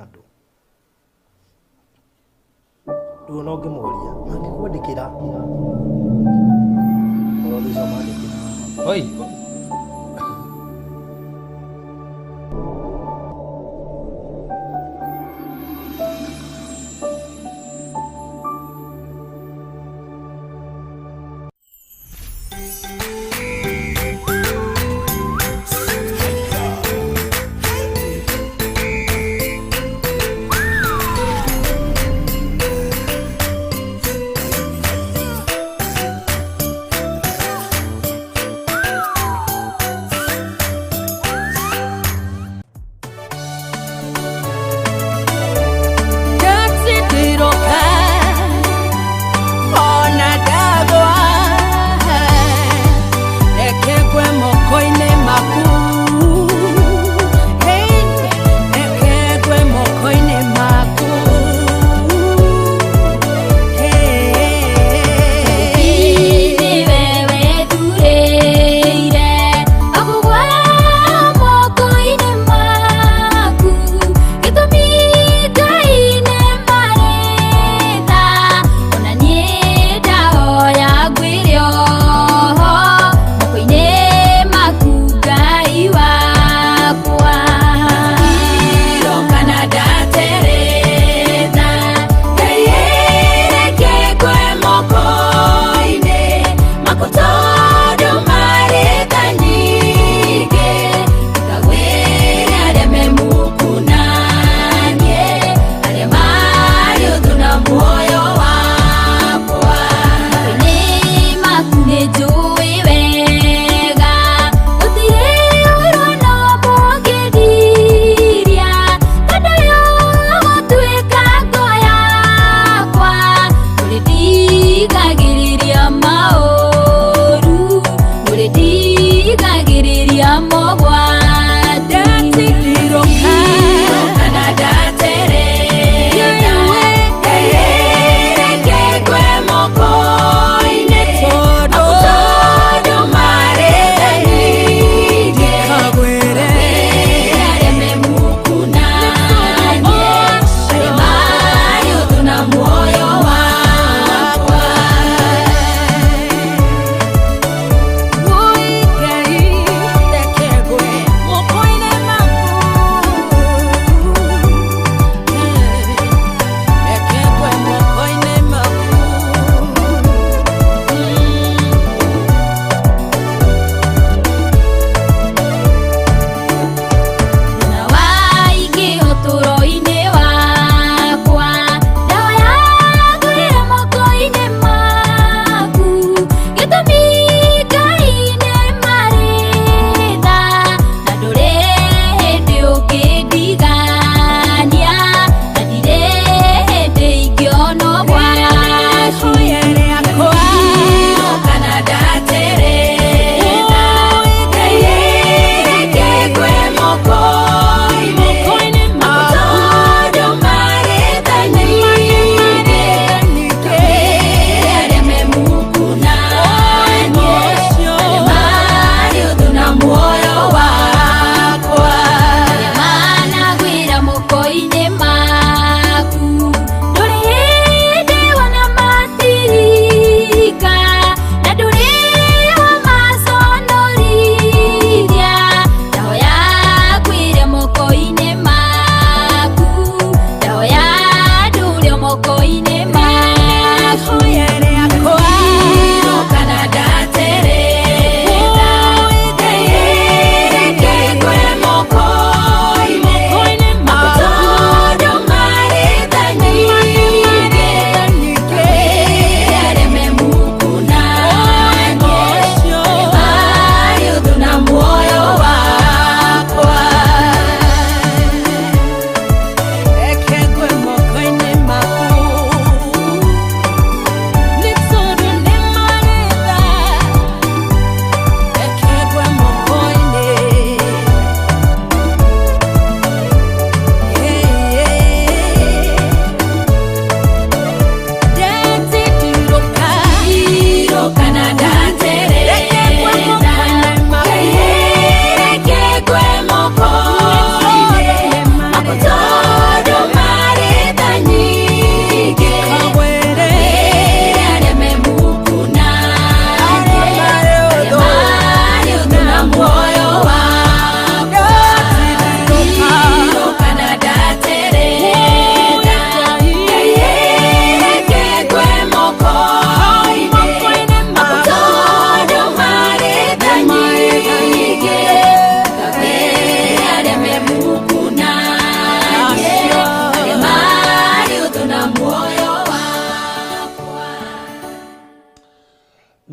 Andũ rĩu ona ũngĩmoria mangĩkwandĩkĩra mũrori ũcio mandĩkĩra. Oi.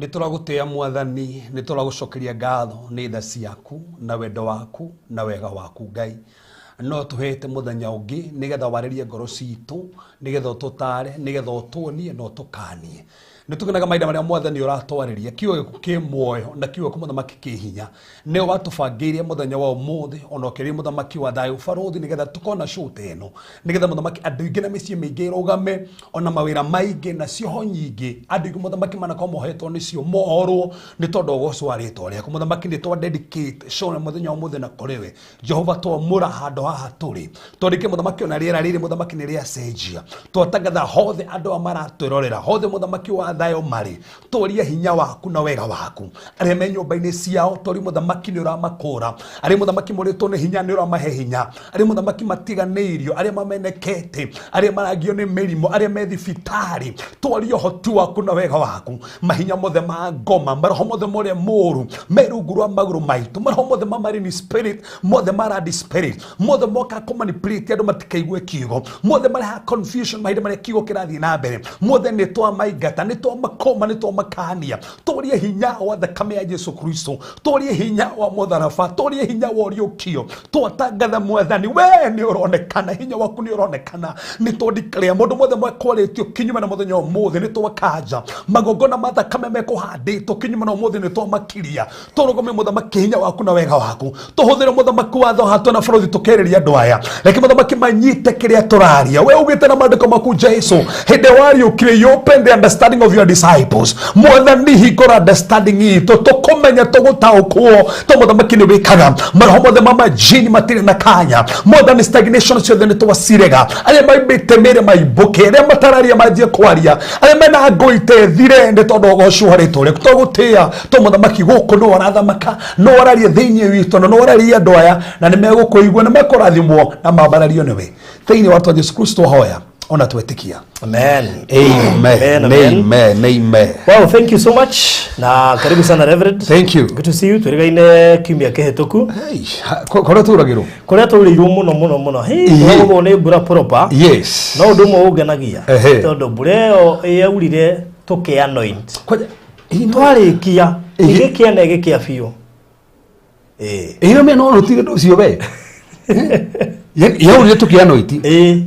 Nĩ tũragũtĩa Mwathani, nĩ tũragũcokeria ngatho nĩ tha ciaku na wendo waku na wega waku Ngai. No tũhete mũthenya ũngĩ nĩgetha warĩrie ngoro citũ, nĩgetha ũtũtare, nĩgetha ũtuonie na ũtũkanie. Nĩ tũkenaga mahinda marĩa Mwathani ũratwarĩria kiugo gĩaku kĩ muoyo na kiugo gĩaku mũthamaki kĩ hinya. Nĩwe watũbangĩire mũthenya wa ũmũthĩ ona ũkĩrĩ mũthamaki wa thayũ barũthi nĩgetha tũkona show ta ĩno, nĩgetha mũthamaki andũ aingĩ na mĩciĩ mĩingĩ ĩrũgame, ona mawĩra maingĩ na cioho nyingĩ andũ aingĩ mũthamaki manakorwo mohetwo nĩcio mohorwo nĩ tondũ wa ũgoco wa rĩtwa rĩaku mũthamaki. Nĩ twa dedicate show na mũthenya wa ũmũthĩ na kũrĩ we Jehova, twamũra handũ haha tũrĩ twandĩke mũthamaki, ona rĩera rĩrĩ mũthamaki nĩ rĩacenjia. Twatangatha hothe andũ aya maratwĩrorera hothe mũthamaki wa thayũ marĩ, twaria hinya waku na wega waku. Arĩa me nyũmba-inĩ ciao twaria mũthamaki nĩ ũramakũra, arĩa mũthamaki mũrĩtwo nĩ hinya nĩ ũramahe hinya, arĩa mũthamaki matiganĩirio, arĩa mamenekete, arĩa maragio nĩ mĩrimũ, arĩa me thibitarĩ, twaria ũhoti waku na wega waku. Mahinya mothe ma ngoma, maroho mothe morĩa mũru me rungu rwa magũrũ maitũ, maroho mothe ma marine spirit, mothe ma land spirit, mothe moka kũmanipulate andũ matikaigue kiugo, mothe mareha confusion mahinda marĩa kiugo kĩrathiĩ na mbere, mothe nĩ twamaingata, nĩ twamakũma, nĩ twamakania. Twarie hinya wa thakame ya Jesu Kristo, twarie hinya wa mũtharaba, twarie hinya wa ũriũkio. Twatangatha Mwathani we nĩ ũronekana, hinya waku nĩ ũronekana. Nĩ twandikĩrĩa mũndũ mothe mwekwarĩtio kinyume na mũthenya ũmũthĩ, nĩ twakanja magongona ma thakame mekũhandĩtwo kinyume na ũmũthĩ, nĩ twamakiria. Tũrũgamie mũthamaki hinya waku na wega waku, tũhũthĩre mũthamaki watho hatũ na bũrũri tũkĩrĩria andũ aya, reke mũthamaki manyite kĩrĩa tũraria. We ugĩte na maandĩko maku Jesu, hĩndĩ wariũkire, you open the understanding of your disciples. Mwathani, hingũra understanding itũ tũkũmenya, tũgũtaũkwo to mũthamaki nĩ wĩkaga. Maroho mothe ma majini matirĩ na kanya Mwathani, stagnation ciothe nĩ twacirega. Arĩa maimbĩte mĩrĩ maimbũke, arĩa matararia manjie kwaria, arĩa mena ngũi tethire nĩ tondũ ũgoco harĩ tũrĩa tũgũtĩa to mũthamaki gũkũ nĩ warathamaka, no wararie thĩinĩ witũ na no wararie andũ aya, na nĩ megũkũigua na mekũrathimwo na mambarario nĩwe thĩinĩ wa twa Jesu Kristo hoya ona twetĩkia. Amen. Amen. Amen, amen. Amen, amen. Wow, thank you so much. Na karibu sana, Reverend. Thank you. Good to see you. Twĩrĩgaine kiumia kĩhĩtũku. Hey, kũrĩa tũragĩrwo. Kũrĩa tũrĩirwo mũno mũno mũno. Hey, tũragũthwo nĩ mbura proper. No ũndũ ũmwe ũngenagia. Tondũ mbura ĩyo yaurire tũkĩ anoint. Kwanja, Twarĩkia ĩgĩkĩa na ĩgĩkĩa biũ. Ĩĩ. Ĩno mena no rutire ndũ ũcio we yaurire tũkĩanoiti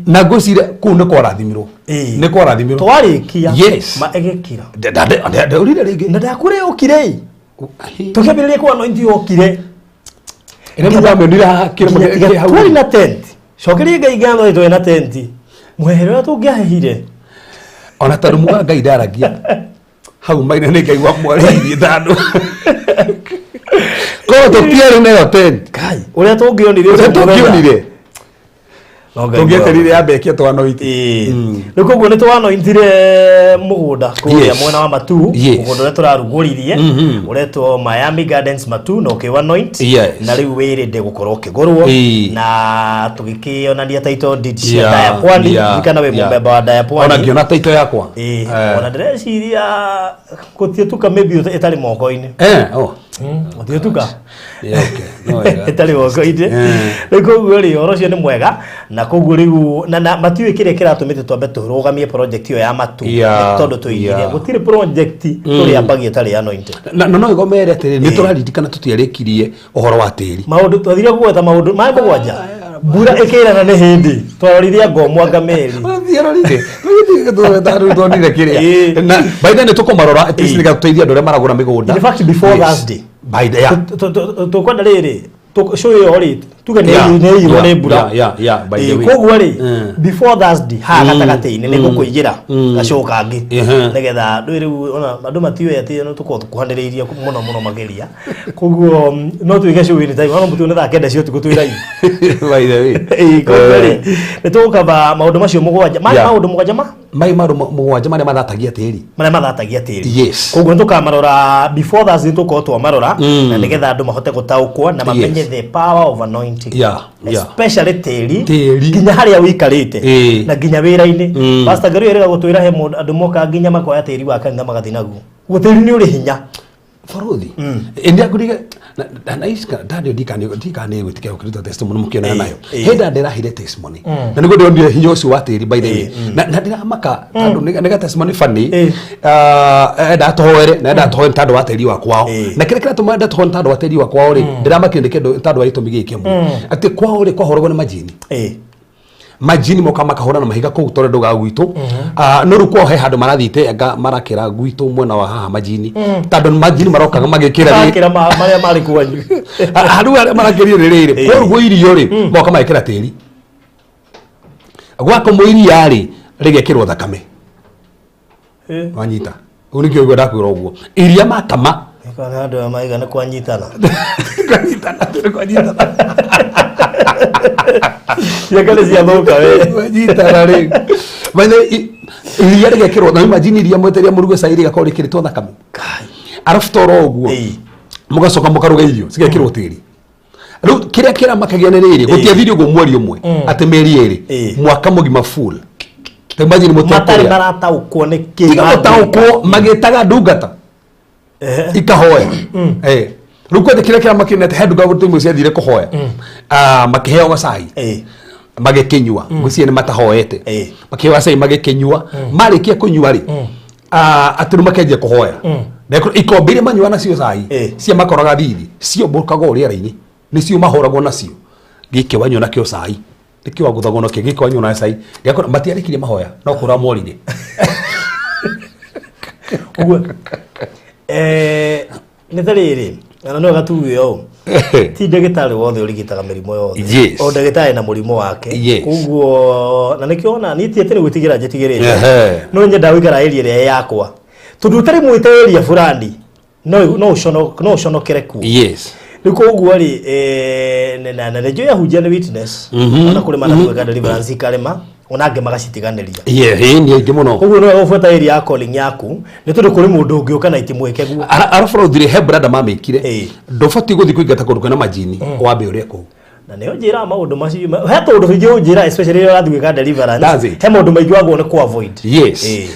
na ngwĩciria kũu nĩ kwarathimirwo. Nĩ kwarathimirwo. Twarĩkia ma ĩgĩkira. Ndaurire rĩngĩ. Na ndakwĩra yokire. Tũkĩambĩrĩria kũ anoint yokire. Ĩrĩa mũndũ haha kĩrĩma Nginya kĩ hau. Twarĩ na tent. Cokeria Ngai ngatho nĩ twarĩ na tent. Mũhehere ũrĩa tũngĩahehire. Ona tondũ muga Ngai ndaragia hau maina nĩ Ngai wamwarĩirie thandũ korwo tũtiarĩ nayo tent. Ngai, ũrĩa tũngĩonire ũrĩa ũcio mũthenya. tũngĩonire. No Ngai tũngĩeterire yambe ĩkie twanoiti. Ĩĩ. Rĩu koguo nĩ twanointire mũgũnda kũrĩa mwena wa Matuu, mũgũnda ũrĩa tũrarugũririe ũretwo Miami Gardens Matuu, na ũkĩwa anoint na rĩu wĩrĩnde gũkorwo ũkĩgũrwo na tũgĩkĩonania title deed cia Daya Pwani. Ririkana wĩ mũmemba wa Daya ona Pwani. Ngĩona taito yakwa. Ĩĩ, ona ndĩreciria gũtiĩtuka maybe ĩtarĩ moko-inĩ. Oh. Gũtiĩtuka Yeah, okay. No wega. Ĩtarĩ moko-inĩ. Rĩu koguo rĩ, ũhoro ũcio nĩ mwega, na koguo rĩu na matiũĩ kĩrĩa kĩratũmĩte twambe tũrũgamie project ĩyo ya Matu nĩ tondũ tũigire gũtirĩ project tũrĩambagia ĩtarĩ anointed. Na no ĩgomere atĩrĩ, nĩ tũraririkana tũtiarĩkirie ũhoro wa tĩri. Maũndũ twathire kũgweta maũndũ maya 7, mbura ĩkĩrana nĩ hĩndĩ twarorire ngomwa ngameri. Twonire kĩrĩa na by the way nĩ tũkũmarora at least nĩgetha tũteithie andũ arĩa maragũra mĩgũnda. In fact, before Thursday. By the yeah. Tũkwenda rĩrĩ show ĩyo rĩ, tuge nĩ nĩ ĩirwo nĩ mbura. Yeah, by the Ĩĩ, way. koguo rĩ, before Thursday haha gatagatĩ-inĩ nĩ ngũkũigĩra gacoka kangĩ nĩgetha ndũĩ rĩu ona andũ matiũĩ atĩ no tũkorwo tũkuhanĩrĩirie mũno mũno makĩria, koguo no tuige show anytime ona mũtuone thaa 9 cia ũtukũ twĩ live. By the way. Ĩĩ, koguo rĩ, nĩ tũgũkaba maũndũ macio 7 ma maũndũ 7 ma Mai maũndũ 7 marĩa mathatagia tĩri. Marĩa mathatagia tĩri. Koguo nĩ tũkamarora before Thursday, tũkorwo twamarora na nĩgetha andũ mahote gũtaũkwo na mamenye the power of anointing, especially tĩri. Tĩri. Nginya harĩa ũikarĩte na nginya wĩra-inĩ. Pastor Ngaruiya erĩga gũtwĩra he mũndũ andũ mokaga nginya makoya tĩri wa kanitha magathiĩ naguo. Guo tĩri nĩ ũrĩ hinya. Barothi ĩndĩ akũrige na ici ndandio ndikane gwĩtĩkĩra gũkĩruta testimony mũkĩonana nayo. Hĩndĩ ndĩrahire testimony na nĩguo ndĩronire hinya ũcio wa tĩri, by the way, na ndĩramaka tondũ nĩ ga testimony funny. Enda tũhoere na enda tũhoere tondũ wa tĩri wa kwao. Na kĩrĩa kĩratũma enda tũhoere tondũ wa tĩri wa kwao rĩ, ndĩramakire nĩ kĩndũ tondũ wa gĩtũmi gĩkĩ kĩmwe, atĩ kwao rĩ kwahũragwo nĩ majini. Majini moka makahũra na mahiga kũu tondũ ndaugaga gwitũ. Ah, no rĩu kwao he handũ marathiĩte anga marakĩra gwitũ mwena wa haha majini, tondũ majini marokaga magĩkĩra Makĩra marĩa marĩ kwanyu. Rĩu arĩa marakĩrio nĩ rĩrĩ, kwarugwo irio rĩ, moka magĩkĩra tĩri, gwakomwo iria rĩ, rĩgekĩrwo thakame. Wanyita ũguo nĩkĩo igua ndakwĩra ũguo iria makama. Nĩkona andũ aya maiga nĩ kwanyitana. Kwanyitana, kwanyitana. Ciaka nĩ ciathũka we. Kwanyitana rĩ. By the way, iria rĩgekĩrwo na imagine iria mweteria mũruge cai rĩgakorwo rĩkĩrĩtwo thakame. Arabu toro ũguo mũgacoka mũkaruga irio cigekĩrwo tĩri. Rĩu kĩrĩa kĩramakagia nĩ rĩrĩ, gũtiathire ũguo mweri ũmwe, atĩ mĩeri ĩrĩ, mwaka mũgima full. Ta imagine matarĩ mũtekũrĩa. Marataũkwo nĩ kĩ. Tiga gũtaũkwo, magĩtaga ndungata ikahoya. Rĩu kwanja kĩrĩa kĩramakenia atĩ he ndungata imwe ciathire kũhoya. Ah, makĩheo gacai, magĩkĩnyua. Ngwĩciria nĩ matahoete. Makĩheo gacai magĩkĩnyua, marĩkia kũnyua rĩ, ah, atĩ rĩu makenjia kũhoya. Ikombe iria manyua nacio cai cia makoraga thithi ciombũkaga o rĩera-inĩ, nĩcio mahũragwo nacio. Gĩkĩ wanyua nakĩo cai nĩkĩo wagũthagwo nakĩo, gĩkĩ wanyua na cai. Ngakora matiarĩkirie mahoya no kũra morire. Ũguo nĩ ta rĩrĩ, ona no gatuge ũũ, ti ndagĩtarĩ wothe ũrigitaga mĩrimũ yothe. O ndagĩtarĩ na mũrimũ wake. Koguo na nĩkĩo ona niĩ ti atĩ nĩ gwĩtigĩra njĩtigĩrĩte, no nyendaga gũikara area ĩrĩa ĩ yakwa, tondũ ũtarĩ mwĩte area fulani no ũconokere kuo. Rĩu koguo rĩ, na nĩnjũĩ ahunjia nĩ witness. Ona kũrĩ manatwĩka deliverance ikarema, ona angĩ magacitiganĩria. Yeah, ĩĩ, nĩ aingĩ mũno. Koguo no ũbuata area ya calling yaku, nĩ tondũ kũrĩ mũndũ ũngĩũka na itimwĩke guo. Arabu rauthire he brother mamĩkire. Ndũbatiĩ gũthiĩ kũingata kũndũ kwĩna majini wambe ũrĩe kũu. Na nĩo njĩraga maũndũ macio he tũndũ tũingĩ ũnjĩra, especially rĩrĩa ũrathiĩ gwĩka deliverance. That's it. He maũndũ maingĩ wagwo nĩ ku avoid.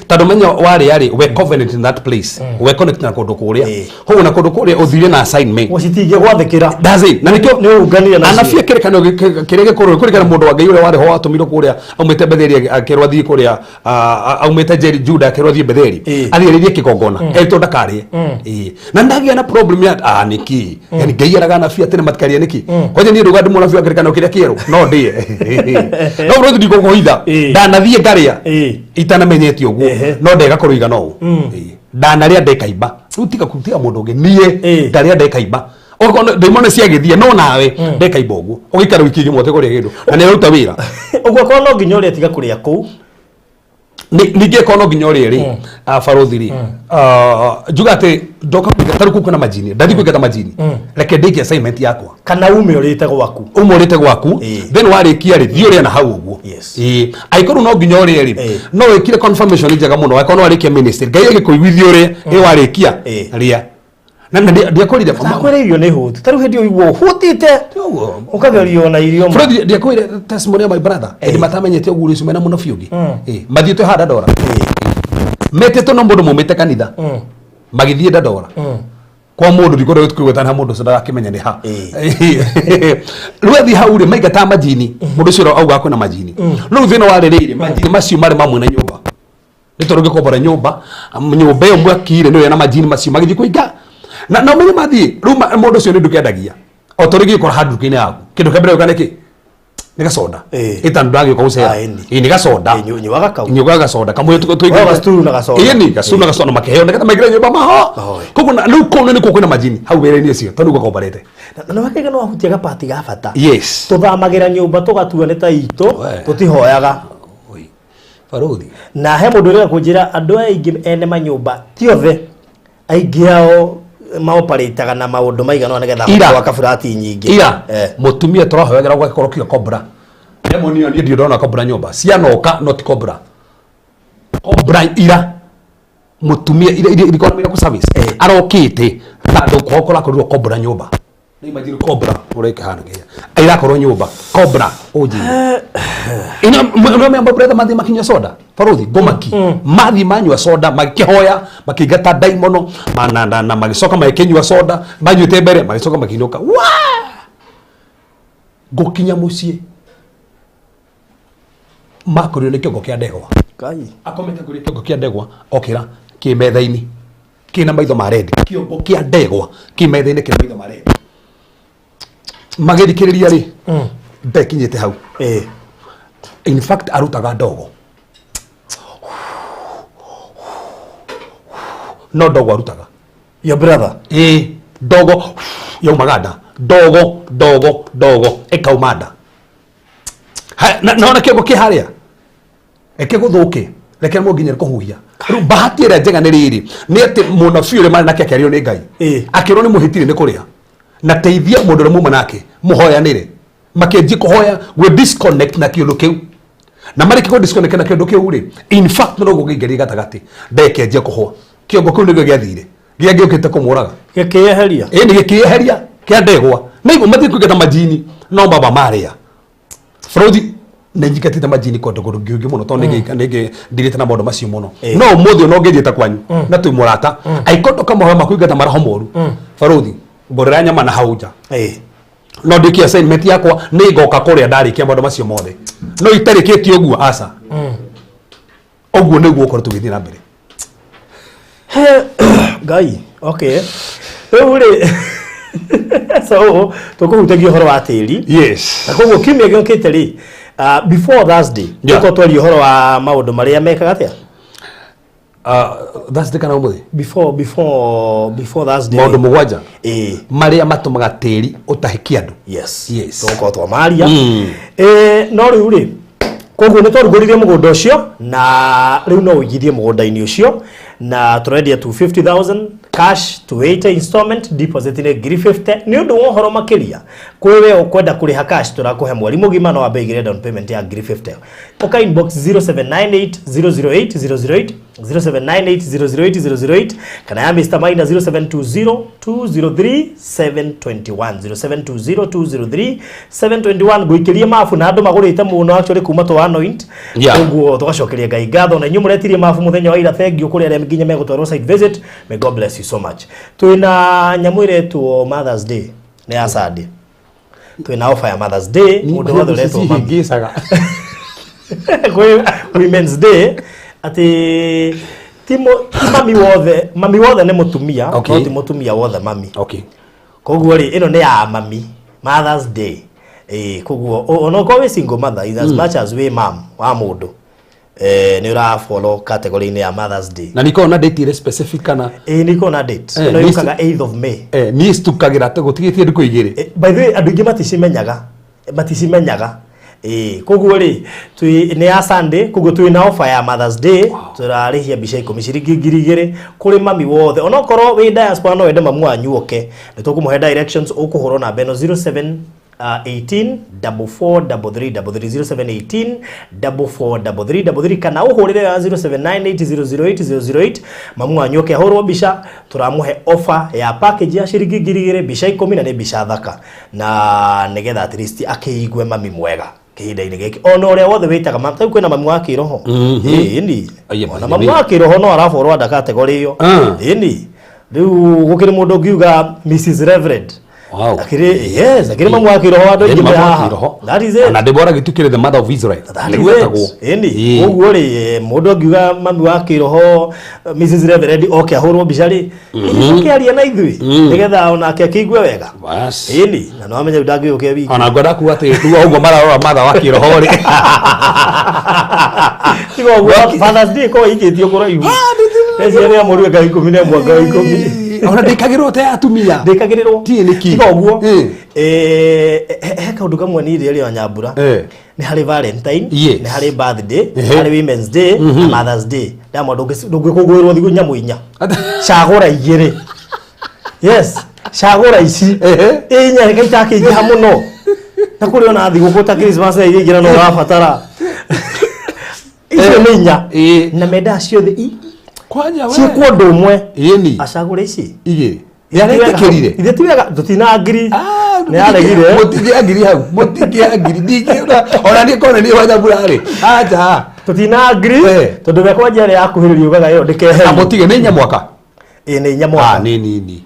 Tondũ menya warĩa rĩ, we covenant in that place, we connect na kũndũ kũrĩa. Koguo na kũndũ kũrĩa ũthire na assignment. Citingĩgwathĩkĩra. That's it. Na nĩkĩo nĩ ũnganire nacio. Anabii kĩrĩkanĩro kĩrĩa gĩkũrũ kũringana mũndũ wa Ngai ũrĩa warĩ ho watũmirwo kũrĩa aumĩte Betheli akĩrwo athiĩ kũrĩa, aumĩte Jeri Juda akĩrwo athiĩ Betheli athiĩ arĩrie kĩgongona, eritwo ndakarĩe. Na ndagĩa na problem ya nĩkĩ, yani Ngai eraga anabii atĩ nĩ nĩkĩ kwanja niĩ nduga ndĩ mũnabii wa kĩrĩkanĩro kĩrĩa kĩerũ no ndĩe no bro ndikũkũhitha. Ndanathiĩ ngarĩa itanamenyete ũguo. No ndega kũrũiga no ũũ. Ndanarĩa ndekaimba rĩu tiga tiga mũndũ ũngĩ niĩ ndarĩa ndekaimba. Okorwo ndaimona ciagĩthiĩ no nawe ndekaimba ũguo ũgĩikara wiki ĩmwe ũtekũrĩa kĩndũ na nĩ aruta wĩra. Ũguo korwo no nginya ũrĩa tiga kũrĩa kũu. Ningĩ korwo no nginya ũrĩe rĩ, barothi rĩ, njuga atĩ ndoka kũingata tarĩu kũu kwĩna majini, ndathiĩ kũingata majini, reke ndĩkie assignment yakwa. Kana ume ũrĩte gwaku. Uma ũrĩte gwaku. Then warĩkia rĩ, thiĩ ũrĩe na hau ũguo. Angĩkorwo no nginya ũrĩe rĩ, no wĩkire confirmation njega mũno angĩkorwo no warĩkia ministry Ngai agĩkũiguithia ũrĩe, ĩ warĩkia rĩa na ndiakorire. Ndakwĩra irio nĩ hũtu, tarĩu hĩndĩ ĩyo ũigua ũhũtĩte ũkagerio na irio ma. Fred, ndiakwĩre testimony ya my brother ĩndĩ matamenyete ũguo ũcio mena mũnabii ũngĩ. Mathiĩte haha Dandora, metĩtwo no mũndũ maumĩte kanitha, magĩthiĩ Dandora kwa mũndũ, ndikwenda kũgwetana mũndũ ũcio ndagakĩmenya nĩ ha. Rĩu athiĩ hau rĩ, maingataga majini, mũndũ ũcio augaga kwĩna majini. Rĩu thĩna warĩ rĩrĩ, majini macio marĩ mamwe na nyũmba, nĩ tondũ ũngĩkombora nyũmba, nyũmba ĩyo mwakire nĩyo na majini macio magĩthiĩ kũinga na ũmenye mathiĩ rĩu mũndũ ũcio nĩ nduka endagia o tondũ gĩkora handũ nduka-inĩ yaku, kĩndũ kĩa mbere gĩũka nĩkĩ? Nĩ gacoda. Ĩta ndagĩũka gũcera. Ah, ĩni. Ĩ, nĩ gacoda. Nyuaga kau. Nyuaga gacoda kamwe. Oh, gacturu na gacoda. Ĩni, gacturu na gacoda makĩheo nĩgetha maingĩre nyũmba maho. Mahoe. Koguo rĩu kũu nĩkuo kwĩna majini hau wĩra-inĩ ũcio tondũ gũkomborete. Na wakaiga no wahutia gapati ga bata. Yes. Tũthamagĩra nyũmba tũgatua nĩ ta itũ. We. Tũtihoyaga. Oi. Barothi. Na he mũndũ ũrĩa kũnjĩra andũ aya aingĩ ene manyũmba ti othe, aingĩ ao maoparĩtaga na maũndũ maigana ũna nĩgetha Ira. gwaka burati nyingĩ. Ira mũtumia tũrahoyagĩra gwagĩkorwo kiuga cobra demon ĩyo, niĩ ndirĩ ndona cobra nyũmba cianoka, no ti cobra, cobra ira mũtumia ira ira ira miracle service arokĩte tondũ kwao kũrakorirwo cobra nyũmba. Nĩ imagine cobra ũrĩa ĩkĩhana kĩrĩa ĩrakorwo nyũmba cobra ũnjĩre ina no memba brother mathiĩ makinyua soda baruthi ngũmaki mathiĩ manyua soda makĩhoya makĩingata ndaimono na magĩcoka magĩkĩnyua soda manyuĩte mbere magĩcoka makĩinũka wa ngũkinya mũciĩ makorirwo nĩ kĩongo kĩa ndegwa. Ngai. Akomete kũrĩ kĩongo kĩa ndegwa okĩra kĩ metha-inĩ kĩna maitho ma red, kĩongo kĩa ndegwa kĩ metha-inĩ kĩna maitho ma red. Magĩthikĩrĩria rĩ, ndekinyĩte hau. In fact arutaga ndogo, no ndogo arutaga. Your brother? Ĩĩ, ndogo yaumaga nda, ndogo ndogo ndogo ĩkauma nda. Naona kĩongo kĩ harĩa reke gũthũke, reke mo nginya kũhuhia. Rĩu bahati ĩrĩa njega nĩ rĩrĩ, nĩ atĩ mũnabii ũrĩa marĩ nake akĩario nĩ Ngai, akĩrwo nĩ mũhĩtire nĩ kũrĩa na teithia mũndũ ũrĩa muma nake mũhoyanĩre, makĩanjia kũhoya gwĩ disconnect na kĩũndũ kĩu, na marĩkia kũ disconnect na kĩũndũ kĩu rĩ, in fact no gũkĩingĩria gatagatĩ ndekĩanjia kũhũa kĩongo kĩu nĩkĩo gĩathire gĩa gĩũkĩte kũmũraga. Gĩkĩeheria. Ĩĩ, nĩ gĩkĩeheria kĩa ndegwa na igũ mathiĩ kũingata majini no baba marĩa bũrũthi nĩ nyingatĩte majini kũndũ kũndũ kũngĩ mũno tondũ nĩ ndirĩte na maũndũ macio mũno. No ũmũthĩ ona ũngĩthiĩ ta kwanyu na twĩ mũrata angĩkorwo ndũkamohoya makũingata maroho moru, barũthi ngũrĩra nyama na hau nja. No ndĩkie assignment yakwa, nĩ ngoka kũrĩa ndarĩkia maũndũ macio mothe, no itarĩkĩtie ũguo aca. Ũguo nĩguo ũkorwo tũgĩthiĩ na mbere. Ngai, okay, rĩu rĩ, so tũkũhutagia ũhoro wa tĩri. Na koguo kiumia gĩũkĩte rĩ, before Thursday, tũkorwo twaria ũhoro wa maũndũ marĩa mekaga atĩa. Thursday kana ũmũthĩ? Before Thursday. Maũndũ 7 marĩa matũmaga tĩri ũtahĩkie andũ. Yes. Yes. Tũgũkorwo twamaria. No rĩu rĩ, koguo nĩ twarugũririe mũgũnda ũcio na rĩu no ũigithie mũgũnda-inĩ ũcio, na tũrendia 250,000 cash, 280 installment, deposit nĩ ngiri 50. Nĩ ũndũ wa ũhoro makĩria kwĩ we ũkwenda kũrĩha cash, tũrakũhe mweri mũgima, no wambe ũigĩre down payment ya ngiri 50. Ũka inbox 0798 008 008, 0798 008 008, kana ya Mr. Maina 0720 203 721, 0720 203 721. Ngũikĩrie mabu na andũ magũrĩte mũno actually kuma twa anoint. Koguo tũgacokeria Ngai ngatho na inyuĩ mũretirie mabu mũthenya wa ira, thank you kũrĩ arĩa nginya megũtwarwo site visit. May God bless you so much. Twĩna nyamũ ĩretwo Mother's Day, nĩ ya Sunday, twĩna offer ya Mother's Day, mũndũ wothe ũretwo mami. Cihĩngĩcaga. Kwĩ Women's Day, atĩ ti mami wothe, mami wothe nĩ mũtumia, no ti mũtumia wothe mami. Koguo rĩ, ĩno nĩ ya mami, Mother's Day. Koguo onokorwo wĩ single mother, in as much as wĩ mam wa mũndũ, nĩ ũra follow category-inĩ ya Mother's Day. Na nĩkoragwo na date ĩrĩ specific kana? Ĩĩ, nĩ ikoragwo na date. Ĩno yũkaga 8th of May. Niĩ citukagĩra atĩ gũtigĩtie ndukũ igĩrĩ. By the way, andũ aingĩ maticimenyaga. Koguo rĩ, nĩ ya Sunday, koguo twĩ na offer ya Mother's Day. Tũrarĩhia mbica 10 ciringi ngiri igĩrĩ kũrĩ mami wothe. Onokorwo wĩ diaspora no wende mamu wanyu oke, nĩ tũkũmũhe directions, ũkũhũrwo namba ĩno 07 18 double four double three double three, 0718 double four double three double three, kana ũhũrĩre ya 0798 008 008. Mamu wanyu oke ahũrwo mbica, tũramũhe offer ya package ya ciringi ngiri igĩrĩ, mbica 10, na nĩ mbica thaka, na nĩgetha at least akĩigue mami mwega kĩhinda-inĩ gĩkĩ. Ona ũrĩa wothe wĩtaga mami, tarĩu kwĩna mami wa kĩroho. Ĩni. Aiya, Ona mami wa kĩroho no araborwo anda category ĩyo. Ĩni, rĩu gũkĩrĩ mũndũ ũngiuga Mrs Reverend. Akĩrĩ, yes, akĩrĩ mamu wa kĩroho andũ aingĩ Ĩni, me mamu wa haha. kĩroho. That is it. Ona Deborah gĩtukĩrĩ the mother of Israel. That is Nĩguo it. etagwo. Ĩni. Ĩĩ. Koguo rĩ, mũndũ angiuga mami wa kĩroho Mrs Reverend oke ahũrwo mbica rĩ, ũkĩaria na ithuĩ nĩgetha onake akĩigue wega. Bas. Ĩni, na no amenye rĩu ndangĩũke wiki. Ona ngwenda kuga atĩ rĩu ũguo mararora mother wa kĩroho rĩ. Tiga ũguo, Father's Day ĩkoragwo ĩikĩtio kũraihu. Eci arĩa mũrue ngai 11 ngai 10. Ona ndĩkagĩrwo ta ya atumia. Ndĩkagĩrĩrwo. Tiĩ nĩkĩ? Tiga ũguo. He kaũndũ kamwe niĩ rĩrĩa Nyambura. Nĩ harĩ Valentine, nĩ harĩ birthday, nĩ harĩ Women's Day na Mother's Day. Ndamwa ndũngĩkũngũĩrwo thikũ nyamũ inya. Cagũra igĩrĩ. Yes, cagũra ici. Inya reke itakĩingĩha mũno. Na kũrĩ ona thigũkũ ta Christmas na iria ingĩ na no ũrabatara. Icio nĩ inya. Na mendaga ciothe Kwanja we. ciĩkwo ũndũ ũmwe. Ĩni. Acagũre ici. Igĩrĩ. Nĩaretĩkĩrire? Ithe ti wega tũtina ngiri. Nĩ aregire. Mũtingĩangiri hau, mũtingĩangiri ndingĩona ona niĩ korwo nĩ niĩ wanyambura rĩ, aja. Tũtina ngiri tondũ we kwanja ĩrĩa yakuhĩrĩria ugaga ĩyo ndĩkeherio. Mũtige nĩ inya mwaka. Ĩĩ nĩ inya mwaka. Ah, nĩ nini.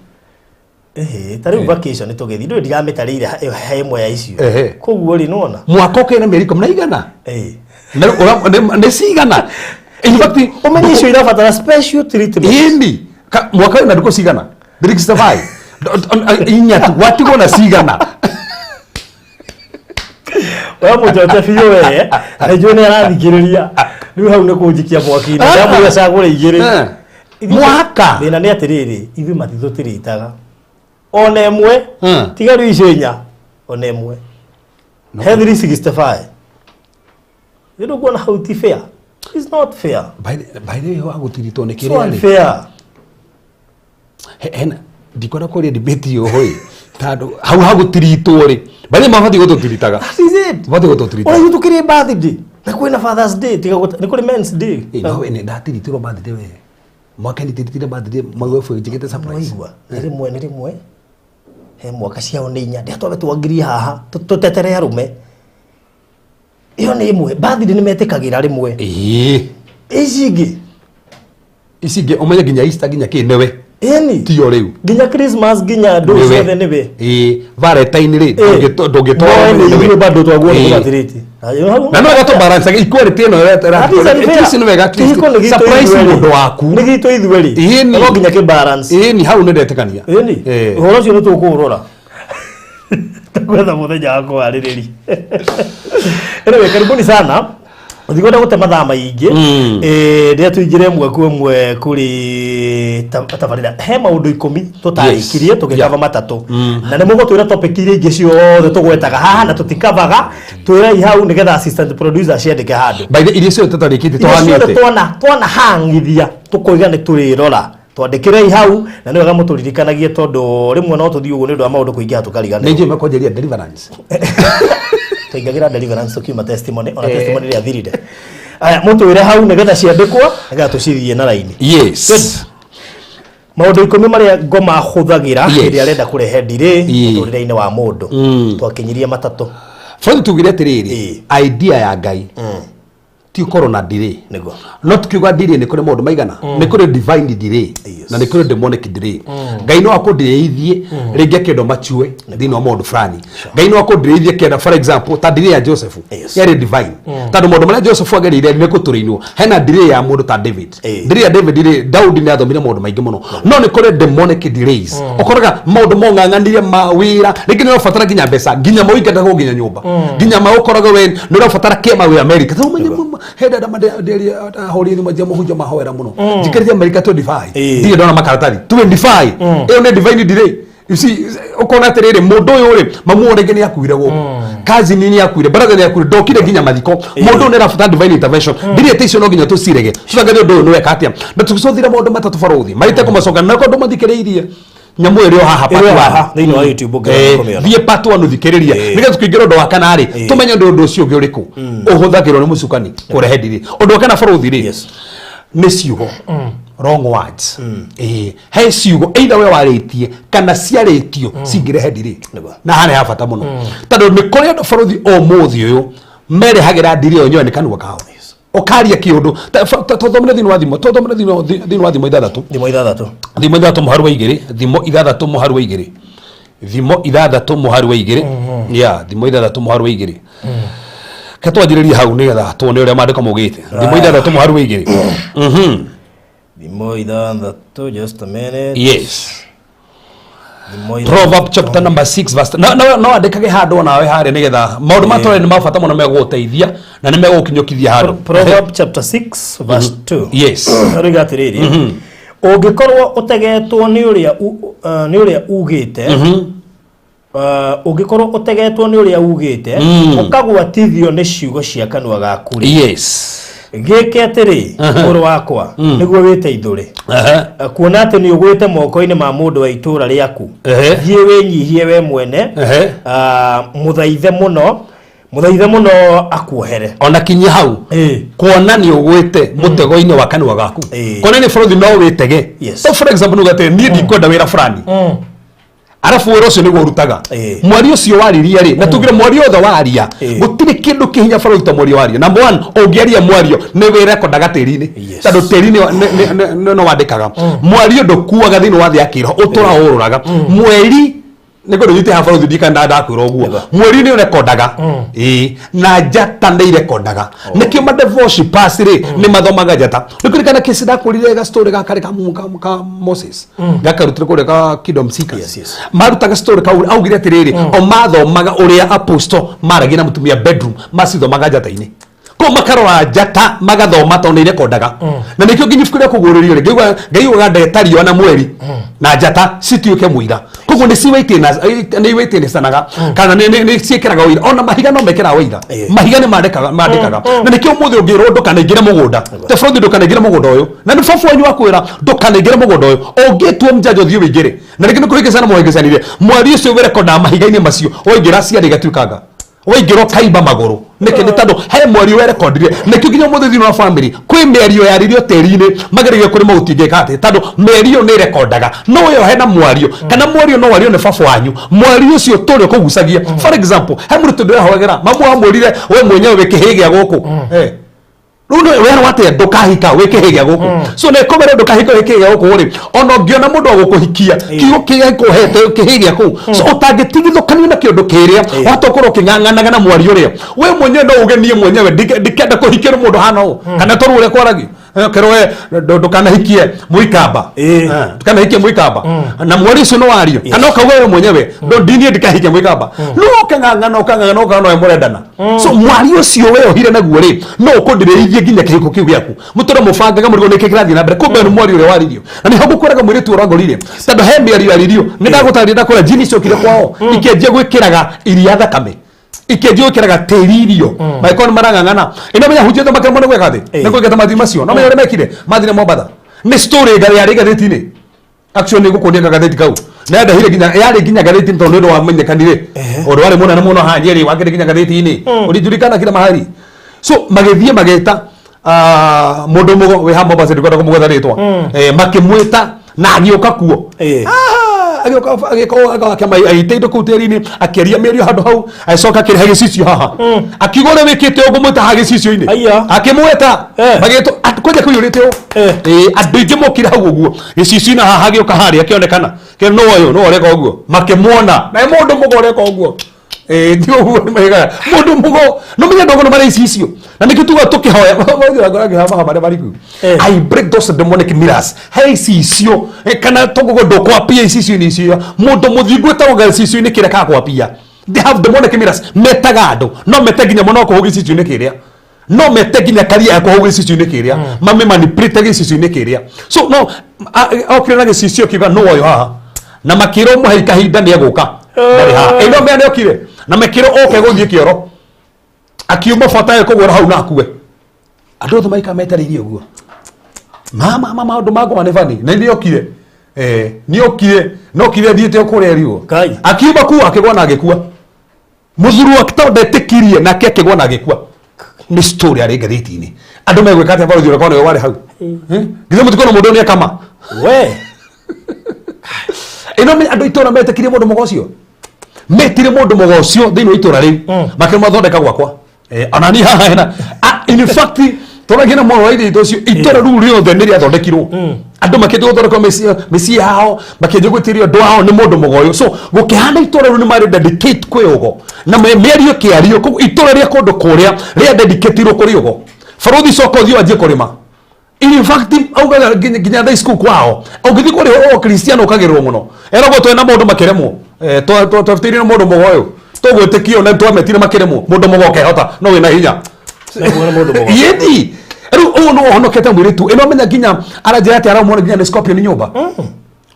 Ĩhĩ, ta rĩu vacation tũgĩthiĩ ndũĩ ndiramĩtarĩire he ĩmwe ya icio. Koguo rĩ nĩwona? Mwaka ũkĩrĩ na mĩeri ikũmi na igana. Ĩĩ. Na rĩu nĩ cigana? In fact, Ũmenye icio irabatara special treatment. Ĩni, mwaka wĩna ndukũ cigana? 365. Inya tu, watigwo na cigana? We mũchote biũ we, na nĩnjũĩ nĩ arathikĩrĩria. Rĩu hau nĩ kũnjikia mwaki-inĩ. Ndamwĩra cagũre igĩrĩ. Mwaka. Thĩna nĩ atĩrĩrĩ, ithuĩ matitũtiritaga. Ona ĩmwe, tiga rĩu icio inya, ona ĩmwe. He 365. Nĩ ndũkuona hau ti fair. It's not fair. By the way, wa gũtiritwo nĩ So kĩrĩa rĩ. unfair. Hena ndikwenda kũria debate ĩyo ĩ tondũ hau ha gũtiritwo rĩ by the way mabatiĩ gũtũtiritaga. That is it. Mabatiĩ gũtũtiritaga. Ona ithuĩ tũkĩrĩ birthday na kwĩna Father's Day tiga nĩ kũrĩ Men's Day. Ĩ, no we nĩ ndatiritĩrwo birthday we mwaka nĩ birthday my wife njĩkĩte surprise. Waigua nĩ rĩmwe nĩ rĩmwe he mwaka ciao nĩ inya ndĩa twambe twangirie haha tũtetere arũme ĩyo nĩ ĩmwe birthday nĩ metĩkagĩra rĩmwe. Ĩĩ. Ici ingĩ Ici ingĩ ũmenye nginya Easter nginya kĩ nĩwe. Ĩni. Tio rĩu. Nginya Christmas nginya ndũ Nĩwe. ciothe nĩwe. Ĩĩ, Valentine rĩ, ndũngĩtwarwo No, nĩwe. nĩ ithuĩ bado twaguo nĩ Ĩĩ. gũgathirĩti. Na no wega tũbalance equality ĩno That is unfair. at least nĩ wega at least Kĩhiko nĩ gitũ surprise ithuerĩ. mũndũ waku. Nĩ gitũ ithuerĩ. Ĩni. No nginya kĩ balance. Ĩni, hau nĩ ndetĩkania. Ĩni. Ĩĩ. Ũhoro ũcio nĩ tũkũũrora. Tũgwetha mũthenya wa kũharĩrĩria. Anyway, karibuni sana. Ndikwenda gũte mathaa maingĩ. Rĩrĩa tũingĩre ĩmwe kwa ĩmwe kũrĩ tabarĩra he maũndũ 10 tũtarĩkirie tũgĩkava matatũ. Na nĩ mũgũtwĩra topic iria ingĩ ciothe tũgwetaga haha na tũtikavaga twĩrei hau nĩgetha assistant producer ciandĩke handũ. By the iria ciothe tũtarĩkĩtie Iria ciothe tũhanĩte. twana hang'ithia tũkoiga nĩ tũrĩrora. Twandĩkĩrei hau na nĩ wega mũtũririkanagie tondũ rĩmwe no tũthiĩ ũguo nĩ ũndũ wa maũndũ kũingĩha tũkariganĩrwo. Nĩ njũĩ mekwanjĩrĩria deliverance. Tũingagĩra deliverance tũkiuma testimony ona testimony ĩrĩa thirire. Aya mũtwĩre hau nĩgetha ciandĩkwo nĩgetha tũcithiĩ na raini. Yes. Good. Maũndũ 10 marĩa ngoma hũthagĩra hĩndĩ ĩrĩa arenda kũrehe delay mũtũrĩre-inĩ wa mũndũ. Twakinyirie matatũ. Borithi tugire atĩrĩrĩ, idea ya Ngai ti ũkorwo na delay. Nĩguo. No tukiuga delay nĩ kũrĩ maũndũ maigana. Nĩ kũrĩ divine delay na nĩ kũrĩ demonic delay. Ngai no akũndirĩithie rĩngĩ akĩenda machue thĩinĩ wa maũndũ fulani. Ngai no akũndirĩithie akĩenda for example ta delay ya Joseph yarĩ divine. Tondũ maũndũ marĩa Joseph agereire nĩ gũtũrĩinwo. Hena delay ya mũndũ ta David. Delay ya David rĩ, Daudi nĩ athomire maũndũ maingĩ mũno. No nĩ kũrĩ demonic delays. Ũkoraga maũndũ mong'ang'anire ma wĩra rĩngĩ nĩ ũrabatara nginya mbeca nginya maũingatagwo nginya nyũmba nginya maũkoraga we nĩ ũrabatara kĩama wĩ America. Ta ũmenye he dada ahũrire thimũ njia mũhunjia mahoera mũno njikĩrĩte America 25 ndirĩ ndona makaratathi 25 ĩyo nĩ divine delay. You see, ũkona atĩrĩrĩ mũndũ ũyũ rĩ mamu rĩngĩ nĩ akuire gũkũ cousin nĩ akuire brother nĩ akuire ndokire nginya mathiko mũndũ ũyũ nĩ arabatara divine intervention ndirĩ ĩte icio no nginya tũcirege tũtangarie ũndũ ũyũ nĩ weka atĩa na tũgĩcothire maũndũ matatũ barũthi marĩte kũmacoka na kũndũ mathikĩrĩirie nyamũ ĩrĩ o haha part Ĩrĩ o one. haha, thĩinĩ wa YouTube ũngĩenda kũmĩona. Thiĩ part one ũthikĩrĩrie nĩgetha tũkĩingĩra ũndũ wa kana rĩ tũmenye ũndũ ũcio ũngĩ ũrĩkũ ũhũthagĩrwo nĩ mũcukani kũrehe ndirĩ ũndũ wa kana barũthi rĩ nĩ ciugo wrong words. He ciugo either we warĩtie kana ciarĩtio cingĩrehe ndirĩ na haha nĩ ha bata mũno tondũ nĩ kũrĩ andũ barũthi ũmũthĩ ũyũ merehagĩra ndirĩ ĩyo nyoe nĩ kanua kao ũkaria kĩũndũ tũthomere thĩinĩ wa thimo tũthomere thĩinĩ wa thimo ithathatũ Thimo ithathatũ. Thimo ithathatũ mũharu wa igĩrĩ thimo ithathatũ mũharu wa igĩrĩ thimo ithathatũ mũharu wa igĩrĩ ya thimo ithathatũ mũharu wa igĩrĩ ke twanjĩrĩrie hau nĩgetha tuone ũrĩa maandĩko maugĩte thimo ithathatũ mũharu wa igĩrĩ. Thimo ithathatũ, just a minute. Yes. Thimo ithathatũ. Proverb chapter number 6 verse no no no andĩkage handũ onawe harĩa nĩgetha maũndũ ma tũrĩ nĩ ma bata mũno megũgũteithia na nĩ megũgũkinyũkithia handũ. Proverb chapter 6 verse 2. Yes. Rĩga atĩrĩrĩ, ũngĩkorwo ũtegetwo nĩ ũrĩa nĩ ũrĩa ugĩte, ũngĩkorwo ũtegetwo nĩ ũrĩa ugĩte, ũkagwatithio nĩ ciugo cia kanua gaku rĩ. Yes. Gĩke atĩrĩ, mũrũ wakwa, nĩguo wĩteithũre. Kuona atĩ nĩ ũgwĩte moko-inĩ ma mũndũ wa itũũra rĩaku. Thiĩ wĩnyihie we mwene, mũthaithe mũno, Mũthaithe mũno akuohere. Ona kinyia hau, kuona nĩ ũgwĩte mũtego-inĩ wa kanua gaku, kuona nĩ bũrũri no wĩtege. So for example, nuga atĩ niĩ ndikwenda wĩra fulani, arabu wĩra ũcio nĩguo ũrutaga. Mwario ũcio waririe rĩ, na tugire mwario othe waria, gũtirĩ kĩndũ kĩhinya bũrũri ta mwario waria. Number one, ũngĩaria mwario nĩ wĩrekondaga tĩri-inĩ, tondũ tĩri no wandĩkaga. Mwario ndũkuaga thĩinĩ wa thĩ ya kĩroho, ũtũraga ũrũraga. Mweri nĩ ngũndũ nyite haha bũrũri, ndikana ndakwĩra ũguo. Mweri nĩ ũrekondaga, ĩĩ, na njata nĩ irekondaga. Nĩkĩo ma worshipers rĩ nĩ mathomaga njata. Nĩ kũririkana kesi ndakwĩrire, ga story gakarĩ ka Moses gakarutire kũrĩa ka Kingdom Seekers? Yes. Marutaga story kau, augire atĩrĩrĩ, o mathomaga ũrĩa apostle maragia na mũtumia bedroom, macithomaga njata-inĩ kũu, makarora njata magathoma tondũ nĩ irekondaga. Na nĩkĩo nginya ibuku rĩa kũguũrĩrio rĩ, ngaigua Ngai ugaga ndeta riũa na mweri na njata cituĩke mũira. Koguo nĩ ciwĩtĩnĩcanaga kana nĩ ciĩkĩraga ũira. Ona mahiga no mekĩraga ũira. Mahiga nĩ mandĩkaga mandĩkaga. Na nĩkĩo ũmũthĩ ũngĩrwo ndũkanaingĩre mũgũnda te bũrũri, ndũkanaingĩre mũgũnda ũyũ, na nĩ baba wanyu wakwĩra ndũkanaingĩre mũgũnda ũyũ, ũngĩtua mjanja ũthiĩ wĩingĩre, na rĩngĩ nĩ kũhĩngĩcana mũhĩngĩcanire, mweri ũcio wĩrekondaga mahiga-inĩ macio. Waingĩra ciarĩ igatuĩkanga, waingĩra ũkaimba magũrũ. Nĩkĩ? Nĩ tondũ he mwario werekondire. Nĩkĩo nginya ũmũthĩ thĩinĩ wa family kwĩ mĩario yaririo tĩri-inĩ, mageragia kũrĩ maũtingĩka atĩ tondũ mĩario nĩ ĩrekondaga. No wĩyohe na mwario, kana mwario no wario nĩ baba wanyu, mwario ũcio tũrĩ ũkũgucagia. For example, he mũrutwo ndĩrahoyagĩra, mamu amwĩrire, "We mwenyewe wĩ kĩhĩ gĩa gũkũ." Rĩu nĩ werwo atĩa? "Ndũkahika, wĩ kĩhĩ gĩa gũkũ." So nĩ kũmera ndũkahika wĩ kĩhĩ gĩa gũkũ rĩ, ona ũngĩona mũndũ wa gũkũhikia, kiugo kĩrĩa kũhete kĩhĩ gĩa kũu, so ũtangĩtigithũkanio na kĩũndũ kĩrĩa wahota ũkorwo ũkĩng'ang'anaga na mwario ũrĩa we mwenyewe no uge, "Niĩ mwenyewe ndikenda kũhikĩrwo mũndũ hana ũũ," kana tondũ ũrĩa kwaragio. Kerwo we ndũkanahikie mũikamba. Ndũkanahikie mũikamba, na mweri ũcio nĩ wario, kana ũkauga we mwenyewe, "Ndiniĩ ndikahikie mũikamba," no ũkang'ang'ana ũkang'ang'ana ũkang'ang'ana we mũrendana. So mwari ũcio weyohire naguo rĩ, no ũkũndirĩithie nginya kĩhiko kĩu gĩaku mũtũre mũbangaga mũrigo nĩkĩ kĩrathiĩ na mbere. Kumbe nĩ mwari ũrĩa waririo. Na nĩho ngũkwĩraga mũirĩtu ũrangorire, tondũ he mĩario yaririo. Nĩ ndagũtarĩria, ndakwĩra njini ciokire kwao ikĩanjia gwĩkĩraga iria thakame, ikĩanjia gwĩkĩraga tĩri irio, mangĩkorwo nĩ marang'ang'ana. Ĩno menya hunjĩte makĩremwo nĩ gwĩka thĩ nĩ gwĩka mathi macio. No menya ũrĩa mekire, mathire Mombatha. Nĩ story yarĩ ngathĩti-inĩ. Actually, nĩ ngũkuonia gathĩti kau na ndahire nginya yarĩ nginya ngathĩti-inĩ, tondũ nĩ ũndũ wamenyekanire, ũndũ warĩ mũnene mũno haha Nyeri, wakĩrĩ nginya ngathĩti-inĩ, ũrijulikana kila mahali. So magĩthiĩ magĩta mũndũ mũgo wĩ haha Mombasa, ndikwenda kũmũgweta rĩtwa. Makĩmwĩta na agĩũka kuo. Agĩũka agĩka agĩte indo kũu tĩri-inĩ, akĩaria mĩario handũ hau, agĩcoka akĩrehe gĩcicio haha, akiuga ũrĩa wĩkĩte ũguo mwĩta haha gĩcicio-inĩ. Aya. Akĩmwĩta. Magĩtwo kwanja kũiyũrĩte ũũ. Andũ aingĩ mokire hau ũguo gĩcicio-inĩ haha, agĩũka harĩa akĩonekana kĩ no ũyũ no ũreka ũguo, makĩmuona na nĩ mũndũ mũgo ũreka ũguo. Ti ũguo nĩ maigaga mũndũ mũgo no menya ndogo nĩ marĩ icicio. Na nĩkĩo tuga tũkĩhoya maha marĩa mariku. I break those demonic mirrors. He icicio, kana togogo ndũkwapia icicio-inĩ icio. Mũndũ mũthingu ĩtagwo gĩcicio-inĩ kĩrĩa kakwapia. They have demonic mirrors. Metaga andũ, no mete nginya mũno kũhũ gĩcicio-inĩ kĩrĩa, no mete nginya karia ya kũhũ gĩcicio-inĩ kĩrĩa, mame manipulate gĩcicio-inĩ kĩrĩa. So no okire na gĩcicio kiuga no ũyũ haha, na makĩrwo mũhei kahinda nĩ egũka, ndarĩ haha. Ĩno mea nĩ okire na makĩrwo oke gũthiĩ kĩoro, akiuma bata kũgũra hau na akue. Andũ othe maikara metereirie ũguo, ma ma maũndũ makwa nĩ bani na nĩ okire, nĩ okire, no kire thiĩte o kũrĩa riũ. Ngai. Akiuma kuo akĩgwa na agĩkua. Mũthuri wake tondũ ndetĩkirie nake akĩgwa na agĩkua. Nĩ story arĩ ngathĩti-inĩ. Andũ megwĩka atĩa balothi ũrĩa nĩwe warĩ hau? Githĩ mũtikona mũndũ ũyũ nĩ akama? We. Ĩno nĩ andũ itũra metĩkirie mũndũ mũgo ũcio, metire mũndũ mũgo ũcio thĩinĩ wa itũra rĩu, makĩmathondeka gwakwa. Ona niĩ haha hena. In fact, tũragia na mũrũ wa ithe witũ ũcio, itũra rĩu rĩothe nĩ rĩathondekirwo. Andũ makĩanjia gũthondekwo mĩciĩ yao, makĩanjia gwĩtĩrio andũ ao nĩ mũndũ mũgo ũyũ. So gũkĩhana itũra rĩu nĩ marĩ dedicate kwĩ ũgo na mĩario ĩkĩario. Koguo itũra rĩa kũndũ kũrĩa rĩa dedicatirwo kũrĩ ũgo. Barũthi, coka ũthiĩ wanjie kũrĩma. In fact, augaga nginya thaa ici kũu kwao ũngĩthiĩ kũrĩ o Kristiano ũkagĩrĩrwo mũno, eragwo twĩ na mũndũ makĩremwo. Twabĩtĩirie na mũndũ mũgo ũyũ tũgwĩtĩkio na twametire makĩremwo. Mũndũ mũgo ũkehota no wĩna hinya. Naguo nĩ mũndũ mũgo. Yĩni rĩu ũyũ nĩ ũhonokete mũirĩtu ĩno, menya nginya aranjĩra atĩ aramwona nginya nĩ scorpion nyũmba.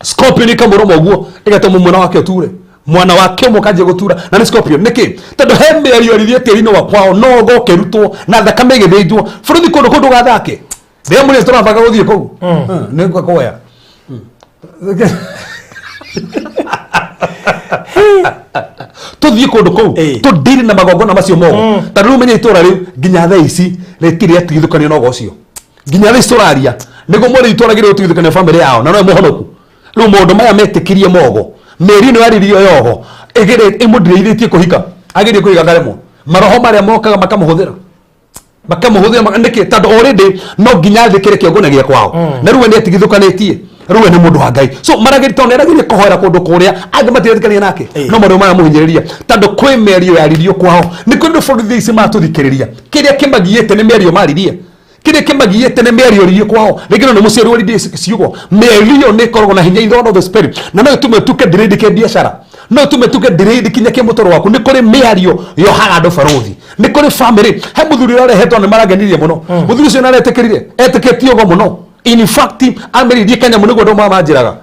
Scorpion ĩkamũrũma ũguo, ĩgatũma mwana wake ũture, mwana wake ũmwe ũkanjia gũtura na nĩ scorpion. Nĩkĩ? Tondũ he mĩario aririe tĩri-inĩ wa kwao, no gũkĩrutwo na thakame ĩgĩthĩnjwo. Bũrũri kũndũ kũu ndũgathake. Rĩrĩa mũrĩ tũrabanga gũthiĩ kũu, nĩ ngũkũoya. Tuthiĩ kũndũ kũu tũndiri na magongona macio mogo. Tondũ rĩu menye itũra rĩu nginya thaa ici rĩtirĩ rĩatigithũkanio na ũgo ũcio. Nginya thaa ici tũraria nĩguo mwene itũra rĩgĩrĩirwo gũtigithũkanio bamĩrĩ yao na nowe mũhonoku. Rĩu maũndũ maya metĩkirie mogo, mĩeri ĩno yaririo yogo ĩgĩrĩ ĩmũndirĩithĩtie kũhika, agerie kũhika akaremwo. Maroho marĩa mokaga makamũhũthĩra makamũhũthĩra nĩkĩ? Tondũ already no nginya athĩkĩre kĩongona gĩa kwao, na rĩu we nĩ atigithũkanĩtie, rĩu we nĩ mũndũ wa Ngai, so maragĩri tondũ nĩarageria kũhoera kũndũ kũrĩa angĩ matiretĩkania nake, no maũndũ maya mũhinyĩrĩria tondũ kwĩ mĩario yaririo kwao. Nĩ kwĩ ndũ bũrũri ici matũthikĩrĩria, kĩrĩa kĩmagiĩte nĩ mĩario maririe, kĩrĩa kĩmagiĩte nĩ mĩario yaririe kwao. Rĩngĩ no nĩ mũciari waririe ciugo. Mĩario nĩ ĩkoragwo na hinya in the world of the spirit, na no ĩtũme ũtuĩke delayed kĩ biacara, no ĩtũme ũtuĩke delayed kinya kĩmũtũrĩre waku. Nĩ kũrĩ mĩario yohaga andũ barũthi, nĩ kũrĩ family. He mũthuri ũrarehetwo nĩ marangenirie mũno. Mũthuri ũcio nĩaretĩkĩrire, etĩkĩtie ũgo mũno. In fact, amĩririe kanyamũ nĩguo andũ manjĩraga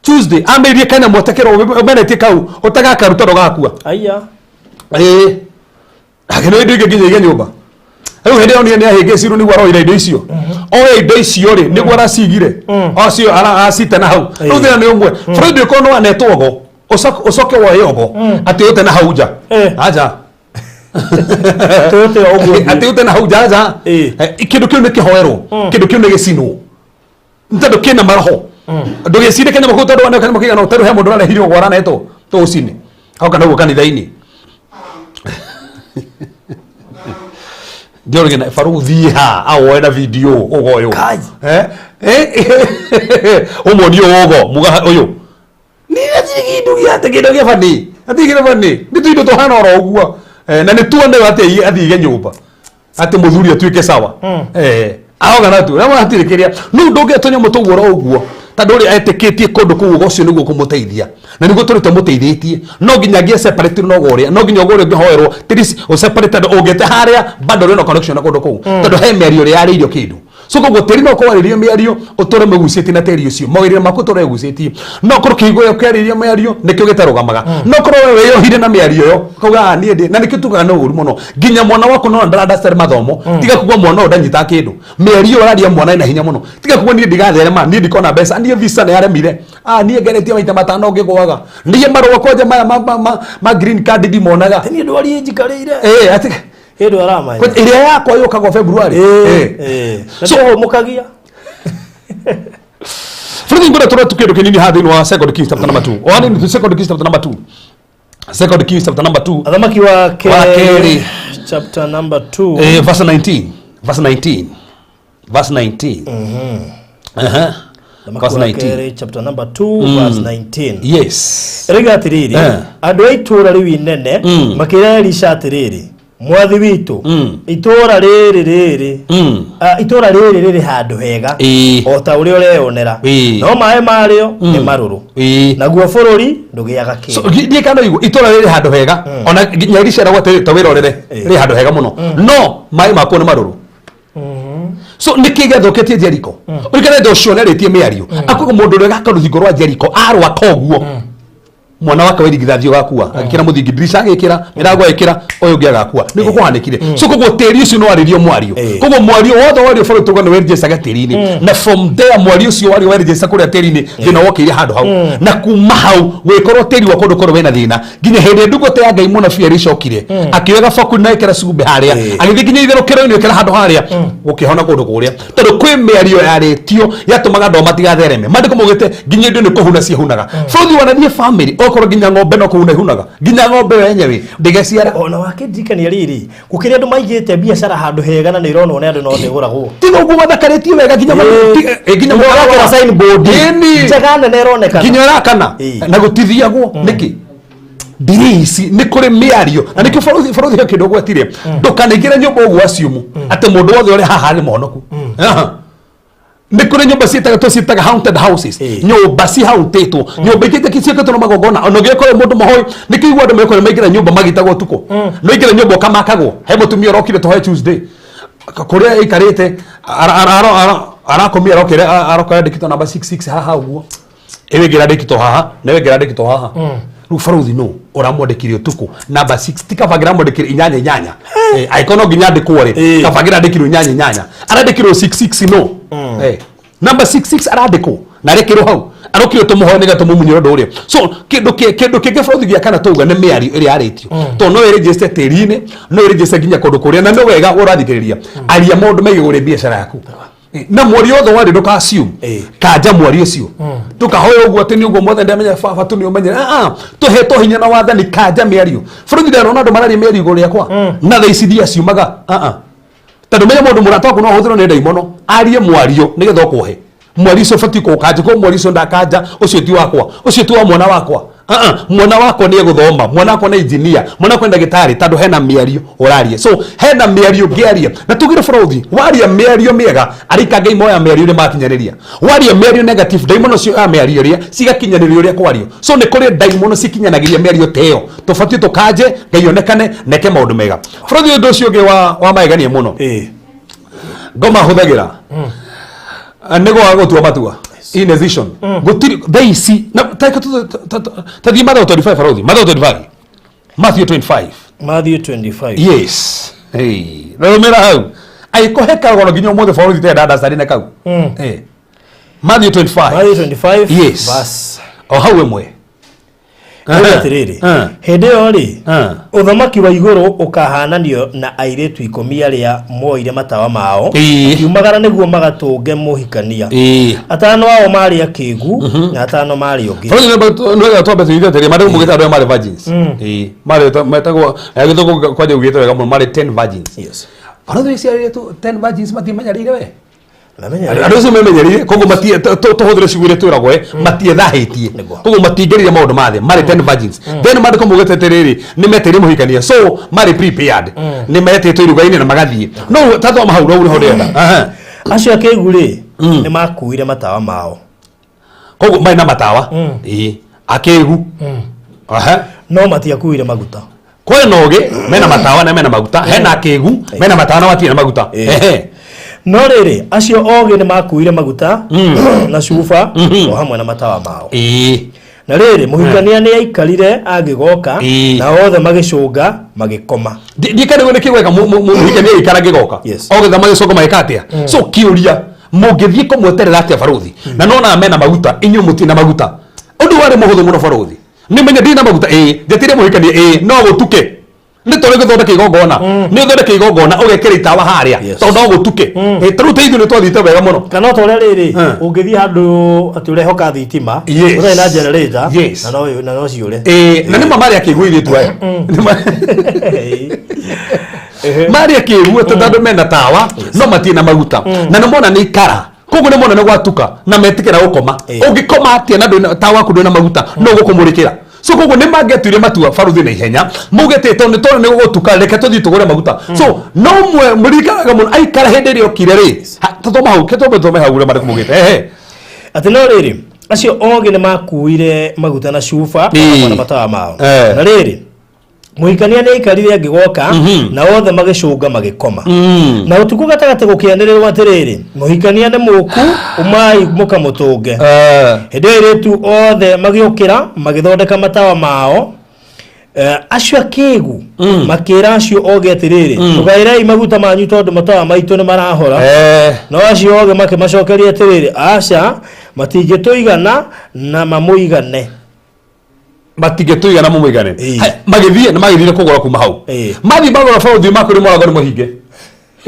Tuesday, amĩririe kanyamũ atekĩrwo ũmenetie kau ũtagakaruta ndũgakua. Aya. Ĩĩ, akĩno indo ingĩ nginya ige nyũmba. Rĩu hĩndĩ ĩyo nĩ ahĩngĩcirwo nĩguo aroire indo icio, oe indo icio rĩ, nĩguo aracigire ocio aracite na hau. Rĩu thĩna nĩ ũmwe, Freud, ũkorwo nĩ wanetwo ũgo, ũcoke woe ũgo atĩ ũte na hau nja. Aja. Tũte ũguo. Atĩ ũte na hau nja, aja. Kĩndũ kĩu nĩ kĩhoerwo, kĩndũ kĩu nĩ gĩcinwo, nĩ tondũ kĩna maroho. Ndũgĩcire kanyamũ kau tondũ wana kanyamũ kaigana ũũ, tondũ he mũndũ ũrarehire ũguo aranetwo tũcine oka naguo kanitha-inĩ. Ndiorige na baruthi ha awoe na video ũgo ũyũ. Kai. Eh, ũmuonie ũgo muga ũyũ nĩ hatirĩ kĩndũ gĩa atĩ kĩndũ gĩa bani, hatirĩ kĩndũ bani, nĩ tũindo tũhana oro ũguo. Na nĩ tuone atĩ athiige nyũmba atĩ mũthuri atuĩke sawa. Aroga na tu na hatirĩ kĩrĩa no ndũngĩ tũnyamũ tũguo oro ũguo, tondũ ũrĩa etĩkĩtie kũndũ kũu ũgo ũcio nĩguo kũmũteithia na nĩguo tũrĩte mũteithĩtie, no nginya ngĩe separate na ũgo ũrĩa, no nginya ũgo ũrĩa ũngĩhoerwo tĩri ũseparate, tondũ ũngĩte harĩa bado ũrĩ na connection na kũndũ kũu, tondũ he mĩario ĩrĩa yarĩirio kĩndũ. So koguo tĩri no ũkorwo warĩirio mĩario ũtũre mũgucĩtie na tĩri ũcio mawĩra maku ũtũre ũgucĩtie, no korwo kĩhingo gĩaku kĩarĩirio mĩario nĩkĩo gĩtarũgamaga, no korwo we wĩyohire na mĩario ĩyo ũkauga, "Ah, niĩ ndĩ na nĩkĩo tugaga nĩ ũru mũno nginya mwana waku no ndara mathomo." Tiga kuga mwana ũyũ ndanyitaga kĩndũ, mĩario ũraria mwana ĩna hinya mũno. Tiga kuga niĩ ndigatherema, niĩ ndikona mbeca, niĩ visa nĩ yaremire, ah, niĩ ngeretie maita matano ngĩgwaga, niĩ marũa kwanja maya ma green card ndimonaga. Niĩ ndwari njikarĩire. Atĩ Ĩndũ aramanya. Ĩrĩa yakwa yũkaga February. Na ndĩhũmũkagia. Bũrũri ngwenda tũrore tu kĩndũ kĩnini haha thĩinĩ wa Second Kings chapter number 2. O hanini, Second Kings chapter number 2. Second Kings chapter number 2. Athamaki wa Wa kerĩ. Chapter number 2. Verse 19. Verse 19. Verse 19. Aha. Athamaki Verse wa 19. kerĩ chapter number 2 verse 19. Rĩga atĩrĩrĩ, andũ a itũũra rĩu inene makĩra Elisha atĩrĩrĩ, "Mwathi witũ, itũũra rĩrĩ rĩrĩ itũũra rĩrĩ rĩrĩ handũ hega o ta ũrĩa ũreyonera, no maĩ marĩo nĩ marũrũ, naguo bũrũri ndũgĩaga So kĩndũ." Ndiĩ kana igua itũra rĩrĩ handũ hega, ona nginya Elisha eragwo atĩrĩ, ta wĩrorere, rĩrĩ handũ hega mũno, no maĩ makuo nĩ marũrũ. So nĩkĩ gĩathũkĩtie Jericho? Ũrikane Joshua nĩarĩtie mĩario akuga mũndũ ũrĩa ũgaka rũthingo rwa Jericho arwaka ũguo, mwana wake wa irigithathi ũgakua. Agĩkĩra mũthingi, ndirica agĩkĩra, mĩrango agĩkĩra, ũyũ ũngĩ agakua. Nĩguo kũhanĩkire. So koguo tĩri ũcio nĩ warĩrio mwario. Koguo mwario wothe wario bũrũri tuga nĩ wenjecaga tĩri-inĩ, na from there mwario ũcio wario wenjeca kũrĩa tĩri-inĩ, thĩna wokĩire handũ hau, na kuma hau gũgĩkorwo tĩri wa kũndũ kũrĩa wĩna thĩna nginya hĩndĩ ĩrĩa ndungata ya Ngai mũnabii arĩcokire akĩoya gabakuri na ĩkĩra cumbĩ harĩa, agĩthiĩ nginya itherũkĩro-inĩ ĩkĩra handũ harĩa, gũkĩhona kũndũ kũrĩa, tondũ kwĩ mĩario yarĩtio yatũmaga andũ ao matigathereme. Maandĩko maugĩte nginya indo nĩ kũhuna cihunaga. Bũrũri wanathiĩ family okorwo nginya ng'ombe no kũhuna ihunaga, nginya ng'ombe yo yenyewe ndĩgeciara. Ona wakĩndirikania rĩrĩ, gũkĩrĩ andũ maigĩte biacara handũ hega na nĩ ironwo nĩ andũ no ndĩgũragwo. Tiga ũguo mathakarĩtie wega nginya nginya Ũgakĩra signboard njega nene ĩronekana. Nginya ĩrakana. Na gũtithiagwo nĩkĩ? Ndiri ici nĩ kũrĩ mĩario, na nĩkĩo barothi he kĩndũ ũgwetire, ndũkanaingĩre nyũmba ũguo assume atĩ mũndũ wothe ũrĩ haha nĩ mũhonoku. Aha. Nĩ kũrĩ nyũmba ciĩtaga tũciĩtaga haunted houses. Nyũmba cihauntĩtwo, nyũmba ingĩ ciĩkĩtwo na magongona. Ona ũngĩkorwo mũndũ mũhoi nĩkĩo igua andũ mekore maingĩra nyũmba magitagwo ũtukũ, no ingĩra nyũmba ũkamakagwo. He mũtumia ũrokire tũhoe Tuesday kũrĩa aikarĩte, arakomia, arokire aroka yandĩkĩtwo namba 66 haha ũguo, ĩyo ĩngĩ ĩrandĩkĩtwo haha na ĩyo ĩngĩ ĩrandĩkĩtwo haha. Rĩu barothi no ũramwandĩkire ũtukũ namba 6, ti kaba ngĩramwandĩkire inyanya inyanya. Angĩkorwo no nginya andĩkwo rĩ, kaba ngĩrandĩkirwo inyanya inyanya, arandĩkirwo 66 no namba 66 arandĩkwo na arekĩrwo hau. Arokire tũmũhoe nĩgetha tũmumunyĩre ũndũ ũrĩa. So kĩndũ kĩngĩ bũrũri gĩa kana tauga nĩ mĩario ĩrĩa yarĩtio, tondũ no ĩregister tĩri-inĩ, no ĩregister nginya kũndũ kũrĩa. Na nĩ wega ũrathikĩrĩria, aria maũndũ megiĩ kũrĩ biacara yaku na mwario wothe warĩ, ndũka assume kanja mwario ũcio, ndũkahoya ũguo atĩ nĩ ũguo mothe ndamenya baba tu nĩ ũmenyere. Ah, ah, tũhetwo hinya na wathani kanja mĩario. Bũrũri ndarona andũ mararia mĩario igũrũ rĩakwa na thaa ici ndiaciumaga. Ah, ah, tondũ menya mũndũ mũrata waku no ahũthĩrwo nĩ ndaimono arie mwario nĩgetha ũkwohe. Mwario ũcio ũbatiĩ kũũkanja ko mwario ũcio ndakanja, ũcio ti wakwa, ũcio ti wa mwana wakwa. Ah, ah, mwana wakwa nĩ egũthoma, mwana wakwa nĩ engineer, mwana wakwa nĩ ndagĩtarĩ, tondũ hena mĩario ũraria. So hena mĩario ũngĩaria na tugire bũrũthi waria mĩario mĩega, arĩka Ngai moya mĩario ĩrĩa makinyanĩria. Waria mĩario negative, ndaimono cioya mĩario ĩrĩa cigakinyanĩria ũrĩa kwario. So nĩ kũrĩ ndaimono cikinyanagĩria mĩario ta ĩyo. Tũbatiĩ tũkanje Ngai onekane neke maũndũ mega. Bũrũthi, ũndũ ũcio ũngĩ wa magegania mũno ngoma hũthagĩra nĩ gwaga gũtua matua, indecision. Gũtirĩ thaa ici na ta thiĩ Mathayo 25, barothi, Mathayo 25, Matthew 25. Matthew 25. Yes, hey, rũmĩra hau aikohe kagono nginya ũmũthĩ barothi tenda ndacari kau. Eh. Matthew 25. Matthew 25. Yes. Verse o hau ĩmwe. Kuga atĩrĩrĩ, hĩndĩ ĩyo rĩ, ũthamaki wa igũrũ ũkahananio na airĩtu 10 arĩa moire matawa mao, makiumagara nĩguo magatũnge mũhikania. Atano ao marĩ akĩgu na atano marĩ ũngĩ. Bũrũri nĩwega twambe tũnyite atĩrĩ, marĩ mugĩte andũ arĩa marĩ virgins. Ĩĩ, marĩ metagwo gĩthũngũ kwanja ugĩte wega mũno, marĩ 10 virgins. Bũrũri ici airĩtu 10 virgins matimenyereire we. Namenya. Andũ acio memenyereire, koguo matie tũhũthĩre ciugo iria twĩragwo, matiethahĩtie. Koguo matingĩrire maũndũ ma thĩ, marĩ 10 virgins. Then maandĩko maugĩte atĩrĩrĩ, nĩ metĩire mũhikania, so marĩ prepared, nĩ metĩtwo iruga-inĩ na magathiĩ. No ta thoma hau rau nĩho ndĩrenda. Aha. Acio akĩgu rĩ, nĩ makuire matawa mao. Koguo marĩ na matawa, ĩĩ, akĩgu. Aha. No matiakuire maguta. Kwĩna ũgĩ mena matawa na mena maguta, hena akĩgu mena matawa na matirĩ na maguta. Ehe. No rĩrĩ, acio ogĩ nĩ makuire maguta na cuba o hamwe na matawa mao. Na rĩrĩ, mũhikania nĩ aikarire agĩgoka, na othe magĩcũnga magĩkoma. Ndikanĩgwo nĩ kĩgweka mũhikania gĩikara gĩgoka. Ogetha magĩcoka magĩka atĩa? So kĩũria, mũngĩthiĩ kũmweterera atĩa barũthi na nonaga mena maguta, inyuĩ mũtirĩ na maguta? Ũndũ warĩ mũhũthũ mũno, barũthi, nĩ menye ndina maguta, ĩĩ, njetire mũhikania, ĩĩ, no gũtuke nĩ tondũ gũthondeka igongona, nĩ ũthondeke igongona ũgekĩra itawa harĩa, tondũ no gũtuke. Ta rĩu ta ithuĩ nĩ twathiĩte wega mũno. Kana o ta ũrĩa rĩrĩ, ũngĩthiĩ handũ atĩ ũrehoka thitima ũtarĩ na generator, na no ciũre. Ĩĩ, na nĩma marĩ akĩgu airĩtu aya. Marĩ akĩgu atĩ tondũ mena tawa no matirĩ na maguta, na nĩ mona nĩ ikara, koguo nĩ mona nĩ gwatuka na metĩkĩra gũkoma. Ũngĩkoma atĩa na ndwĩna tawa waku, ndwĩna maguta, no gũkũmũrĩkĩra? So koguo nĩ mangĩatuire matua baruthi na ihenya mauge atĩ tondũ nĩ tondũ nĩ gũgũtuka, reke tũthiĩ tũgũre maguta. So no mwe mũririkanaga mũno aikara hĩndĩ ĩrĩa okire rĩ. Tũthome hau, ke twambe tũthome hau ũrĩa marĩ kũmũgĩte ehe. Atĩ no rĩrĩ, acio ogĩ nĩ makuire maguta na cuba o hamwe na matawa mao. Na rĩrĩ, mũhikania nĩ aikarire angĩgoka, na othe magĩcũnga magĩkoma. Na ũtukũ gatagatĩ gũkĩanĩrĩrwo atĩrĩrĩ, "Mũhikania nĩ mũku, umai mũkamũtũnge." Hĩndĩ ĩyo airĩtu othe magĩũkĩra magĩthondeka matawa mao. Acio akĩgu makĩra acio ogĩ atĩrĩrĩ, "Tũgaĩrei maguta manyu, tondũ matawa maitũ nĩ marahora." No acio ogĩ makĩmacokeria atĩrĩrĩ, "Aca, matingĩtũigana na mamũigane." Matingĩtũigana mũmũigane. Hai, magĩthiĩ na magĩthire kũgũra kuma hau. Mathiĩ magũra, bũrũri makũrĩ mũrango nĩ mũhinge.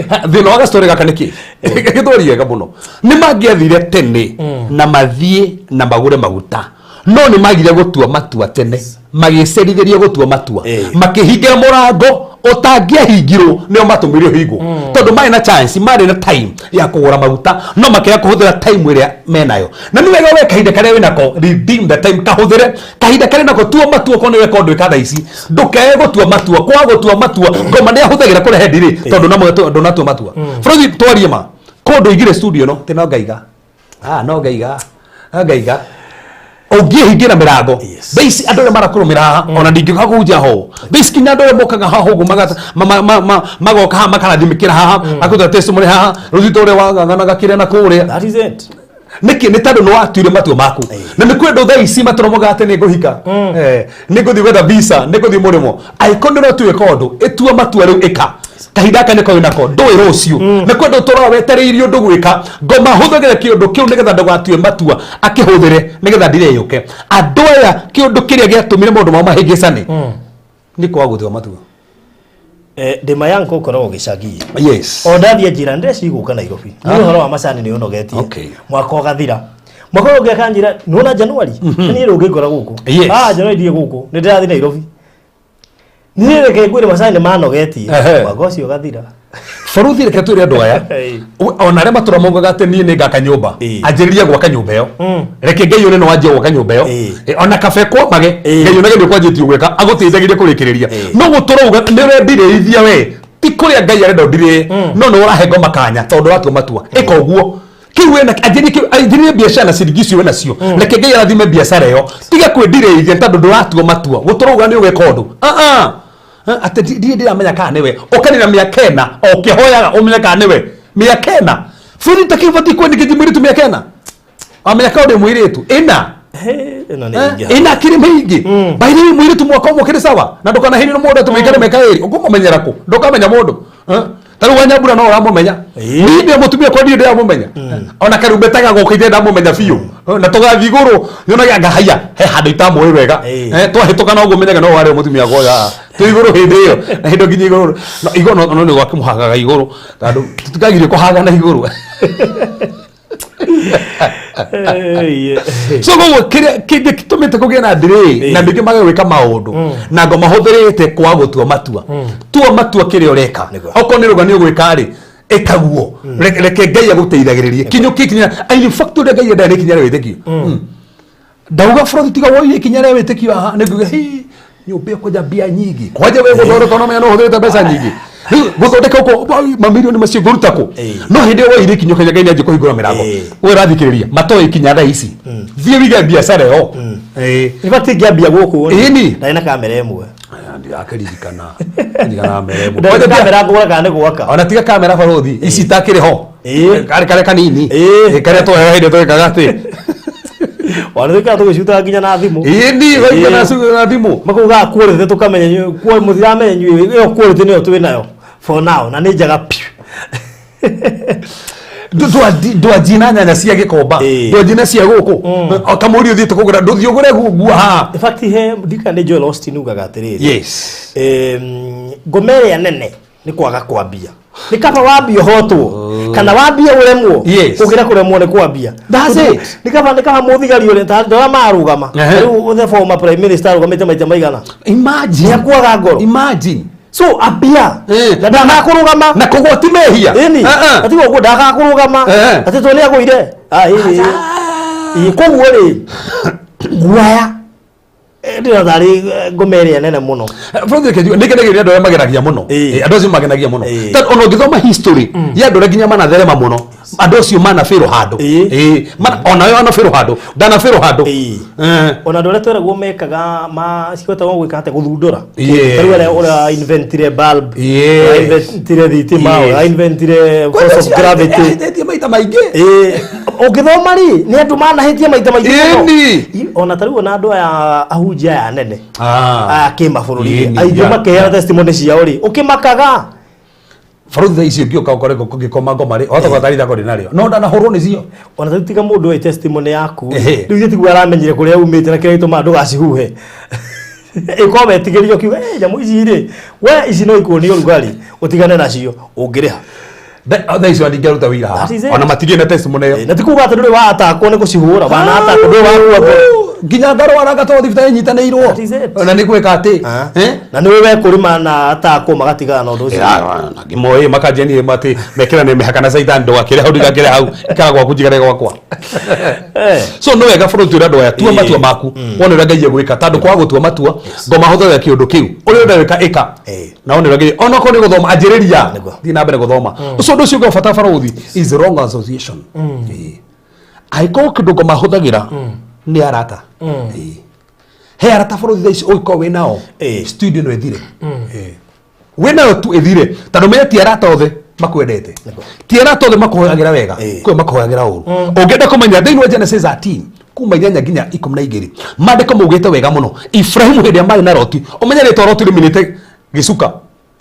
Ha, thĩna wa gastorĩ gaka nĩkĩ gĩthweri wega mũno, nĩ mangĩathire tene na mathiĩ na magũre maguta, no nĩ magire gũtua matua tene, magĩcerithĩria gũtua matua. Makĩhingĩra mũrango ũtangĩahingirwo, nĩo matũmire ũhingwo, tondũ marĩ na chance, marĩ na time ya kũgũra maguta, no makĩaga kũhũthĩra time ĩrĩa menayo. Na nĩ wega we kahinda karĩa wĩnako, redeem the time, kahũthĩre kahinda karĩa nako, tua matua. Okorwo nĩ weka ũndũ ĩka thaa ici, ndũkae gũtua matua. Kwaga gũtua matua, ngoma nĩ ahũthagĩra kũrehe ndirĩ, tondũ ndũnatua matua. Bũrũri, twarie ma kũndũ ingire studio no tĩ no ngaiga, ah, no ngaiga, no ngaiga ũngĩhingĩra mĩrango. Thaa ici andũ arĩa marakũrũmĩra haha, ona ndingĩũka kũhunjia ho thaa ici, kinya andũ arĩa mokaga haha ũguo magoka haha makarathimĩkĩra haha, makũruta testimony haha, rũthito ũrĩa wang'ang'anaga kĩrĩa na kũrĩa. That is it. Nĩkĩ? Nĩ tondũ nĩ watuire matua maku. Na nĩ kwĩ andũ thaa ici matũromoga atĩ nĩ ngũhika, nĩ ngũthiĩ gwetha visa, nĩ ngũthiĩ mũrĩmo. Angĩkorwo nĩ ũratua ĩka ũndũ, ĩtua matua rĩu, ĩka. Kahinda gaka nĩko wĩnako, ndũĩ rũciũ nĩ kwenda ũtũraga wetereire ũndũ gwĩka. Ngoma hũthagĩra kĩũndũ kĩu nĩgetha ndũgatue matua, akĩhũthĩre nĩgetha ndire yũke. Andũ aya, kĩũndũ kĩrĩa gĩatũmire maũndũ mao mahĩngĩcane nĩ kwaga gũtua matua. Ndĩ mayanko ũkoragwo gĩcagi. O ndathiĩ njĩra ndĩreci gũka Nairobi nĩ ũhoro wa macani nĩ ũnogetie. Mwaka ũgathira, mwaka ũyũ ũngĩ akanjĩra, nĩwona Januari niĩ rĩ ũngĩngora gũkũ. Ah, Januari ndirĩ gũkũ, nĩ ndĩrathiĩ Nairobi. Niĩ reke ngwĩre, macani nĩ manogetie. Mwaka ũcio ũgathira. Baruthi, reke twĩre andũ aya, ona arĩa matũra maugaga atĩ niĩ nĩ ngaka nyũmba, anjĩrĩria gwaka nyũmba ĩyo. Reke Ngai one no wanjie gwaka nyũmba ĩyo. Ona kabe kwamage, Ngai onage nĩ ũkwanjĩtie gwĩka, agũteithagĩrie kũrĩkĩrĩria. No gũtũra uga nĩ ũrendirĩithia, we ti kũrĩa Ngai arenda ũndirĩe, no nĩ ũrahe ngoma kanya tondũ ũratua matua. Ĩka ũguo kĩu wĩna, anjĩrie kĩu, anjĩrie biacara na ciringi icio wĩnacio. Reke Ngai arathime biacara ĩyo. Tiga kwĩndirĩithia tondũ ndũratua matua. Gũtũra uga nĩ ũgeka ũndũ. Ah, ah. Atĩ ndirĩ ndĩramenya kana nĩwe ũkanina mĩaka 4 o ũkĩhoyaga ũmenye kana nĩwe. Mĩaka 4, bũrũri ta kĩu batiĩ kwendekithia mũirĩtu mĩaka 4, wamenya kana ndĩ mũirĩtu 4. Ĩno nĩ ingĩ. 4 kĩrĩ mĩingĩ. By the way, mũirĩtu mwaka ũmwe kĩrĩ sawa, na ndũkanahĩrĩre mũndũ atĩ mũikare mĩaka 2. Ũkũmũmenyera kũ? Ndũkamenya mũndũ. Eh? Ta rĩu Wanyambura no ũramũmenya. Niĩ ndĩ mũtumia kwa ndirĩ ndĩramũmenya, ona karumbeta gagũkĩte ndamũmenya biũ. Na tũgathiĩ igũrũ nyonaga anga haiya he handũ itamũĩ wega. Twahĩtũka no ũguo menyaga no warĩ mũtumia goya twĩ igũrũ hĩndĩ ĩyo, na hĩndĩ nginya igũrũ no igũrũ no nĩ gwakĩmũhagaga igũrũ, tondũ tũtikagirio kũhagana igũrũ. So koguo kĩrĩa kĩngĩ gĩtũmĩte kũgĩe na delay na ningĩ mage gwĩka maũndũ na ngoma hũthĩrĩte kwaga gũtua matua. Tua matua kĩrĩa ũreka. Okorwo nĩ rũgano ũgwĩka rĩ, ĩkaguo. Reke Ngai agũteithagĩrĩrie kinyũkie ikinya. In fact, ũrĩa Ngai endaga nĩ ikinya rĩa wĩtĩkio. Ndauga bũrũri tiga woire ikinya rĩa wĩtĩkio haha nĩ nguga hi nyũmba ĩyo kwanja mbia nyingĩ, kwanja we gũthondeka no menya no ũhũthĩrĩte mbeca nyingĩ. Rĩu gũthondeka ũko mamirioni macio ngũruta kũ? No hĩndĩ ĩyo woire ikinya, ũkenya Ngai nĩ anjie kũhingũra mĩrango. We ũrathikĩrĩria matoĩ ikinya thaa ici, thiĩ wige biacara ĩyo. In fact, ingĩambia gũkũ Ĩni. Ndarĩ na kamera ĩmwe. Aya, ndirakĩririkana ndirikana kamera ĩmwe. Ndarĩ na kamera ngũgũra kana nĩ gwaka. Ona tiga kamera, barothi ici itakĩrĩ ho. Karĩ karĩa kanini. Karĩa twoyaga hĩndĩ twekaga atĩ Ona twĩkaga tũgĩcutaga nginya na thimũ. Ĩni waigua na na thimũ. Makugaga quality tũkamenya mũtiramenya inyuĩ ĩyo quality nĩyo twĩ nayo for now, na nĩ njega piũ. Ndwanjie na nyanya cia Gĩkomba, ndwanjie na cia gũkũ o kamũri ũthiĩte kũgũra, ndũthiĩ ũgũre nguo haha. In fact, he ndika nĩ Joel Austin ugaga atĩrĩrĩ, ngoma ĩrĩa nene nĩ kwaga kwambia. Nĩ kaba wambia ũhotwo kana wambia ũremwo gũkĩra kũremwo nĩ kwambia. That's it. Nĩ kaba mũthigari ũrĩa ta ndora marũgama. Rĩu the former prime minister arũgamĩte maita maigana? Imagine. Nĩ akuaga ngoro. Imagine. So ambia. Na ndagakũrũgama. Na kũgwa ti mehia. Ĩni. Atiga ũguo ndagakũrũgama atĩ to nĩ agũire. Ah, ĩĩ. Ĩĩ, koguo rĩ, guaya ndĩrona tarĩ ngoma ĩrĩa nene mũno. Bũrũri nĩ ngenagĩrĩria andũ arĩa mageragia mũno. Andũ acio magenagia mũno. Tondũ ona ũngĩthoma history ya andũ arĩa nginya manatherema mũno, andũ acio manabĩrwo handũ. Onawe wanabĩrwo handũ, ndanabĩrwo handũ. Ona andũ arĩa tweragwo mekaga ma cihotagwo gwĩka atĩa, gũthundũra. Ta rĩu ũrĩa inventire bulb, ũrĩa inventire thitima, ũrĩa inventire force of gravity. Ahĩtĩtie maita maingĩ. Ũngĩthoma rĩ, nĩ andũ manahĩtia maita maingĩ mũno. Ĩni. Ona ta rĩu ona andũ aya ahunjia aya nene aya kĩmabũrũri aingĩ makeheana testimony ciao rĩ, ũkĩmakaga. Baruthi, thaa ici ũngĩũka ũkore ngĩkoma ngoma rĩ, wahota gwata ithako ndĩnarĩo no ndanahũrwo nĩcio. Ona rĩu tiga mũndũ oĩ testimony yaku. Rĩu ithuĩ tiguo aramenyire kũrĩa umĩte na kĩrĩa gĩtũmaga ndũgacihuhe, ĩkorwo wetigĩrio ũkiuga, "Eh, nyamũ ici rĩ, we ici no ikuonie ũrugarĩ, ũtigane nacio ũngĩrĩha." Thaa icio ndingĩaruta wĩira haha. That is it. Ona matigĩ na testimony ĩyo. Na ti kuga atĩ ndũrĩ watakwo nĩ gũcihũra, wanatakwo, ndũrĩ wakua ngoro. Nginya ngarwara ngatwarwo thibitarĩ nyitanĩirwo. That is it. Ona nĩ gwĩka atĩ. Eh? Na nĩ we kũrĩma na atakwo magatigana na ũndũ ũcio. Ngĩmoĩ makanjia niĩ matĩ mekĩra nĩ mĩhaka na caitani, ndũgakĩre hau, ndigakĩre hau, ikara gwaku, njikare gwakwa. So nĩ wega bũrũri twĩra andũ aya, tua matua maku wone ũrĩa Ngai egwĩka, tondũ kwaga gũtua matua ngoma hũthagĩra kĩũndũ kĩu ũrĩa ũrenda gwĩka ĩka. Na wone ũrĩa Ngai, onokorwo nĩ gũthoma, anjĩrĩria. Thiĩ na mbere gũthoma. Ũcio ũndũ ũcio ũngĩ wa bata, barũthi, is wrong association. Angĩkorwo kĩndũ ngoma hũthagĩra nĩ arata. He arata, bũrũri, thaa ici ũngĩkorwo wĩ nao, studio ĩno ĩthire. Wĩ nayo tu ĩthire, tondũ menye ti arata othe makwendete, ti arata othe makũhoyagĩra wega. Kwĩ makũhoyagĩra ũru. Ũngĩenda kũmenya, thĩinĩ wa Genesis 13 kuma 8 nginya 12, maandĩko maugĩte wega mũno, Ibrahimu hĩndĩ ĩrĩa marĩ na Loti, ũmenye rĩtwa Loti rĩminĩte gĩcuka.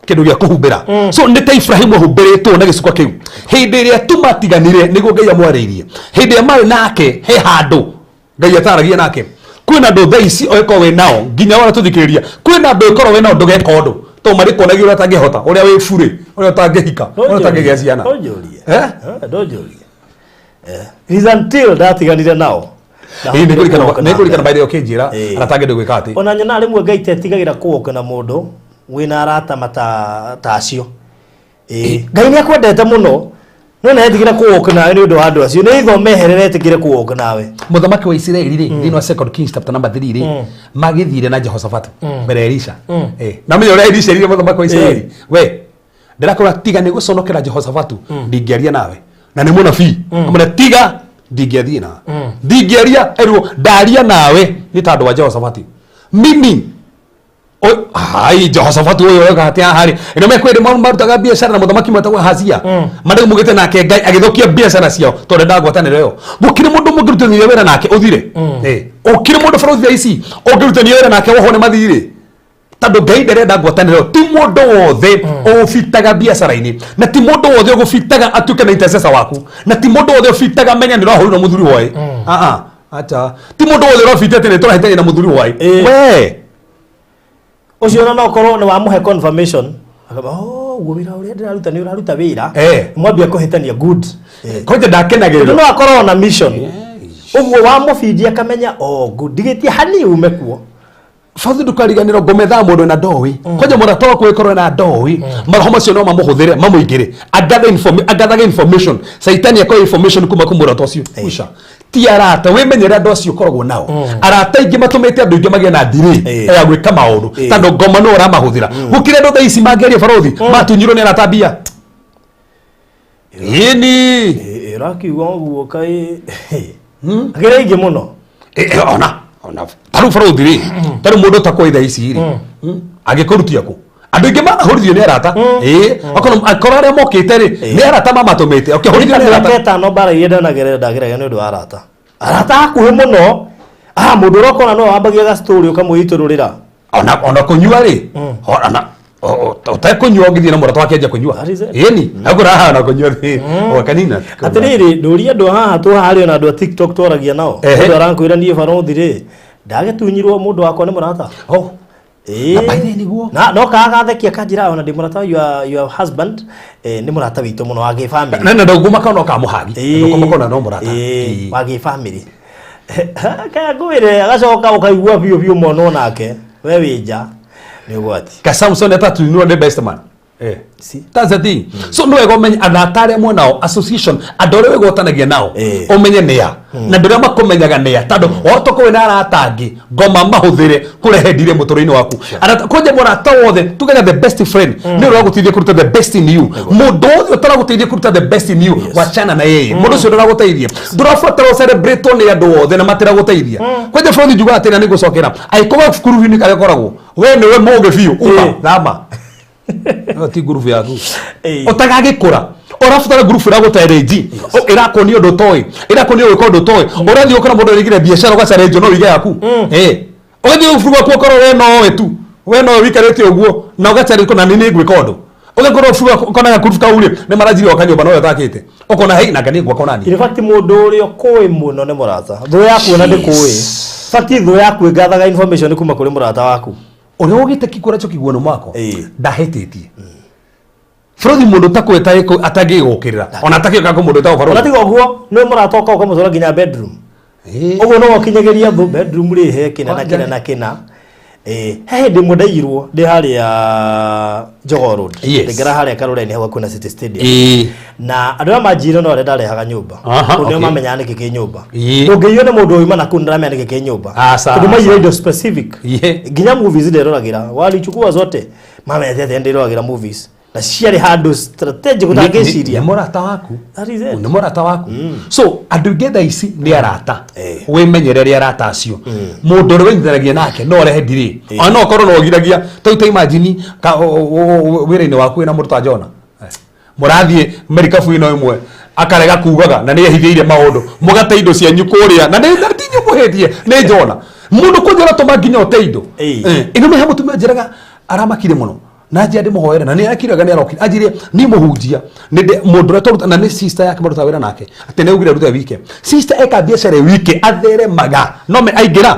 Kĩndũ gĩa kũhumbĩra. So nĩ ta Ibrahimu ahumbĩrĩtwo na gĩcuka kĩu. Hĩndĩ ĩrĩa tu matiganire nĩguo Ngai amwarĩirie. Hĩndĩ ĩrĩa marĩ nake, he handũ Ngai ataragia nake. Kwĩna andũ thaa ici ũngĩkorwo wĩ nao, nginya wona tũthikĩrĩria, kwĩna andũ ũngĩkorwo wĩ nao ndũgeka ũndũ tondũ marĩkuonagia ũrĩa ũtangĩhota, ũrĩa wĩ burĩ, ũrĩa ũtangĩhika, ũrĩa ũtangĩgĩa ciana. Ndũnjũrie. Eh? Eh, ndũnjũrie. Eh, it is until ndatiganire nao. Ĩĩ, nĩngũririkana. Ndahotire Nĩngũririkana by the way ũkĩnjĩra arata angĩ ndũgwĩka atĩ. Ona nyonaga rĩmwe Ngai tetigagĩra kũwoka na mũndũ wĩna arata mata ta acio. Ĩĩ, Ngai nĩ akwendete mũno, no nĩ etigĩra kũwoka nawe nĩ ũndũ wa andũ acio. Nĩ itho meherere etĩkĩre kũwoka nawe. Mũthamaki wa Isiraeli rĩ, thĩinĩ wa Second Kings chapter number 3 rĩ, magĩthire na Jehoshaphat mbere ya Elisha. Eh, na menya ũrĩa Elisha erire mũthamaki wa Isiraeli, we ndĩrakwĩra, tiga nĩ gũconokera Jehoshaphat, ndingĩaria nawe, na nĩ mũnabii. Amwĩra, tiga, ndingĩathiĩ nawe, ndingĩaria. Erwo, ndaria nawe nĩ tondũ wa Jehoshaphat, meaning hai Jehoshaphat ũyũ oiga atĩ haha rĩ, ĩno mekwĩrĩ marutaga biacara na mũthamaki mwetagwo Ahazia, marĩ mugĩte nake Ngai agĩthũkia biacara ciao tondũ ndendaga ngwatanĩro ĩyo. Gũkĩrĩ mũndũ mũngĩrutithania wĩra nake ũthire. Eh, ũkĩrĩ mũndũ bũrũri thaa ici ũngĩrutithania wĩra nake wohwo nĩ mathirĩ, tondũ Ngai ndarenda ngwatanĩro. Ti mũndũ wothe ũbitaga biacara-inĩ, na ti mũndũ wothe ũgũbitaga atuĩke na intercessor waku, na ti mũndũ wothe ũbitaga menya nĩ ũrahũrirwo mũthuri woĩ. Ah, ah, acha, ti mũndũ wothe ũrabita atĩ nĩ tũrahĩtania na mũthuri woĩ. We Ũcio ona no korwo nĩ wamũhe confirmation. Akamba, oh, ũguo wĩra ũrĩa ndĩraruta nĩ ũraruta wĩra. Mwambia kũhĩtania, good. Kwanja ndakenagĩrĩra. No akorwo na mission. Ũguo wamũbindia akamenya, oh, good. Ndigĩtie hani ume kuo. Bathi ndũkariganĩrwo ngomethaga mũndũ na ndoĩ. Kwanja mũrata waku ĩkorwo na ndoĩ, maroho macio no mamũhũthĩre mamũingĩre, agathe agathaga information, Caitani akoya information kuma kũ mũrata ũcio. Uca ti arata, wĩmenyere andũ acio ũkoragwo nao. Arata aingĩ matũmĩte andũ aingĩ magĩe na ndirĩ ya gwĩka maũndũ, tondũ ngoma no ũramahũthĩra. Gũkĩrĩ andũ thaa ici mangĩaria, barothi, matunyirwo nĩ arata mbia ĩni. Ĩrakiuga ũguo kaĩ akĩrĩ aingĩ mũno. Eh, eh, ona tarĩu barothi rĩ, tarĩu mũndũ ũtakũĩ thaa ici rĩ, angĩkũrutia kũ? Andũ aingĩ manahũrithio nĩ arata. Ĩĩ, akorwo arĩa mokĩte rĩ, nĩ arata mamatũmĩte ũkĩhũrithio nĩ mĩaka arata. 5 mbara iria ndanagerera, ndageragia nĩ ũndũ wa arata, arata hakuhĩ mũno. Ah, mũndũ ũrĩa ũkona no wambagia ga story ũkamwĩitũrũrĩra. Ona kũnyua rĩ, ona ũtekũnyua ũngĩthiĩ na mũrata wake anjia kũnyua. That is it. Ĩni akũra haha na kũnyua rĩ, o kanina. Atĩrĩrĩ, ndũria andũ a haha tũharĩ ona andũ a TikTok twaragia nao. Mũndũ arankwĩra, niĩ barothi rĩ, ndagĩtunyirwo mũndũ wakwa nĩ mũrata. Oh. Ĩĩ. Na by the way nĩguo. Na no kaga gathekia kanjĩra, ona ndĩ mũrata wa your husband, nĩ mũrata witũ mũno wa gĩbamĩrĩ. Na ndũngũmaka no kamũhagi, ndũngũmaka no mũrata. Wa gĩbamĩrĩ. Kaya ngwĩre, agacoka ũkaigua biũ biũ monwo nake we wĩ nja nĩ ũgwati. Ka Samson atatunyirwo nĩ best man. Eh. See? That's the thing. So no wega ũmenye arata arĩa mwenao, association, andũ arĩa wĩgwatanagia nao, ũmenye nĩa na andũ arĩa makũmenyaga nĩa, tondũ wahota kũwĩ na arata angĩ ngoma mahũthĩre kũrehe ndire mũtũrĩre-inĩ waku. Arata kwanja mũrata wothe tugaga the best friend nĩ ũrĩa ũragũteithia kũruta the best in you. Mũndũ wothe ũtaragũteithia kũruta the best in you, wachana na yeye. Mũndũ ũcio ndũragũteithia. Ndũrabatara ũcelebrate nĩ andũ othe na matiragũteithia. Kwanja bũrũri njugaga atĩrĩ, na nĩngũcokera, angĩkorwo ngurubu-inĩ karĩa ũkoragwo we nĩwe mũgĩ biũ, uma, thama. No ti ngurubu yaku. Ũtagagĩkũra ũrabatara ngurubu ĩragũchallenge, ĩrakuonia ũndũ ũtoĩ, ĩrakuonia gwĩka ũndũ ũtoĩ. Ũrathiĩ ũkora mũndũ arĩigire biacara, ũgachallenge no wĩige yaku. Eh, ũgathiĩ ngurubu waku ũkorwo we nowe tu, we nowe wikarĩte ũguo na ũgachallenge na nĩ nĩngwĩka ũndũ. Ũgakorwo ngurubu waku ũkona gakurubu kau rĩ, nĩ maranjirie gwaka nyũmba nowe ũtakĩte, ũkona hei nanga nĩ ngwaka onani. In fact, mũndũ ũrĩa ũkũĩ mũno nĩ mũrata. Thũ yaku ona ndĩkũĩ. Fact, thũ yaku ĩgathaga information kuma kũrĩ mũrata waku. Ũrĩa ũgĩte kikũracho kiguono mwako ndahĩtĩtie bũrũri. Mũndũ ũtakũĩ atangĩgũkĩrĩra ona atakĩũka kũ mũndũ ũtagwo ona barũthi. Tiga ũguo, nĩ mũrata ũka ũkamũtwara nginya bedroom. Ũguo no ũkinyagĩria thũ bedroom rĩ, he kĩna na kĩna na kĩna. Ĩĩ, he hĩndĩ ĩmwe ndaiyirwo ndĩ harĩa Jogoo Road. Ndĩngera harĩa Karũreni hau hakuhĩ na City Stadium. Na andũ arĩa manjire no arĩa ndarehaga nyũmba. Tondũ nĩo mamenyaga nĩkĩ kĩ nyũmba. Ndũngĩiywo nĩ mũndũ wauma na kũu ndaramenya nĩkĩ kĩ nyũmba. Aca, Tondũ maiyire aca. indo specific. Nginya movies nderoragĩra, walichukua zote. Mamenyete atĩ ndĩroragĩra movies na ciarĩ handũ strategic ũtangĩciria. Nĩ mũrata waku. That is it. Nĩ mũrata waku. So andũ aingĩ thaa ici nĩ arata. Wĩmenyerere arata acio. Mũndũ ũrĩa wĩnyitanagia nake no ũrehe ndirĩ, ona no ũkorwo no ũgiragia tau. Ta imagine wĩra-inĩ waku wĩna mũndũ ta Jona, mũrathiĩ merikabu ĩno ĩmwe, akarega kugaga na nĩ ehithĩire maũndũ, mũgate indo cianyu kũrĩa na nĩ na ti inyuĩ mũhĩtie, nĩ Jona. Mũndũ kũnja ũratũma nginya ũte indo. Ĩno nĩ he mũtumia njĩraga aramakire mũno. Na njia ndĩmũhoere na nĩ akiraga nĩ arokire anjĩrie niĩ mũhunjia nĩ ndĩ- mũndũ ũrĩa tũruta na nĩ sister yake marutaga wĩra nake atĩ nĩ augire arute wike sister eka biacara wike atheremaga no me aingĩra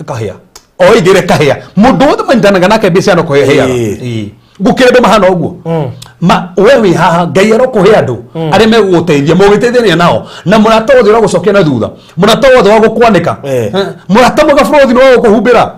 ĩkahĩa o aingĩra ĩkahĩa mũndũ wothe manyitanaga nake biacara no kũhĩa hĩaga Ĩĩ. Gũkĩrĩ andũ mahana ũguo ma we wĩ haha ngai arokũhe andũ arĩa megũgũteithia mũgĩteithania nao na mũrata wothe ũragũcokia na thutha mũrata wothe wa gũkwanĩka. Mũrata mwega bũrũri nĩ wa gũkũhumbĩra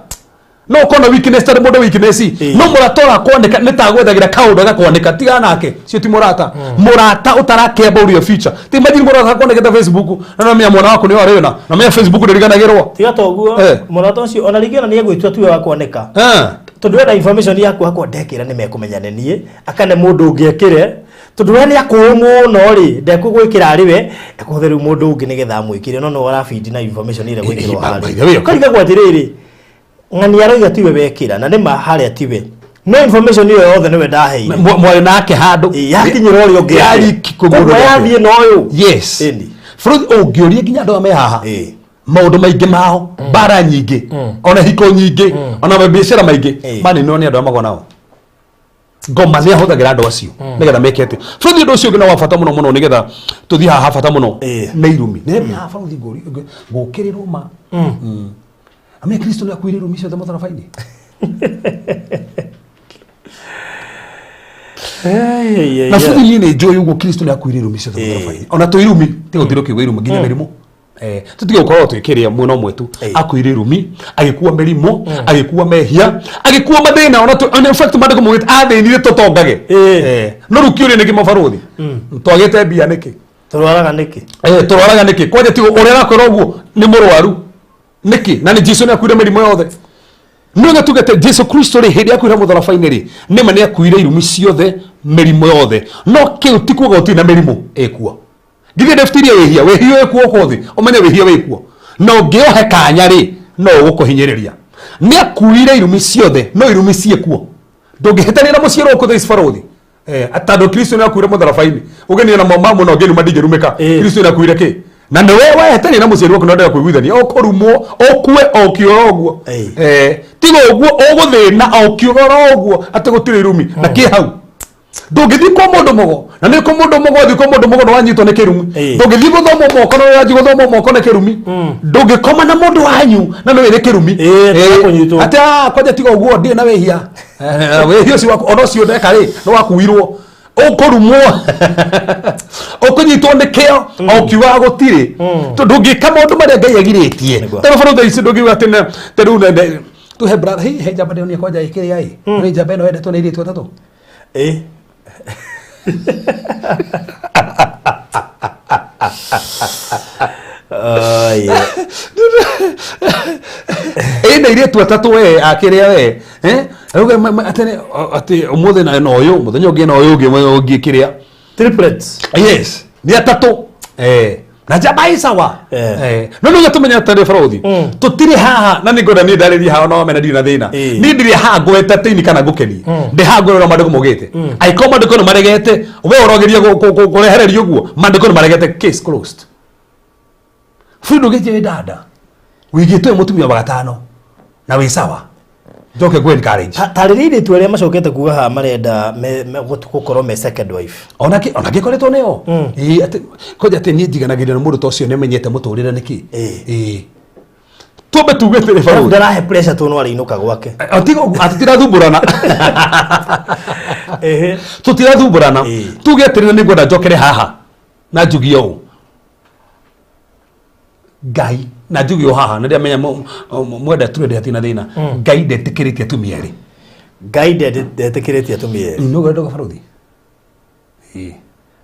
no ũkorwo na weakness tarĩ mũndũ weakness. No mũrata ũrakwanĩka nĩ ta gwethagĩra kaũndũ agakwanĩka tigana nake cio ti mũrata mũrata ũtarakĩa about your future ti imagine mũrata akwanĩkĩte Facebook na no menya mwana waku nĩ warĩ na na menya Facebook ndĩriganagĩrwo. Tiga to ũguo. Mũrata ũcio ona rĩngĩ ona nĩ egwĩtua tiwe wa kwanĩka tondũ wena information yaku hakwa ndekĩra nĩ mekũmenya nĩ niĩ akane mũndũ ũngĩ ekĩre tondũ we nĩ akũũ mũno rĩ ndekũgwĩkĩra arĩ we ekũhũthĩra rĩu mũndũ ũngĩ nĩgetha amwĩkĩre no no arabindi na information ĩrĩa gwĩkĩrwo harĩa ũkarigagwo atĩrĩrĩ ng'ani aroiga tiwe wekĩra na nĩma harĩa tiwe no information ĩyo yothe nĩwe ndaheire. Mwarĩ nake handũ. Yakinyĩra ũrĩa ũngĩ Yariki kũ mũndũ ũrĩa ũngĩ. Yathiĩ na ũyũ. Yes. Ĩni. Bũrũri ũngĩũria nginya andũ arĩa me haha maũndũ maingĩ mao mbara nyingĩ ona hiko nyingĩ ona mabiacara maingĩ maninwo nĩ andũ arĩa magwa nao ngoma nĩ ahũthagĩra andũ acio nĩgetha meke atĩ bũrũri ũndũ ũcio ũngĩ no wa bata mũno mũno nĩgetha tũthiĩ haha bata mũno nĩ irumi nĩ haha bũrũri ngũkĩrĩrwo ma. Ame Kristo nĩ akuire irumi ciothe mũtharaba-inĩ. Na bũrũri niĩ nĩ njũĩ ũguo Kristo nĩ akuire irumi ciothe mũtharaba-inĩ ona tũ irumi tiga gũtirĩ ũkiuga irumi nginya mĩrimũ. Tũtige gũkorwo twĩkĩrĩa mwena ũmwe tu. Akuire irumi agĩkua mĩrimũ agĩkua mehia agĩkua mathĩna ona in fact maandĩko maugĩte athĩnire tũtongage. No rĩu kĩũria nĩ kĩ mabarũthi twagĩte mbia nĩkĩ? Tũrwaraga nĩkĩ? Tũrwaraga nĩkĩ? Kwanja ti ũrĩa arakwĩra ũguo nĩ mũrwaru nĩkĩ? Na nĩ Jesu nĩ akuire mĩrimũ yothe nĩ tuge atĩ Jesu Kristo rĩ hĩndĩ akuire mũtharaba-inĩ rĩ nĩma nĩ akuire irumi ciothe mĩrimũ yothe no kĩu ti kuga gũtirĩ na mĩrimũ ĩkuo githĩ ndebutirie wĩhia wĩhia wĩkuo gũkũ thĩ ũmenye wĩhia wĩkuo na ũngĩohe kanya rĩ no ũgũkũhinyĩrĩria nĩ akuire irumi ciothe no irumi ciĩkuo ndũngĩhĩtania na mũciĩ gũkũ thaa ici barũthi tondũ Kristo nĩ akuire mũtharaba-inĩ ũgenie na mama mũno ngĩruma ndingĩrumĩka. Kristo nĩ akuire kĩ na nĩwe wehĩtania na mũciari waku na ndega kũiguithania ũkũrumwo ũkue o ũkiũra ũguo. Tiga ũguo ũgũthĩna o ũkiũra ũguo atĩ gũtirĩ irumi na kĩ hau ndũngĩthiĩ kwa mũndũ mũgo na nĩ kwa mũndũ mũgo thiĩ kwa mũndũ mũgo nĩwanyitwo nĩ kĩrumi. Ndũngĩthiĩ gũthomwo moko na ũranji gũthomwo moko nĩ kĩrumi ndũngĩkoma na mũndũ wanyu na nĩ wĩ nĩ kĩrumi. Kũnyitwo. Atĩ kwanja tiga ũguo ndirĩ na wĩhia. Wĩhia ũcio waku ona ũcio ndeka rĩ nĩ wakuirwo ũkũrumwo ũkũnyitwo nĩ kĩo o ũkiugaga gũtirĩ tondũ ndũngĩka maũndũ marĩa Ngai agirĩtie. Tondũ bado thaa ici ndũngiuga atĩ ta rĩu tuhe brother he njamba ndĩronia kwanja ĩkĩrĩa ĩ nĩ njamba ĩno yendetwo nĩ airĩtu atatũ. Ai. Ĩna airĩtu atatũ we akĩrĩa we rĩu atĩ atĩ ũmũthĩ na ũyũ mũthenya ũngĩ na ũyũ ũngĩ mũthenya ũngĩ kĩrĩa Triplets. Yes nĩ atatũ na njamba ĩ sawa. No nĩ tũmenye atĩrĩ bũrũthi tũtirĩ haha na nĩ ngwenda niĩ ndarĩrie haha no mena ndirĩ na thĩna. Niĩ ndirĩ haha ngũ entertain kana ngũkenie ndĩ haha ngwĩrora maandĩko maugĩte angĩkorwo maandĩko nĩ maregete we ũrogeria kũrehereria ũguo maandĩko nĩ maregete case closed bũrũri ndũngĩnjia wĩ dada wĩigĩtwo wĩ mũtumia wa gatano na wĩ sawa njoke ngũ encourage. Tarĩria airĩtu arĩa macokete kuga haha marenda gũkorwo me second wife. Ona ngĩkoretwo nĩo. Ĩĩ atĩ kwanja atĩ niĩ njiganagĩria na mũndũ ta ũcio nĩamenyete mũtũrĩre nĩkĩ. Ĩĩ twambe tuge atĩrĩ barũthi ndarahe pressure tondũ no arĩinũka gwake. Tiga ũguo tũtirathumbũrana. Tũtirathumbũrana. Tuge atĩrĩ na nĩngwenda njokere haha na njugie ũũ Ngai na njuge ũũ haha nĩ ndĩramenya mwenda turende hatirĩ na thĩna Ngai ndetĩkĩrĩtie atumia erĩ. Ngai ndetĩkĩrĩtie atumia erĩ. Nĩ ũguo ndoga barũthi. Ĩĩ.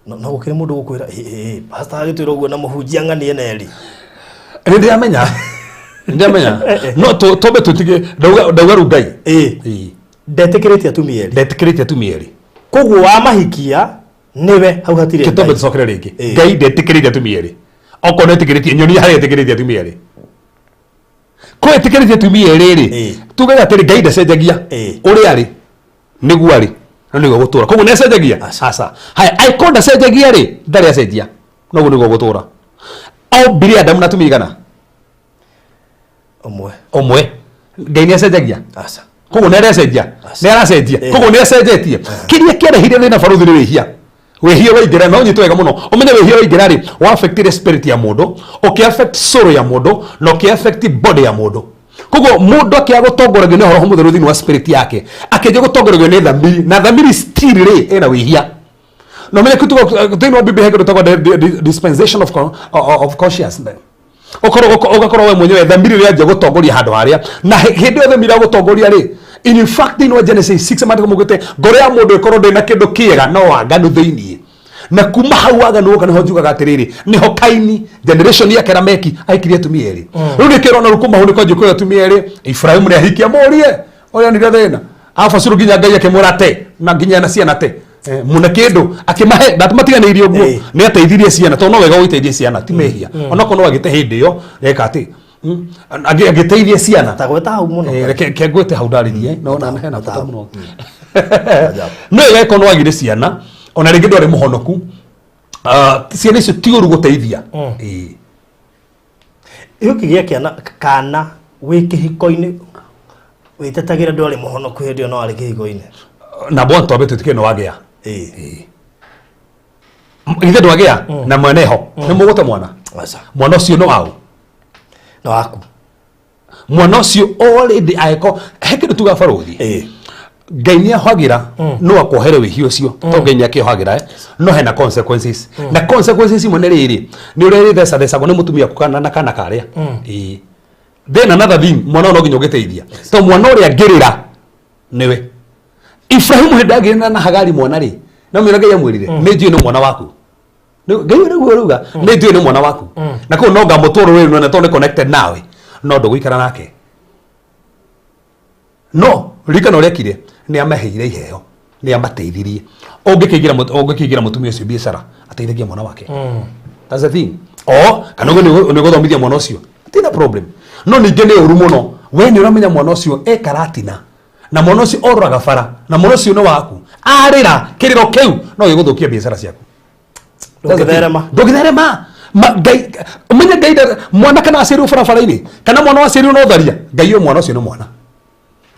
No gũkĩrĩ mũndũ gũkwĩra ĩ pastor agĩtwĩra ũguo na mũhunjia ng'anie na erĩ. Nĩ ndĩramenya nĩ ndĩramenya no twambe tũtige ndauga rĩu Ngai. Ĩĩ. Ndetĩkĩrĩtie atumia erĩ. Ndetĩkĩrĩtie atumia erĩ. Koguo wamahikia nĩwe hau hatirĩ Kĩtombe Ngai. Tũcokere rĩngĩ. Ngai ndetĩkĩrĩtie atumia erĩ okorwo nĩetĩkĩrĩtie nyonia harĩa etĩkĩrĩtie atumia erĩ ko etĩkĩrĩtie atumia erĩ rĩ tuge atĩrĩ Ngai ndacenjagia ũrĩa arĩ nĩguo arĩ na nĩguo gũtũra koguo nĩacenjagia aca haya angĩkorwo ndacenjagia rĩ ndarĩ acenjia noguo nĩguo gũtũra ombire Adamu na atumia igana Ũmwe. Ũmwe Ngai nĩacenjagia Aca. Koguo nĩ arecenjia, nĩ aracenjia, koguo nĩ acenjetie. Kĩrĩa kĩarehire thĩna, barũthi, nĩ wĩhia. Wĩhia waingĩra, na ũnyite wega mũno, ũmenye wĩhia waingĩra rĩ, wa affectire spirit ya mũndũ, ũkĩ affect soul ya mũndũ, na ũkĩ affect body ya mũndũ. Koguo mũndũ akĩaga gũtongoragio nĩ Roho Mũtheru thĩinĩ wa spirit yake, akĩanjia gũtongoragio nĩ thamiri, na thamiri still rĩ ĩna wĩhia. Na ũmenye kitu thĩinĩ wa Biblia he kĩndũ gĩtagwo dispensation of consciousness. Ũkorwo ũgakorwo we mwenyewe thamiri rĩ anjia gũtongoria handũ harĩa, na hĩndĩ ĩyo thamiri ya gũtongoria rĩ, in fact thĩinĩ wa Genesis 6 maandĩko maugĩte ngoro ya mũndũ ĩkorwo ndĩ na kĩndũ kĩega no waganu thĩinĩ. Na kuma hau waganu woka, nĩho njugaga atĩrĩrĩ, nĩho Kaini generation yake Lameki ahikirie atumia erĩ. Rĩu nĩkĩo ũrona rĩu kuma hau nĩkwanjia kũrĩ atumia erĩ. Ibrahimu nĩ ahikia mũrie ũrĩa nire thĩna abacuru, nginya Ngai akĩmwĩra te na nginya na ciana te. Muna kĩndũ akĩmahe ndamatiganĩirie ũguo. Nĩ ateithirie ciana, tondũ no wega gũiteithia ciana, ti mehia, onokorwo no agĩte hĩndĩ ĩyo eka atĩ agĩteithia ciana. Ta gweta hau mũno. Reke ngwĩte hau ndarĩrie, no na hena bata mũno. Ajabu. No ĩgeko no agire ciana, ona rĩngĩ ndwarĩ mũhonoku. Ah, ciana icio ti ũru gũteithia. Ĩĩ. Ĩ ũkĩgĩa kĩana kana wĩ kĩhiko-inĩ, wĩtetagĩra ndwarĩ mũhonoku hĩndĩ ĩyo no arĩ kĩhiko-inĩ? Number one, twambe twĩtĩkĩre nĩ wagĩa. Ithe ndwagĩa na mwene ho nĩ mũgũte mwana. Aca. Mwana ũcio nĩ waũ? Nĩ waku. Mwana ũcio already angĩkorwo he kĩndũ tuga, barũthi, Ngai nĩ ahoagĩra, no akuohere wĩhia ũcio, to Ngai nĩ akĩohagĩra, no hena consequences, na consequences imwe nĩ rĩrĩ, nĩ ũrĩa rĩthecadecagwo nĩ mũtumia waku kana na kana karĩa. Ĩĩ. Then another thing, mwana ũyũ no nginya ũgĩteithia, to mwana ũrĩa angĩrĩra nĩwe Ibrahimu hĩndĩ agĩrĩ na Hagari mwana rĩ, no mwĩra Ngai amwĩrire, "Nĩ njũĩ nĩ mwana waku." Ngai rĩu rauga, "Nĩ njũĩ nĩ mwana waku, na kũu no ngamũtwara rũrĩrĩ rũnene tondũ nĩ connected nawe, no ndũgũikara nake." No ririkana ũrĩa ekire, nĩ amaheire iheo, nĩ amateithirie. Ũngĩkĩingĩra mũtumia ũcio biacara, ateithagia mwana wake. That's the thing. O kana ũguo nĩ ũgũthomithia mwana ũcio, tina problem. No ningĩ nĩ ũru mũno, we nĩ ũramenya mwana ũcio e karatina, na mwana ũcio ororaga bara, na mwana ũcio nĩ waku, arĩra kĩrĩro kĩu no gĩgũthũkia biacara ciaku. Ndũngĩtherema. Ndũngĩtherema. Ngai ũmenye Ngai mwana kana aciarirwo barabara-inĩ, kana mwana waciarirwo na ũtharia, Ngai ũyũ mwana ũcio nĩ mwana,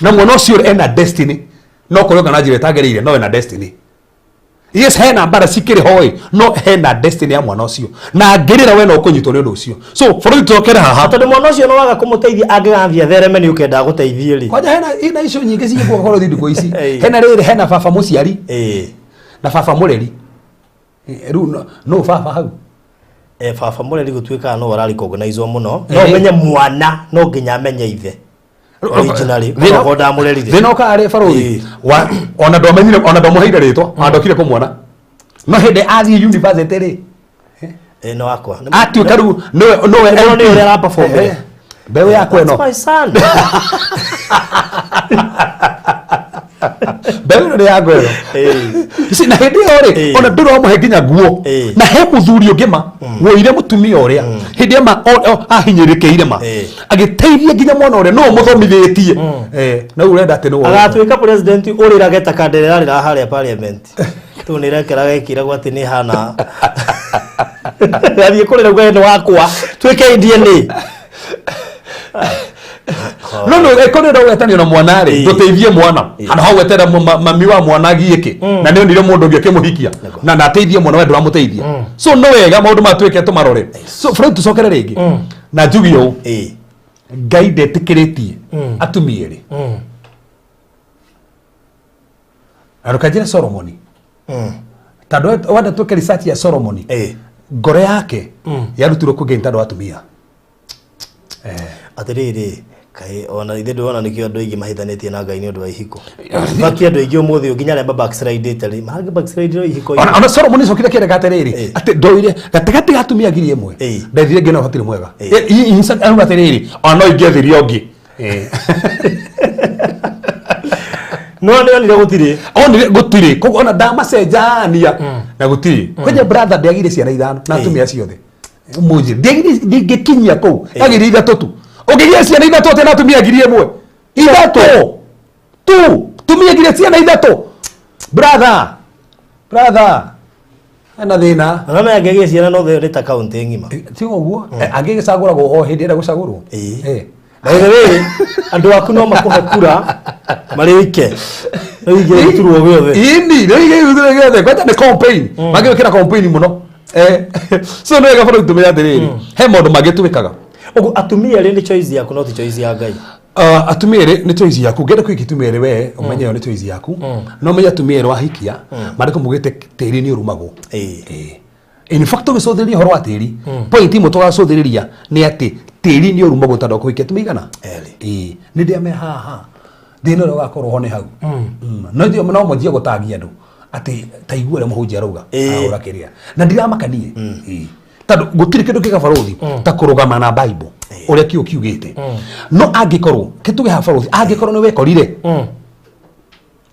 na mwana ũcio ena destiny, no kũrĩ kana njĩra ĩtagĩrĩire, no ena destiny. Yes, hena mbara cikĩrĩ hoi, no hena destiny ya mwana ũcio, na angĩrĩra we no ũkũnyitwo nĩ ũndũ ũcio. So bũrũri, tũcokere haha. Tondũ mwana ũcio no waga kũmũteithia, angĩgathiĩ athereme, nĩ ũkendaga gũteithie rĩ. Kwanja hena icio nyingĩ cigĩkuo korwo thindiko ici. Hena rĩrĩ, hena baba mũciari na baba mũreri. Rĩu no baba hau. Baba mũreri gũtuĩkaga no ararecognizewo mũno, no ũmenye mwana no nginya amenye ithe originally, onakorwo ndamũrerire. Thĩna ũkaga rĩ, barũthi, ona ndwamenyire, ona ndwamũheire rĩtwa, ona ndokire kũmuona, no hĩndĩ athiĩ university rĩ, No wakwa. Atuĩka rĩu nĩwe Nĩwe MP. Nĩ ũrĩa araperform. Mbeũ yakwa ĩno. That's my son. Mbeũ ĩno nĩ yakwa ĩno. Ici na hĩndĩ ĩyo rĩ, ona ndũrĩ wamũhe nginya nguo. Na he mũthuri ũngĩ ma woire mũtumia ũrĩa hĩndĩ ĩyo ma ahinyĩrĩkĩire ma agĩteithia nginya mwana ũrĩa no mũthomithĩtie. Na rĩu ũrenda atĩ nĩ Agatuĩka president ũrĩrage ta kandere rĩra harĩa parliament tu nĩ rekeraga ĩkĩragwo atĩ nĩ hana athiĩ kũrĩra uga nĩ wakwa tuĩke DNA. No ĩkorwo nĩ ũgwetanio na mwana rĩ, ndũteithie mwana handũ ha gwetera mami wa mwana agiĩke, na nĩ onire mũndũ ũngĩ akĩmũhikia na ateithie mwana, we ndũramũteithia. So no wega maũndũ maya twĩke tũmarore. So Fred, tũcokere rĩngĩ na njuge ũũ, Ngai ndetĩkĩrĩtie atumia erĩ. Na ndũkanjĩre Solomoni, tondũ wenda twĩke research ya Solomoni, ngoro yake yarutirwo kwĩ Ngai nĩ tondũ wa atumia. Atĩrĩrĩ, kaĩ ona ithe ndĩrona nĩkĩo andũ aingĩ mahĩtanĩtie na Ngai nĩ ũndũ wa ihiko. Baki andũ aingĩ ũmũthĩ ũyũ, nginya arĩa mabackslidĩte rĩ, mangĩ backslide ihiko. Ona Solomoni cokire kĩrega atĩrĩrĩ, atĩ ndoire gatagatĩ ga atumia 1,000, ndethire ngĩona hatirĩ mwega. Auga atĩrĩrĩ, ona no ingĩethirie ũngĩ. No nĩ onire gũtirĩ. Onire gũtirĩ, koguo ona ndamacenjania na gũtirĩ. Kwanja brother ndiagire ciana ithano na atumia ciothe mũnjĩ ndiagire, ndingĩkinyia kũu, agire ithatũ tu. Ũngĩgĩa ciana ithatũ atĩa na atumia 1,000? Ithatũ tu, tumia ngire ciana ithatũ, brother, brother, hena thĩna. Na no angĩgĩa ciana no nĩ ta kaunti ng'ima. Ti ũguo, angĩgĩcagũragwo o hĩndĩ ĩrĩa gũcagũrwo. By the way, andũ aku no makũhe kura marĩ ike no igĩre gĩturwa gĩothe. Ini rä igä gĩothe kwanja nĩ campaign mangĩgĩkĩra campaign mũno. So nĩ wega bũrũri tũmenye atĩrĩrĩ, he maũndũ mangĩ twĩkaga. Ũguo atumia erĩ nĩ choice yaku, no ti choice ya Ngai. Atumia erĩ nĩ choice yaku. Ũngĩenda kũhikia atumia erĩ, we ũmenye ĩyo nĩ choice yaku. No ũmenye atumia erĩ wahikia, maandĩko maugĩte tĩri nĩ ũrumagwo. Ĩĩ. In fact, tũgĩcũthĩrĩria ũhoro wa tĩri, point imwe tũgacũthĩrĩria nĩ atĩ tĩri nĩ ũrumagwo tondũ wa kũhikia atumia igana? Erĩ. Ĩĩ, nĩ ndĩame haha thĩna ũrĩa ũgakorwo ho nĩ hau. No ithuĩ no mwanjie gũtangia andũ atĩ ta igua ũrĩa mũhunjia arauga, ahũra kĩrĩa na ndiramakanie. Ĩĩ. Tondũ gũtirĩ kĩndũ kĩga barũthi ta kũrũgama na Bible ũrĩa kiugo kiugĩte. No angĩkorwo kĩtuge ha barũthi, angĩkorwo nĩ wekorire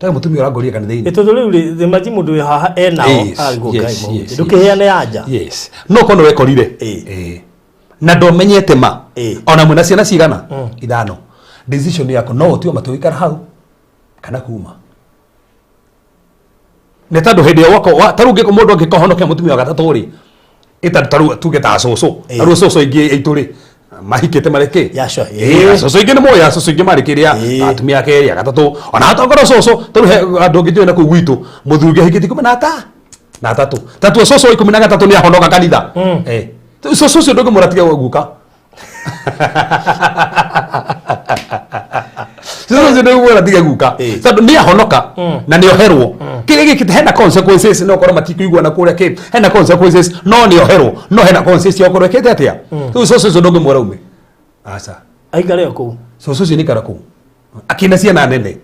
tarĩ mũtumia ũrangorire kanitha-inĩ. Tondũ rĩu rĩ, imagine mũndũ wĩ haha enao arigwo Ngai mũhunjia. Ndũkĩheane anja. Yes, no korwo nĩ wekorire na ndomenyete ma ona mwĩna ciana cigana ithano, decision yaku no ũtue matua gũikara hau kana kuma, nĩ tondũ hĩndĩ ĩyo ta rĩu mũndũ angĩkohonokia mũtumia wa gatatũ rĩ, ĩta ta rĩu tuge ta cũcũ, ta rĩu cũcũ aingĩ aitũ rĩ mahikĩte marĩ kĩ. Yeah, sure. Cũcũ aingĩ nĩ moĩ cũcũ aingĩ marĩ kĩrĩa atumia a kerĩ, a gatatũ, ona atongoria cũcũ. Ta rĩu he andũ angĩ njũĩ na kũu gwitũ, mũthuri ũngĩ ahikĩte ikũmi na ata na atatũ, tatuo cũcũ wa 13 nĩ ahonoka kanitha. Cũcũ ũcio ndũngĩmwĩra tiga guka, cũcũ ũcio ndũngĩmwĩra tiga guka, tondũ nĩ ahonoka na nĩ oherwo. Kĩrĩa gĩkĩte hena consequences, no korwo matikũiguana kũrĩa kĩ hena consequences, no nĩ oherwo, no hena consequences cia okorwo ĩkĩte atĩa. Rĩu cũcũ ũcio ndũngĩmwĩra ume, aca. Aikare o kũu. Cũcũ ũcio nĩ ikara kũu akĩna ciana nene.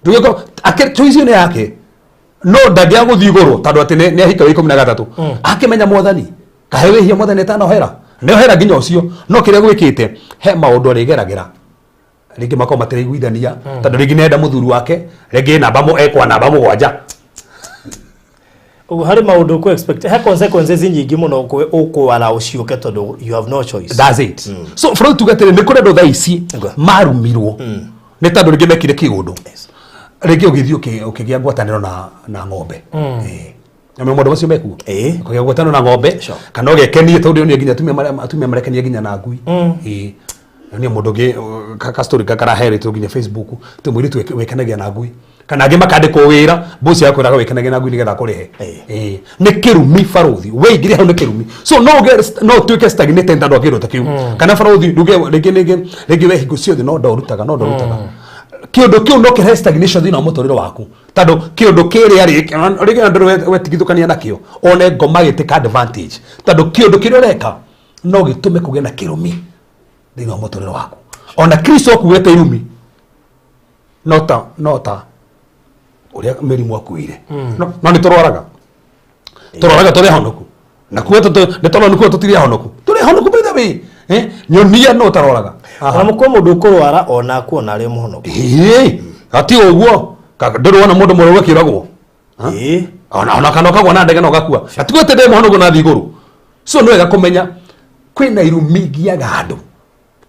Ndũgĩkorwo choice ĩyo nĩ yake, no ndangĩaga gũthiĩ igũrũ tondũ atĩ nĩ ahika wa 13 akĩmenya mwathani kahe wĩhia mwathani atanohera, nĩ ohera nginya ũcio. No kĩrĩa gwĩkĩte, he maũndũ arĩgeragĩra, rĩngĩ makorwo matiraiguithania, tondũ rĩngĩ nĩenda mũthuri wake, rĩngĩ namba ekwa namba 7. Ũguo harĩ maũndũ ũkũ expect, he consequences nyingĩ mũno ũkwara ũciũke tondũ you have no choice. That's it. So bũrũri tuge atĩrĩ, nĩ kũrĩ andũ thaa ici marumirwo nĩ tondũ rĩngĩ mekire kĩũndũ, rĩngĩ ũgĩthiĩ ũkĩgĩa ngwatanĩro na ng'ombe. Na maũndũ macio mekuo, ũkagĩa ngwatanĩro na ng'ombe kana ũgekenie, tondũ nĩ nginya atumia marekenia nginya na ngui. Nĩ mũndũ ũngĩ ka story karaheretwo nginya Facebook tĩ mũirĩtu wĩkenagia na ngui, kana angĩ makandĩkwo wĩra, boss yakwĩraga wĩkenagia na ngui nĩgetha akũrĩhe. Nĩ kĩrumi barũthi, weingĩre hau nĩ kĩrumi. So no no ũtuĩke stagnated tondũ wa kĩndũ ta kĩu, kana barũthi nduge rĩngĩ we hingo ciothe no ndorutaga, no ndorutaga kĩũndũ kĩu, no kĩrehe stagnation thĩinĩ wa mũtũrĩre waku, tondũ kĩũndũ kĩrĩa rĩngĩ andũ wetigithũkania nakĩo, one ngoma gĩtĩka advantage, tondũ kĩũndũ kĩrĩa ũreka no gĩtũme kũgĩe na kĩrumi thĩinĩ wa mũtũrĩre waku. Ona Kristo akuĩte irumi no ta ũrĩa mĩrimũ akuire. No nĩ tũrwaraga tũrĩ ahonoku na kuo nĩ tondũ nĩ kuo tũtirĩ ahonoku, tũrĩ ahonoku. By the way, nyonia no ũtarwaraga. Ona mũkuo mũndũ ũkũrwara ona akuona arĩ mũhonoku. Ĩĩ, gati ũguo ndũrĩ wona mũndũ mũrwaru akĩũragwo? Ona kana ũkagwa na ndege na ũgakua, atiguo atĩ ndĩ mũhonoku na thiĩ igũrũ. So nĩ wega kũmenya kwĩna irumi ngiaga andũ,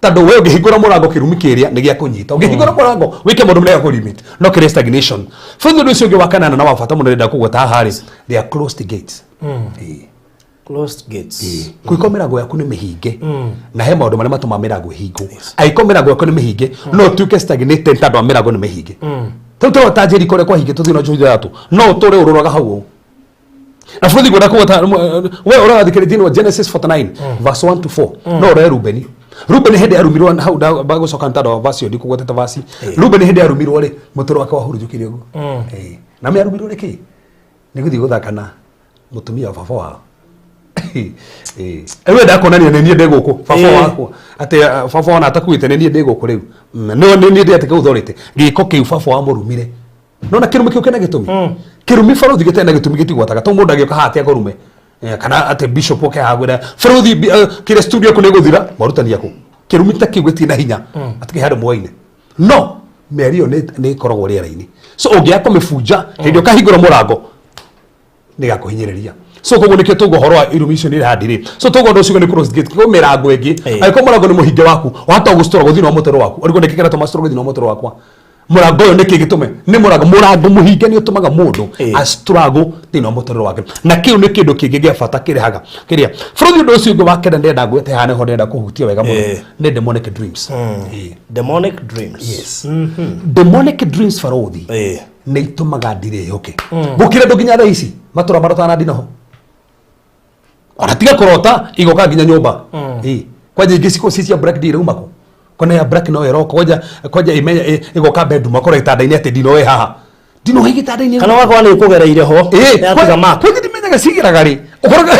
tondũ we ũngĩhingũra mũrango, kĩrumi kĩrĩa nĩ gĩa kũnyita. Ũngĩhingũra mũrango wĩke maũndũ marĩa kũlimit, no kĩrĩ stagnation. Bũrũri ũndũ ũcio ũngĩ wa kanana na wa bata mũno ndĩrenda kũgweta haha rĩ, they are closed gates. Closed gates. Kũingĩkorwo mĩrango yaku nĩ mĩhinge, na he maũndũ marĩa matũmaga mĩrango ĩhingwo. Angĩkorwo mĩrango yaku nĩ mĩhinge, no ũtuĩke stagnated tondũ wa mĩrango nĩ mĩhinge. Rĩu tũrona ta Jericho ũrĩa kwahingĩtwo thĩinĩ wa Joshua 6, no ũtũre ũrũraga hau ũũ. Na bũrũri ngwenda kũgweta we ũrathikĩrĩria thĩinĩ wa Genesis 49 verse 1 to 4, no ũrore Rubeni. Rubeni hĩndĩ arumirwo hau, bagũcoka nĩ tondũ wa verse ĩyo ndikũgwetete verse. Rubeni hĩndĩ arumirwo rĩ, mũtũrĩre wake wahurunjũkire ũguo. Na me arumirwo nĩ kĩ? Nĩ gũthiĩ gũthaka na mũtumia wa baba wao. Rĩu enda kuonania nĩ niĩ ndĩ gũkũ baba wakwa, atĩ baba wana atakuĩte, nĩ niĩ ndĩ gũkũ rĩu. Nĩ niĩ ndĩ atĩ authority gĩko kĩu baba wa mũrumire. Nona kĩrumi kĩu kĩna gĩtũmi, kĩrumi barũthi gĩtarĩ na gĩtũmi gĩtigwataga. To mũndũ agĩũka haha atĩ akũrume, kana atĩ bishop oke haha gwĩra barũthi kĩrĩa studio yaku nĩ ĩgũthira, morutani aku, kĩrumi ta kĩu gĩtirĩ na hinya atĩ kĩ handũ mwaine, no mĩario ĩyo nĩ ĩkoragwo rĩera-inĩ. So ũngĩaga kũmĩbunja hĩndĩ ũkahingũra mũrango, nĩ gakũhinyĩrĩria. So koguo nĩkĩo tauga ũhoro wa irumi icio nĩ irandirĩ. So tauga ũndũ ũcio nĩ closed gate, koguo mĩrango ĩngĩ, angĩkorwo mũrango nĩ mũhinge waku, wahota gũstruggle thĩinĩ wa mũtũrĩre waku. Ũrigwo nĩkĩ kĩratũma struggle thĩinĩ wa mũtũrĩre wakwa? Mũrango ũyũ nĩkĩ gĩtũme nĩ mũrango mũhinge nĩ ũtũmaga mũndũ a struggle thĩinĩ wa mũtũrĩre wake, na kĩu nĩ kĩndũ kĩngĩ gĩa bata kĩrehaga kĩrĩa bũrũri. Ũndũ ũcio ũngĩ wa kenda ndĩrenda ngwete haha, nĩho ndĩrenda kũhutia wega mũno, nĩ demonic dreams. Demonic dreams. Yes, demonic dreams, barothi, nĩ itũmaga ndirĩhoke gũkĩra andũ nginya thaa ici matũra marotaga na ndinoho, ona tiga kũrota igoka nginya nyũmba. Kwanja ingĩ ciko ci cia black deal uma kũ kona ya black no ĩroka kwanja kwanja imenya ĩgoka bedroom akora gĩtanda-inĩ atĩ ndino ĩ haha, ndino ĩ gĩtanda-inĩ. Kana wakorwo nĩ ĩkũgereire ho, yatiga mark. Kwanja ndimenyaga cigeraga rĩ ũkoraga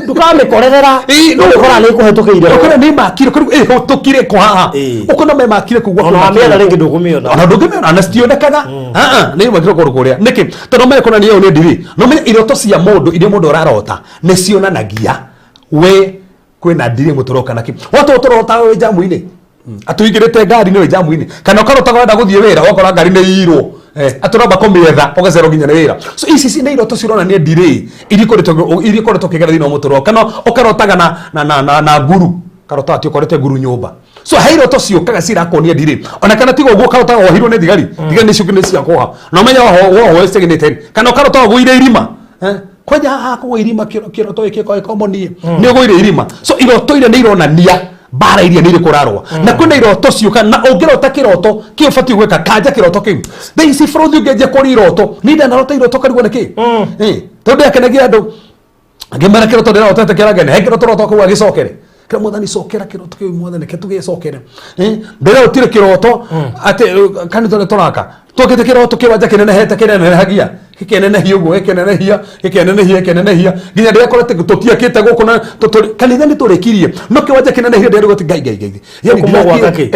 Ndũkamĩkorerera. No ũkora nĩ ĩkũhetũkĩire ho. Ũkora nĩ makire kũrĩ ĩhũtũkire kũ haha. Ũkona me makire kũu. Ona wamĩetha rĩngĩ ndũkũmĩona. Ona ndũngĩmĩona ona citionekaga. Ah, ah, nĩ makire kũndũ kũrĩa nĩkĩ tondũ menye kũna nĩ nĩ ndiri no menye iroto cia mũndũ iria mũndũ ũrarota nĩ cionanagia we kwĩna ndiri mũtũro kana kĩ watu ũtũrota wĩ jamu-inĩ atũingĩrĩte ngari-inĩ wĩ jamu-inĩ, kana ũkarota wenda gũthiĩ wĩra ũgakora ngari nĩ irwo, atũramba kũmĩetha ũgacererwo nginya nĩ wĩra. So ici nĩ iroto cironania ndiri iria ikoretwo ũkĩgera thĩinĩ wa mũtũrĩre, kana ũkarotaga na nguru, karota atĩ ũkorete nguru nyũmba. So he iroto ciũkaga cirakuonia ndiri, ona kana tiga ũguo ũkarotaga wohirwo nĩ thigari, thigari nĩ ciũkire nĩ ciakuoha na ũmenye wohwo cignĩte, kana ũkarota ũgũire irima. Kwanja haha kũgwa irima, kĩroto gĩkĩ gĩkorwo niĩ nĩ ũgũire irima. So iroto iria nĩ ironania mbara iria nĩ irĩkũ ũrarũa, na kwĩna iroto ciũka na ũngĩrota kĩroto kĩu ũbatiĩ gwĩka kanja kĩroto kĩu. Thaa ici bũrũri ũngĩanjia kũria iroto nĩ ndanarota iroto karigwo nĩ kĩ. Tondũ yakenagia andũ ngĩmera kĩroto ndĩrarotete kĩragene he kĩroto roto kau agĩcokere kĩra mwathani cokera kĩroto kĩu, mwathani ke tũgĩcokere. Ndĩrarotire kĩroto atĩ kanitha nĩ tũraka twakĩte kĩroto kĩwanja kĩnenehete kĩnenehagia gĩkenenehia ũguo gĩkenenehia gĩkenenehia gĩkenenehia nginya ndĩrakora atĩ tũtiakĩte gũkũ na kanitha nĩ tũrĩkirie no kĩwanja kĩnenehia ndĩrarigwo atĩ ngai ngai ngai. Yani Gũkũ mũgwaka kĩ?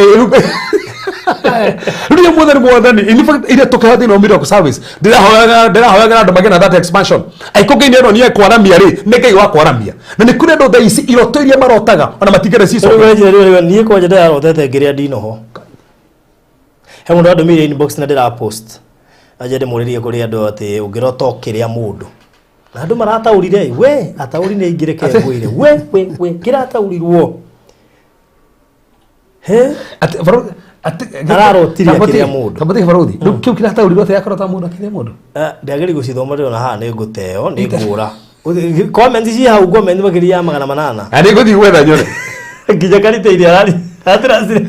Rĩu mwathani mwathani, in fact iria tũkĩhoya thĩinĩ wa miracle service ndĩrahoyaga andũ magĩe na that expansion aikũ Ngai nĩ aronia kwaramia rĩ nĩ Ngai wa kwaramia na nĩ kũrĩ andũ thaa ici iroto iria marotaga ona matingĩenda cicoke. Rĩu rĩu niĩ kwanja ndĩrarotete ngĩrĩa ndinoho, he mũndũ andũmĩire inbox na ndĩra post anje ndĩmũrĩrie kũrĩ andũ atĩ ũngĩrota ũkĩrĩa mũndũ na andũ marataũrire we ataũri nĩ aingĩ, reke ngwĩre we we we kĩrataũrirwo he Atĩ atĩ Ararotire akĩrĩa mũndũ. Kamũtĩ barothi rĩu kĩu kĩrataũrirwo atĩ akorota mũndũ akĩrĩa mũndũ. Ndagĩrĩ gũcithoma, ndĩrona haha nĩ ngũteo nĩ ngũra comment ci hau, comment makĩria ya 800. Na nĩ ngũthiĩ gwetha nyone. Nginya karite iria aratranslate.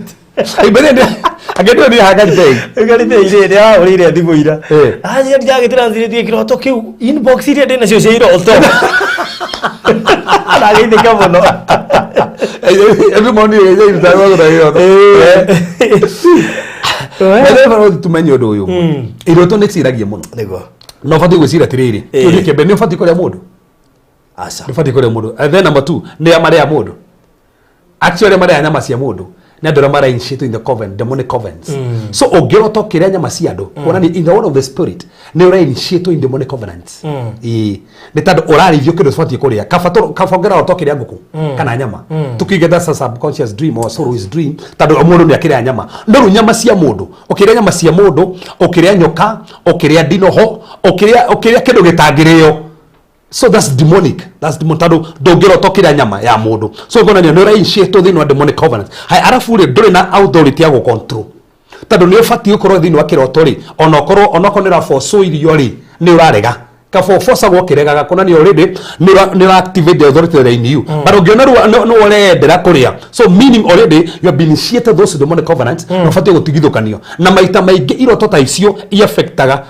Mbere nĩ angĩndwo nĩ hakarite. Karite iria nĩ ahũrĩire thimũ ira. Acio ndagĩtranslate kĩroto kĩu, inbox iria ndĩ nacio cia iroto ndagĩithĩka mũno. Every morning ĩrutaga gũtha iroto. Mbere barothi tumenye ũndũ ũyũ ũmwe. Iroto nĩ ciragia mũno. Nĩguo. Na ũbatiĩ gwĩciria atĩrĩrĩ, kĩũria kĩa mbere, nĩ ũbatiĩ kũrĩa mũndũ? Aca. Nĩ ũbatiĩ kũrĩa mũndũ. And then number two, nĩ a marĩa mũndũ actually marĩa nyama cia mũndũ nĩ andũ arĩa mara initiate in the covenant, demonic covenants. So ũngĩrota ũkĩrĩa nyama cia andũ, kuonania in the world of the spirit nĩ ũra initiate in demonic covenants. Ĩĩ, nĩ tondũ ũrarĩithio kĩndũ ũbatiĩ kũrĩa kaba kaba ũngĩrota ũkĩrĩa ngũkũ kana nyama tukiuge that's a subconscious dream or soul dream, tondũ mũndũ nĩ akĩrĩa nyama no rĩu nyama cia mũndũ, ũkĩrĩa nyama cia mũndũ, ũkĩrĩa nyoka, ũkĩrĩa ndinoho, ũkĩrĩa kĩndũ gĩtangĩrĩo. So that's demonic, that's demon, tondũ ndũngĩrota ũkĩrĩa nyama ya mũndũ, so ngonania nĩ ũrainitiate thĩinĩ wa demonic covenant. Haya, arabu rĩ ndũrĩ na authority ya gũcontrol tondũ nĩ ũbatiĩ gũkorwo thĩinĩ wa kĩroto rĩ onokorwo nĩ ũraboco irio rĩ nĩ ũrarega kaba ũbocagwo ũkĩregaga kuonania already nĩ ũra activate the authority that in you, but ũngĩona rĩu nĩ ũrendera kũrĩa, so meaning already you have been initiated those demonic covenants, na ũbatiĩ gũtigithũkanio. Na maita maingĩ iroto ta icio iafectaga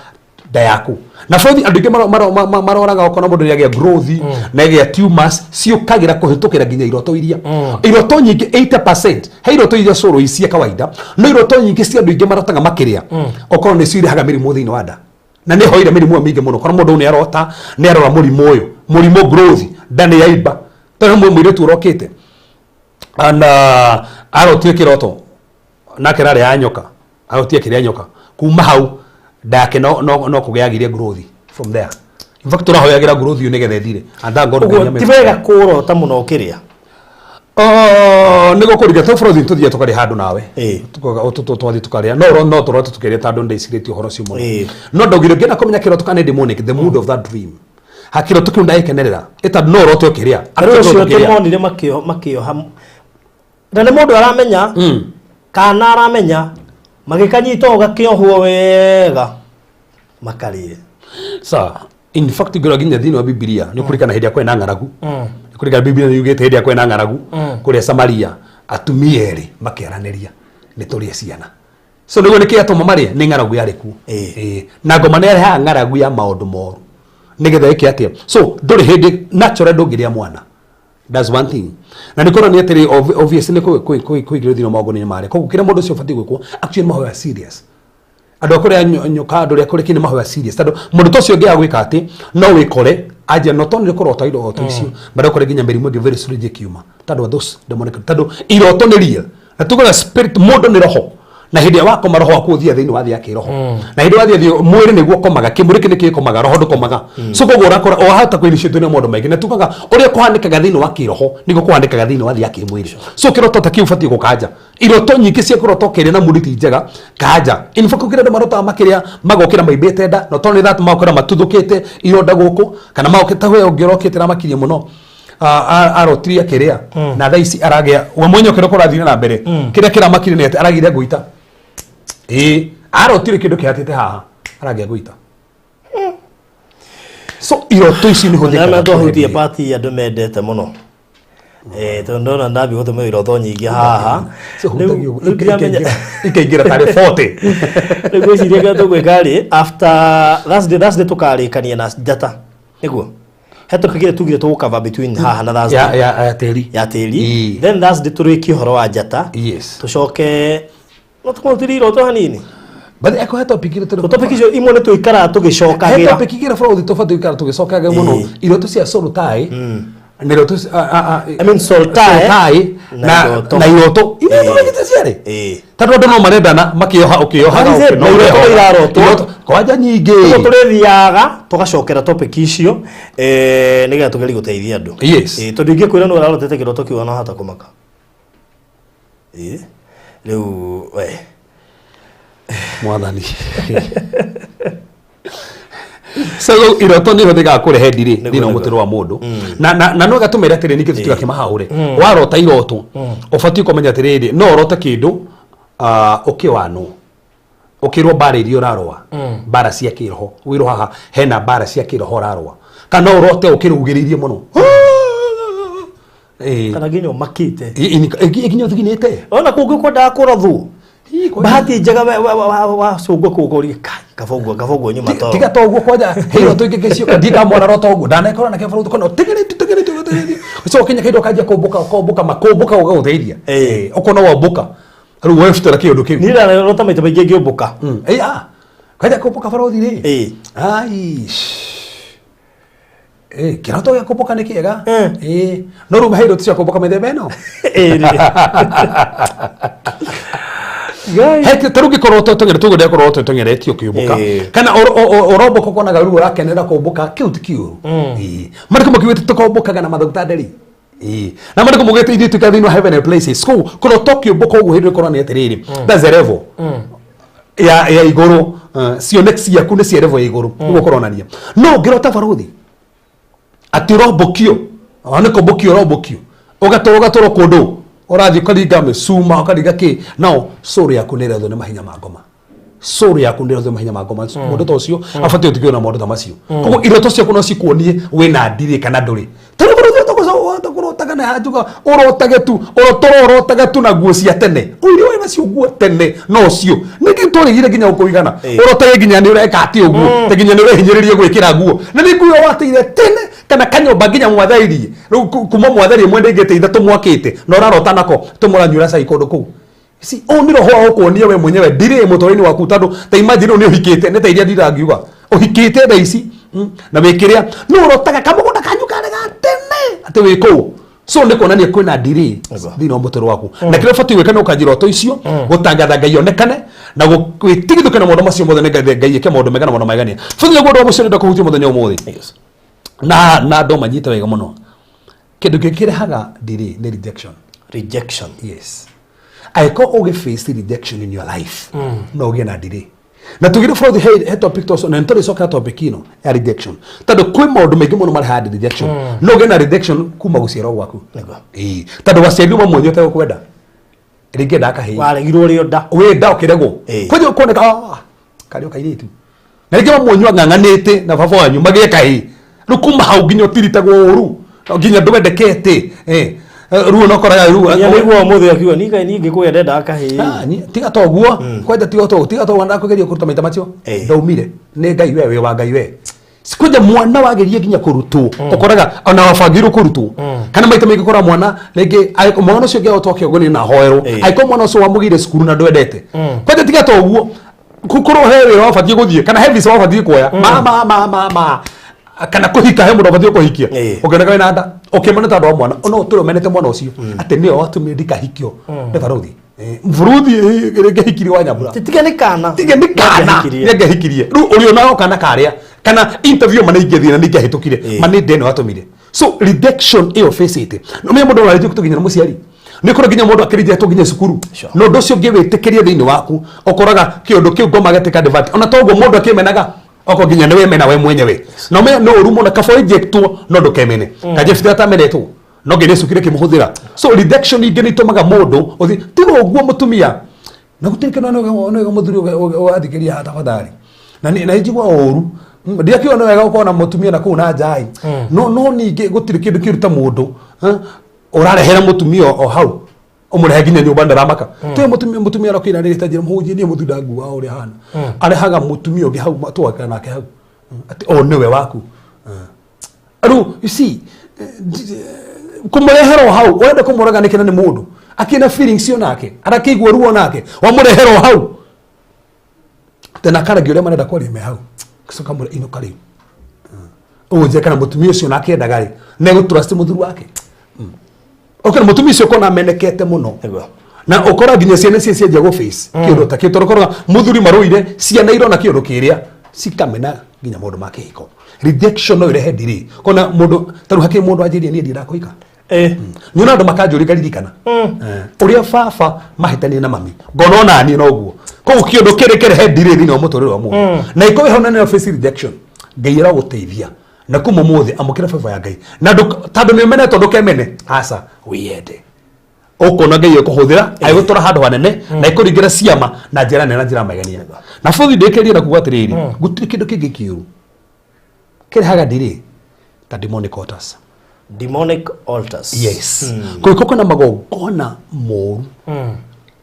nda yaku na bothi andũ aingĩ maroraga ũkona mũndũ nĩagĩa growth na agĩa tumors ciũkagĩra kũhĩtũkĩra nginya iroto iria iroto nyingĩ 80% he iroto iria cũrũ cia kawaida, no iroto nyingĩ cia andũ aingĩ marotaga makĩrĩa okorwo nĩcio irehaga mĩrimũ thĩinĩ wa nda na nĩ hoire mĩrimũ ĩyo mĩingĩ mũno. Korwo mũndũ nĩ arota nĩ arora mũrimũ ũyũ, mũrimũ growth, nda nĩ yaimba, tondũ mũirĩtu ũrokĩte na arotire kĩroto nake rarĩ ya nyoka, arotire kĩrĩa nyoka, kuma hau ndake no kũgĩagirie growth from there. In fact tũrahoyagĩra growth ĩyo nĩgetha ĩthire, and thank God. Ũguo Ngai ti wega kũrota mũno ũkĩrĩa. Oh, nĩ gũkũringa tũ bũrũri tũthiĩ tũkarĩa handũ nawe. Twathiĩ tũkarĩa no tũrote tũkĩrĩa tondũ ndĩcirĩtie ũhoro ũcio mũno. No ndaugire ngĩenda kũmenya kĩroto kana nĩ demonic, the mood of that dream ha kĩroto kĩu ndagĩkenerera ĩta no ũrote ũkĩrĩa. Rĩu Actually ũcio ũrote ũkĩrĩa. tũmonire makĩoha na nĩ mũndũ aramenya kana aramenya Magĩkanyita ũũ gakĩohwo wega makarĩe. Sawa, in fact ngĩrora nginya thĩinĩ wa Bibilia nĩ kũrikana hĩndĩ ĩrĩa kwarĩ na ng'aragu, nĩ kũrikana Bibilia nĩ yugĩte hĩndĩ ĩrĩa kwarĩ na ng'aragu kũrĩa Samaria, atumia erĩ makĩaranĩria, nĩ tũrĩe ciana. So nĩguo nĩkĩ gĩatũma marĩe? Nĩ ng'aragu yarĩ kuo. Ĩĩ. Na ngoma nĩ yarehaga ng'aragu ya maũndũ moru nĩgetha ĩke atĩa? So ndũrĩ hĩndĩ natural ndũngĩrĩa mwana. That's one thing. Na nĩ kũronania atĩrĩ, obviously nĩ kũingĩrio thĩinĩ wa magongona-inĩ marĩa. Koguo kĩrĩa mũndũ ũcio ũbatiĩ gwĩkwo, actually nĩ mahoya serious. Andũ a kũrĩa nyoka, andũ arĩa kũrĩa kĩ nĩ mahoya serious. Tondũ mũndũ ta ũcio ũngĩaga gwĩka atĩ, no wĩkore anjia not only kũrota iroto icio, but ũkore nginya mĩrimũ ĩngĩ very soon ĩkiuma. Tondũ wa those demonic, tondũ iroto nĩ real. Na tugaga spirit, mũndũ nĩ roho. Na hĩndĩ ĩrĩa wakoma roho waku ũthiaga thĩinĩ wa thĩ ya kĩroho. Na hĩndĩ ĩrĩa wathiĩ thĩ, mwĩrĩ nĩguo ũkomaga, kĩmwĩrĩ kĩ nĩkĩo gĩkomaga, roho ndũkomaga. So koguo ũrakora wahota kũ initiate nĩ maũndũ maingĩ. Na tugaga ũrĩa kũhanĩkaga thĩinĩ wa kĩroho nĩguo kũhanĩkaga thĩinĩ wa thĩ ya kĩmwĩrĩ. So kĩroto ta kĩu ũbatiĩ gũkanja. Iroto nyingĩ cia kũrota ũkĩrĩa na mood ti njega, kanja. In fact kũrĩ andũ marotaga makĩrĩa magokĩra maimbĩte nda, not only that magokĩra matuthũkĩte ironda gũkũ, kana magokĩra ta we ũngĩ ũrokĩte ramakirie mũno. Arotire akĩrĩa na thaa ici aragĩa we mwenye ũkĩrĩa kũrathiĩ na mbere, kĩrĩa kĩramakire nĩ atĩ aragĩire ngũita. Ĩĩ, arotire kĩndũ kĩhatĩte haha, aragĩa ngũita. So iroto ici nĩ hũthĩkaga. Na twahutie part andũ mendete mũno. Tondũ ndona ndabi gũtũmĩra iroto nyingĩ haha. So, Rĩu- hutagia ũguo, rĩu ndiramenya- ikaingĩra tarĩ 40. Rĩu ngwĩciria kĩrĩa tũgwĩka rĩ, after Thursday tũkarĩkania na njata nĩguo he topic ĩrĩa tugire tũgũcover between haha na Thursday. Ya tĩri. Ya tĩri. Ĩĩ. Then Thursday tũrĩkie ũhoro wa njata. Tũcoke no tũkorwo tũrĩ iroto hanini. But eko he topic ĩrĩa tũrĩ- Topic icio imwe nĩ tũikaraga he tũgĩcokagĩra. topic igĩrĩ bũrũri tũbatiĩ gũikara tũgĩcokaga mũno. Iroto cia soul tie na iroto I mean soul tie soul tie na na iroto. na iroto iria tũrĩkĩte ciarĩ. Tondũ andũ no marendana makĩoha ũkĩohaga. That is it, na iroto nĩ irarotwo. Iroto kwanja nyingĩ. Ũguo tũrĩthiaga tũgacokera topic icio, nĩgetha tũgerie gũteithia andũ. Tondũ ingĩkwĩra nĩ ũrarotete kĩroto kĩu ona wahota kũmaka. Rĩu we. Mwathani. So rĩu iroto nĩ ihũthĩkaga kũrehe ndirĩ thĩinĩ wa mũtũrĩre wa mũndũ. Na no gatũmĩre atĩrĩ, ningĩ tũtigakĩmahaũre. Warota iroto ũbatiĩ kũmenya atĩrĩrĩ, no ũrote kĩndũ, ũkĩwanwo ũkĩrwo mbara iria ũrarũa, mbara cia kĩroho, wĩrwo haha hena mbara cia kĩroho ũrarũa, kana no ũrote ũkĩrugĩrĩirie mũno. Kana nginya ũmakĩte. Nginya ũthiginĩte. Ona kũngĩ kwendaga kũrathwo. Ii, kwanja. Bahati njega wacũngwo kũu ũkoria, kai, kabongo, kabongo nyuma toro. Tiga to ũguo kwanja, he iroto ingĩ ngĩcio, ndiĩ ndamwona rota ũguo, ndanekora nake bũrũri, ũkona ũtegeretio, ũtegeretio, ũtegeretio. Ũcoke ũkinya kĩndũ ũkanjia kũmbũka, ũkombũka, makũmbũka ũgagũteithia. Ũkona wombũka. Rĩu wefutera kĩũndũ kĩu. Niĩ ndanarota maita maingĩ ngĩũmbũka. Kwanja kũmbũka barothi rĩ. Ai. Kĩroto gĩa kũmbũka nĩ kĩega. No rĩu he iroto cia kũmbũka mĩthemba ĩno. Rĩ. Ngai. He ta rĩu ngĩkorwo tũteng'ere tũgũrĩa korwo tũteng'eretio ũkĩũmbũka. Kana ũrombũka ũkonaga rĩu ũrakenera kũmbũka, kĩu ti kĩũru. Marĩkũ makiugĩte tũkombũkaga na mathagu ta nderi? Na marĩkũ maugĩte ithuĩ tuikara thĩinĩ wa heavenly places? Kũu kũrota ũkĩũmbũka ũguo hĩndĩ ĩkorwo nĩ atĩrĩrĩ, that's the level ya igũrũ. Cioneki ciaku nĩ cia level ya igũrũ. Nĩguo kũronania. No ũngĩrota barũthi atĩ ũrombũkio, ona nĩ kũmbũkio ũrombũkio, ũgatwarwo ũgatwarwo kũndũ ũrathiĩ ũkaringa mĩcuma ũkaringa kĩ, nao soul yaku nĩ ĩrethwo nĩ mahinya ma ngoma. Soul yaku nĩ ĩrethwo nĩ mahinya ma ngoma. Mũndũ ta ũcio abatiĩ gũtigwo na maũndũ ta macio. Koguo iroto ciaku no cikuonie wĩna ndirĩ kana ndũrĩ. Tondũ barũthi ũrotaga na hanjuga, ũrotage tu, ũrotoro ũrotage tu na nguo cia tene. Ũire wĩ nacio nguo tene, no cio. Nĩkĩ twarĩgire nginya gũkũigana? Ũrotage nginya nĩ ũreka atĩ ũguo, ta nginya nĩ ũrehinyĩrĩria gwĩkĩra nguo. Na nĩ nguo wateire tene, kana kanyũmba nginya mwathairie. Rĩu kuma mwathairie mwenda ingĩ ta ithatũ mwakĩte, na ũrarota nako, tũmũranyuĩra cai kũndũ kũu. Si, ũũ nĩ roho wa gũkuonia we mwenyewe ndirĩ mũtũrĩre-inĩ waku, tondũ ta imagine rĩu nĩ ũhikĩte, nĩ ta iria ndirangiuga ũhikĩte thaa ici, na wĩkĩrĩa nĩ ũrotaga kamũgũnda kanyu karĩ ga tene atĩ wĩ kũu. So nĩ kuonania kwĩna ndirĩ thĩinĩ wa mũtũrĩre waku. Na kĩrĩa ũbatiĩ gwĩka nĩ ũkanjia iroto icio gũtangatha Ngai onekane na gwĩtigithũkana maũndũ macio mothe, nĩ Ngai eke maũndũ mega na maũndũ magegania. Bũthĩ nĩguo ũndũ wa mũico ndĩrenda kũhutia mũthenya ũmũthĩ. Na andũ manyite wega mũno, kĩndũ kĩngĩ kĩrehaga delay nĩ rejection. Rejection. Yes. Angĩkorwo ũgĩ face rejection in your life, no ũgĩe na delay. Na tugire bũrũri he topic tocio, na nĩtũrĩcokera topic ĩno ya rejection, tondũ kwĩ maũndũ maingĩ mũno marehaga rejection. No ũgĩe na rejection kuma gũciarwo gwaku. Ĩĩ, tondũ waciarirwo mamwe ũtegũkwenda. Rĩngĩ endaga kahĩĩ. Waregirwo ũrĩ o nda. Wĩ nda ũkĩregwo. Kwanjia kuoneka "Ah, karĩ o kairĩtu." Na rĩngĩ mamu wanyu ang'ang'anĩte na baba wanyu magĩe kahĩĩ. Rĩu kuma hau nginya ũtiritagwo ũru, nginya ndwendekete. Rĩu ona ũkoraga rĩu Nginya nĩguo ũmũthĩ akiuga niĩ kaĩ niĩ ngĩkũgĩa ndendaga kahĩĩ. Ah, tiga ta ũguo, kwanja tiga ta ũguo, tiga ta ũguo, ndakũgeria kũruta maita macio. Ndaumire nĩ Ngai we, wĩ wa Ngai we. Kwanja mwana wageria nginya kũrutwo, ũkoraga ona wabangĩirwo kũrutwo, kana maita maingĩ ũkoraga mwana rĩngĩ mwana ũcio ũngĩ agũtwarwo kĩongo-inĩ na ahoerwo, angĩkorwo mwana ũcio wamũgĩire cukuru na ndwendete. Kwanja tiga ta ũguo, gũkorwo he wĩra wabatiĩ gũthiĩ kana he visa wabatiĩ kuoya, ma ma ma ma ma kana kũhika, he mũndũ wabatiĩ kũhikia, ũkĩoneka wĩna nda ũkĩmena tondũ wa mwana, no ũtũre ũmenete mwana ũcio atĩ nĩwe watũmire ndikahikio nĩ baruthi. Buruthi rĩngĩ hikirie wa nyambura. Tiga nĩ kana. Tiga nĩ kana. Nĩangĩahikirie. Nĩangĩahikirie. Rĩu ũrĩonaga o kana karĩa kana interview ma nĩingĩathire na nĩingĩahĩtũkire, ma nĩ ndĩ ĩno yatũmire. So rejection ĩyo face-ĩte no menya mũndũ ararejectwo nginya nĩ mũciari, nĩ kũrĩ nginya mũndũ akĩrejectwo nginya cukuru. Na ũndũ ũcio ũngĩwĩtĩkĩria thĩinĩ waku, ũkoraga kĩũndũ kĩu ngoma gĩtuĩka divert. Ona toguo mũndũ akĩmenaga okorwo nginya nĩwe mena we mwenyewe, no menya no ũru mũno kaba rejectwo no ndũkemene. Kajefte atamenetwo no nginya ĩcukire kĩmũhũthĩra. So rejection ingĩ nĩ itũmaga mũndũ ũthiĩ tiga ũguo mũtumia na gũtirĩ kĩndũ nĩ mũthuri ũgathikĩria haha tafadhali. Na na njigua ũru ndiakiuga nĩ wega gũkorwo na mũtumia na kũu na nja ĩ, no ningĩ gũtirĩ kĩndũ kĩũru ta mũndũ ũrarehera mũtumia o hau, ũmũrehe nginya nyũmba ndaramaka. Tũĩ mũtumia arokĩra rĩrĩ ta njĩra mũhunjie niĩ mũthuri ndanguaga ũrĩa hana, arehaga mũtumia ũngĩ hau tũgakĩra nake hau atĩ o nĩwe waku. Rĩu you see, kũmũrehera o hau ũrenda kũmũraga nĩkĩ? Na nĩ mũndũ akĩna feelings cio nake, arakĩigua ruo nake, wamũrehera o hau tena akaragia ũrĩa marenda kwaria me hau, coka mũre inũka rĩu ũnje kana mũtumia ũcio nake endaga rĩ nĩ egũtrust mũthuri wake. Okay, mũtumia ũcio ũkona amenekete mũno. Na ũkora nginya ciana cia cianjia gũ face kĩũndũ ta kĩu, tondũ ũkoraga mũthuri marũire, ciana irona kĩũndũ kĩrĩa cikamena nginya maũndũ ma kĩhiko. Rejection no ĩrehe delay kona mũndũ ta rĩu hakĩrĩ mũndũ anjĩrie niĩ ndiendaga kũhika. Nyona andũ makanjũria ngaririkana ũrĩa baba mahĩtania na mami, ngona ona niĩ noguo. Koguo kĩũndũ kĩrĩ kĩrehe delay thĩinĩ wa mũtũrĩre wa mũndũ, na ikorwo hau na nĩyo face rejection, Ngai aragũteithia na kuma ũmũthĩ amũkĩra favor ya Ngai na tondũ nĩ ũmenetwo ndũkemene, aca, wĩyende. Ũkona Ngai ekũhũthĩra agĩgũtwara handũ hanene na ĩkũringĩra ciama na njĩra nene na njĩra ya magegania. Na bũthi ndĩkĩrie na kuga atĩrĩrĩ, gũtirĩ kĩndũ kĩngĩ kĩũru kĩrehaga ndĩrĩ ta demonic altars. Demonic altars. Yes, kũngĩkorwo kwĩna magongona moru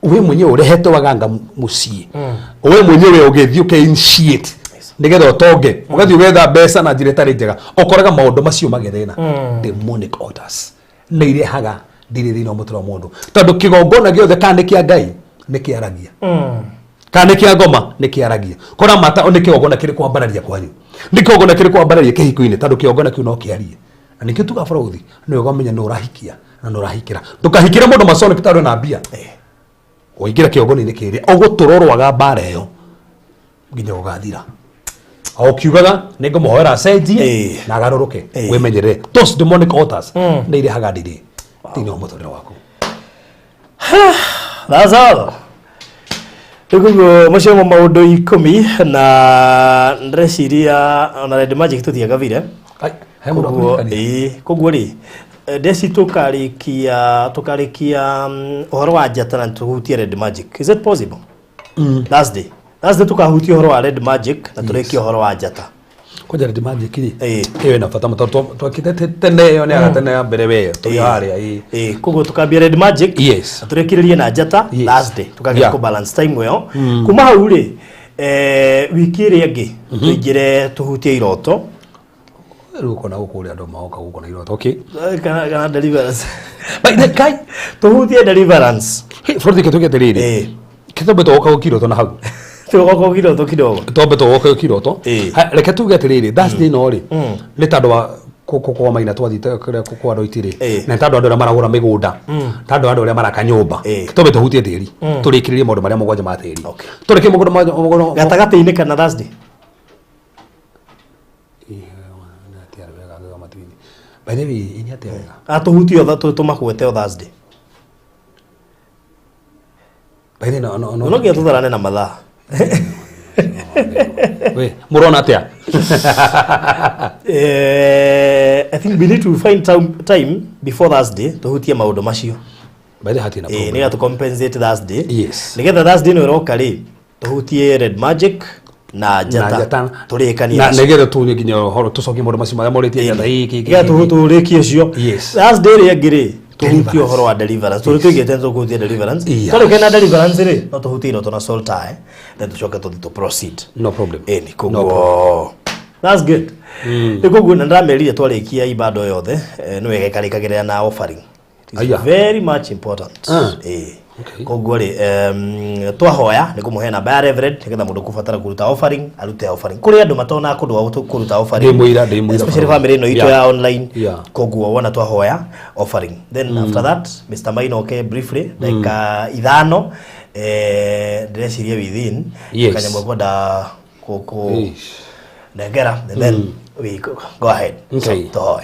we mwenyewe ũrehete waganga mũciĩ, we mwenyewe ũgĩthiĩ ũke initiate nĩgetha ũtonge, ũgathiĩ ũgetha mbeca na njĩra ĩtarĩ njega, ũkoraga maũndũ macio magethena. Demonic altars nĩ irehaga ndirĩ thĩinĩ wa mũtũrĩre wa mũndũ, tondũ kĩgongona gĩothe kana nĩ kĩa Ngai nĩ kĩaragia, kana nĩ kĩa ngoma nĩ kĩaragia. Kora mata nĩ kĩgongona kĩrĩ kwambararia kwanyu, nĩ kĩgongona kĩrĩ kwambararia kĩhiko-inĩ, tondũ kĩgongona kĩu no kĩarie. Na nĩkĩo tugaga bũrũthi nĩ wega ũmenye nũ ũrahikia na nũ ũrahikĩra. Ndũkahikĩre mũndũ macone tondũ na mbia, ũingĩre kĩgongona-inĩ kĩrĩa ũgũtũra ũrũaga mbara ĩyo nginya ũgathira o ũkiugaga nĩ ngũmũhoera acenjie na agarũrũke. Wĩmenyerere those demonic altars, nĩ irehaga ndirĩ thĩinĩ wa mũtũrĩre waku. That's all. Rĩu koguo macio nĩmo maũndũ 10 na ndĩreciria ona Red Magic tũtiagabire. Ai, he mũndũ Koguo akũririkania. Koguo rĩ ndeci tũkarĩkia ũhoro wa njata na tũhutie Red Magic. Is it possible? Thursday. Thursday tũkahutia ũhoro wa Red Magic na tũrĩkie ũhoro wa njata. Kwanja Red Magic rĩ, ĩyo ĩna bata mũno tondũ twakĩte tene, ĩyo nĩ ya tene ya mbere we tũrĩ harĩa ĩĩ. Koguo tukambia Red Magic na tũrĩkĩrĩrie na njata. Thursday tukageria kũ balance time ĩyo. Kuma hau rĩ, wiki ĩrĩa ĩngĩ tũingĩre tũhutie iroto. Rĩu ũkona gũkũ ũrĩa andũ magoka gũkũ na iroto, okay. Kana deliverance. But the guy tũhutie deliverance. Hey, bũrũri kĩtuge atĩrĩrĩ, kĩtombe tũgoka gũkiroto na hau. Tũgoka iroto kidogo. Tombe tũgoka gũkiroto. Ha, reke tuge atĩrĩrĩ, Thursday ĩno rĩ, nĩ tondũ wa kwa maina twathiĩte kũrĩa kwa andũ aitĩ rĩ, na nĩ tondũ andũ arĩa maragũra mĩgũnda, tondũ andũ arĩa maraka nyũmba, tombe tũhutie tĩri, tũrĩkĩrĩrie maũndũ marĩa 7 ma tĩri. Tũrĩkie maũndũ 7. Gatagatĩ-inĩ kana Thursday? By the way, ini atĩa wega? Ah, tũhutie tũmakwete o Thursday. By the way, no No nginya tũtharane na mathaa. We, mũrona atĩa? I think we need to find time before Thursday tũhutie maũndũ macio. By the hatirĩ na Ĩĩ, problem. nĩgetha tũ compensate Thursday. Yes. Nĩgetha Thursday ĩno ĩroka rĩ, tũhutie Red Magic na Na Njata. njata. Tũrĩkanie Na nacio. nĩgetha tũnye nginya ũhoro tũcokie maũndũ macio marĩa morĩtie njata hiki Nĩgetha tũrĩkie ũcio. Yes. Thursday ĩrĩa ĩngĩ rĩ, tũhutie Deliverance. ũhoro wa deliverance. Tondũ tũigĩte nĩ tũkũhutia deliverance. Yes. Twarĩkia na deliverance rĩ, no tũhutie iroto na soul tie, then tũcoke tũthiĩ tũ proceed. No problem. Ĩni, No koguo that's good. Nĩ koguo na ndĩramerire twarĩkia ibando yothe, nĩ wega ĩkarĩkagĩrĩra na offering. It is Aya. very much important. Ah. Ĩĩ. Okay. Koguo rĩ, twahoya nĩ kũmũhe namba ya reverend nĩgetha mũndũ kũbatara kũruta offering arute offering. Kũrĩ andũ matonaga kũndũ gwa kũruta offering. Ndĩ mũira, ndĩ mũira. Especially family ĩno itũ Yeah. ya online. Yeah. Koguo wona twahoya offering. Then after that Mr. Maina oke briefly ndagĩka 5, ndĩreciria within Yes. kanyamũ kwenda kũ Eish. nengera and then we go ahead. Okay. So, tũhoe.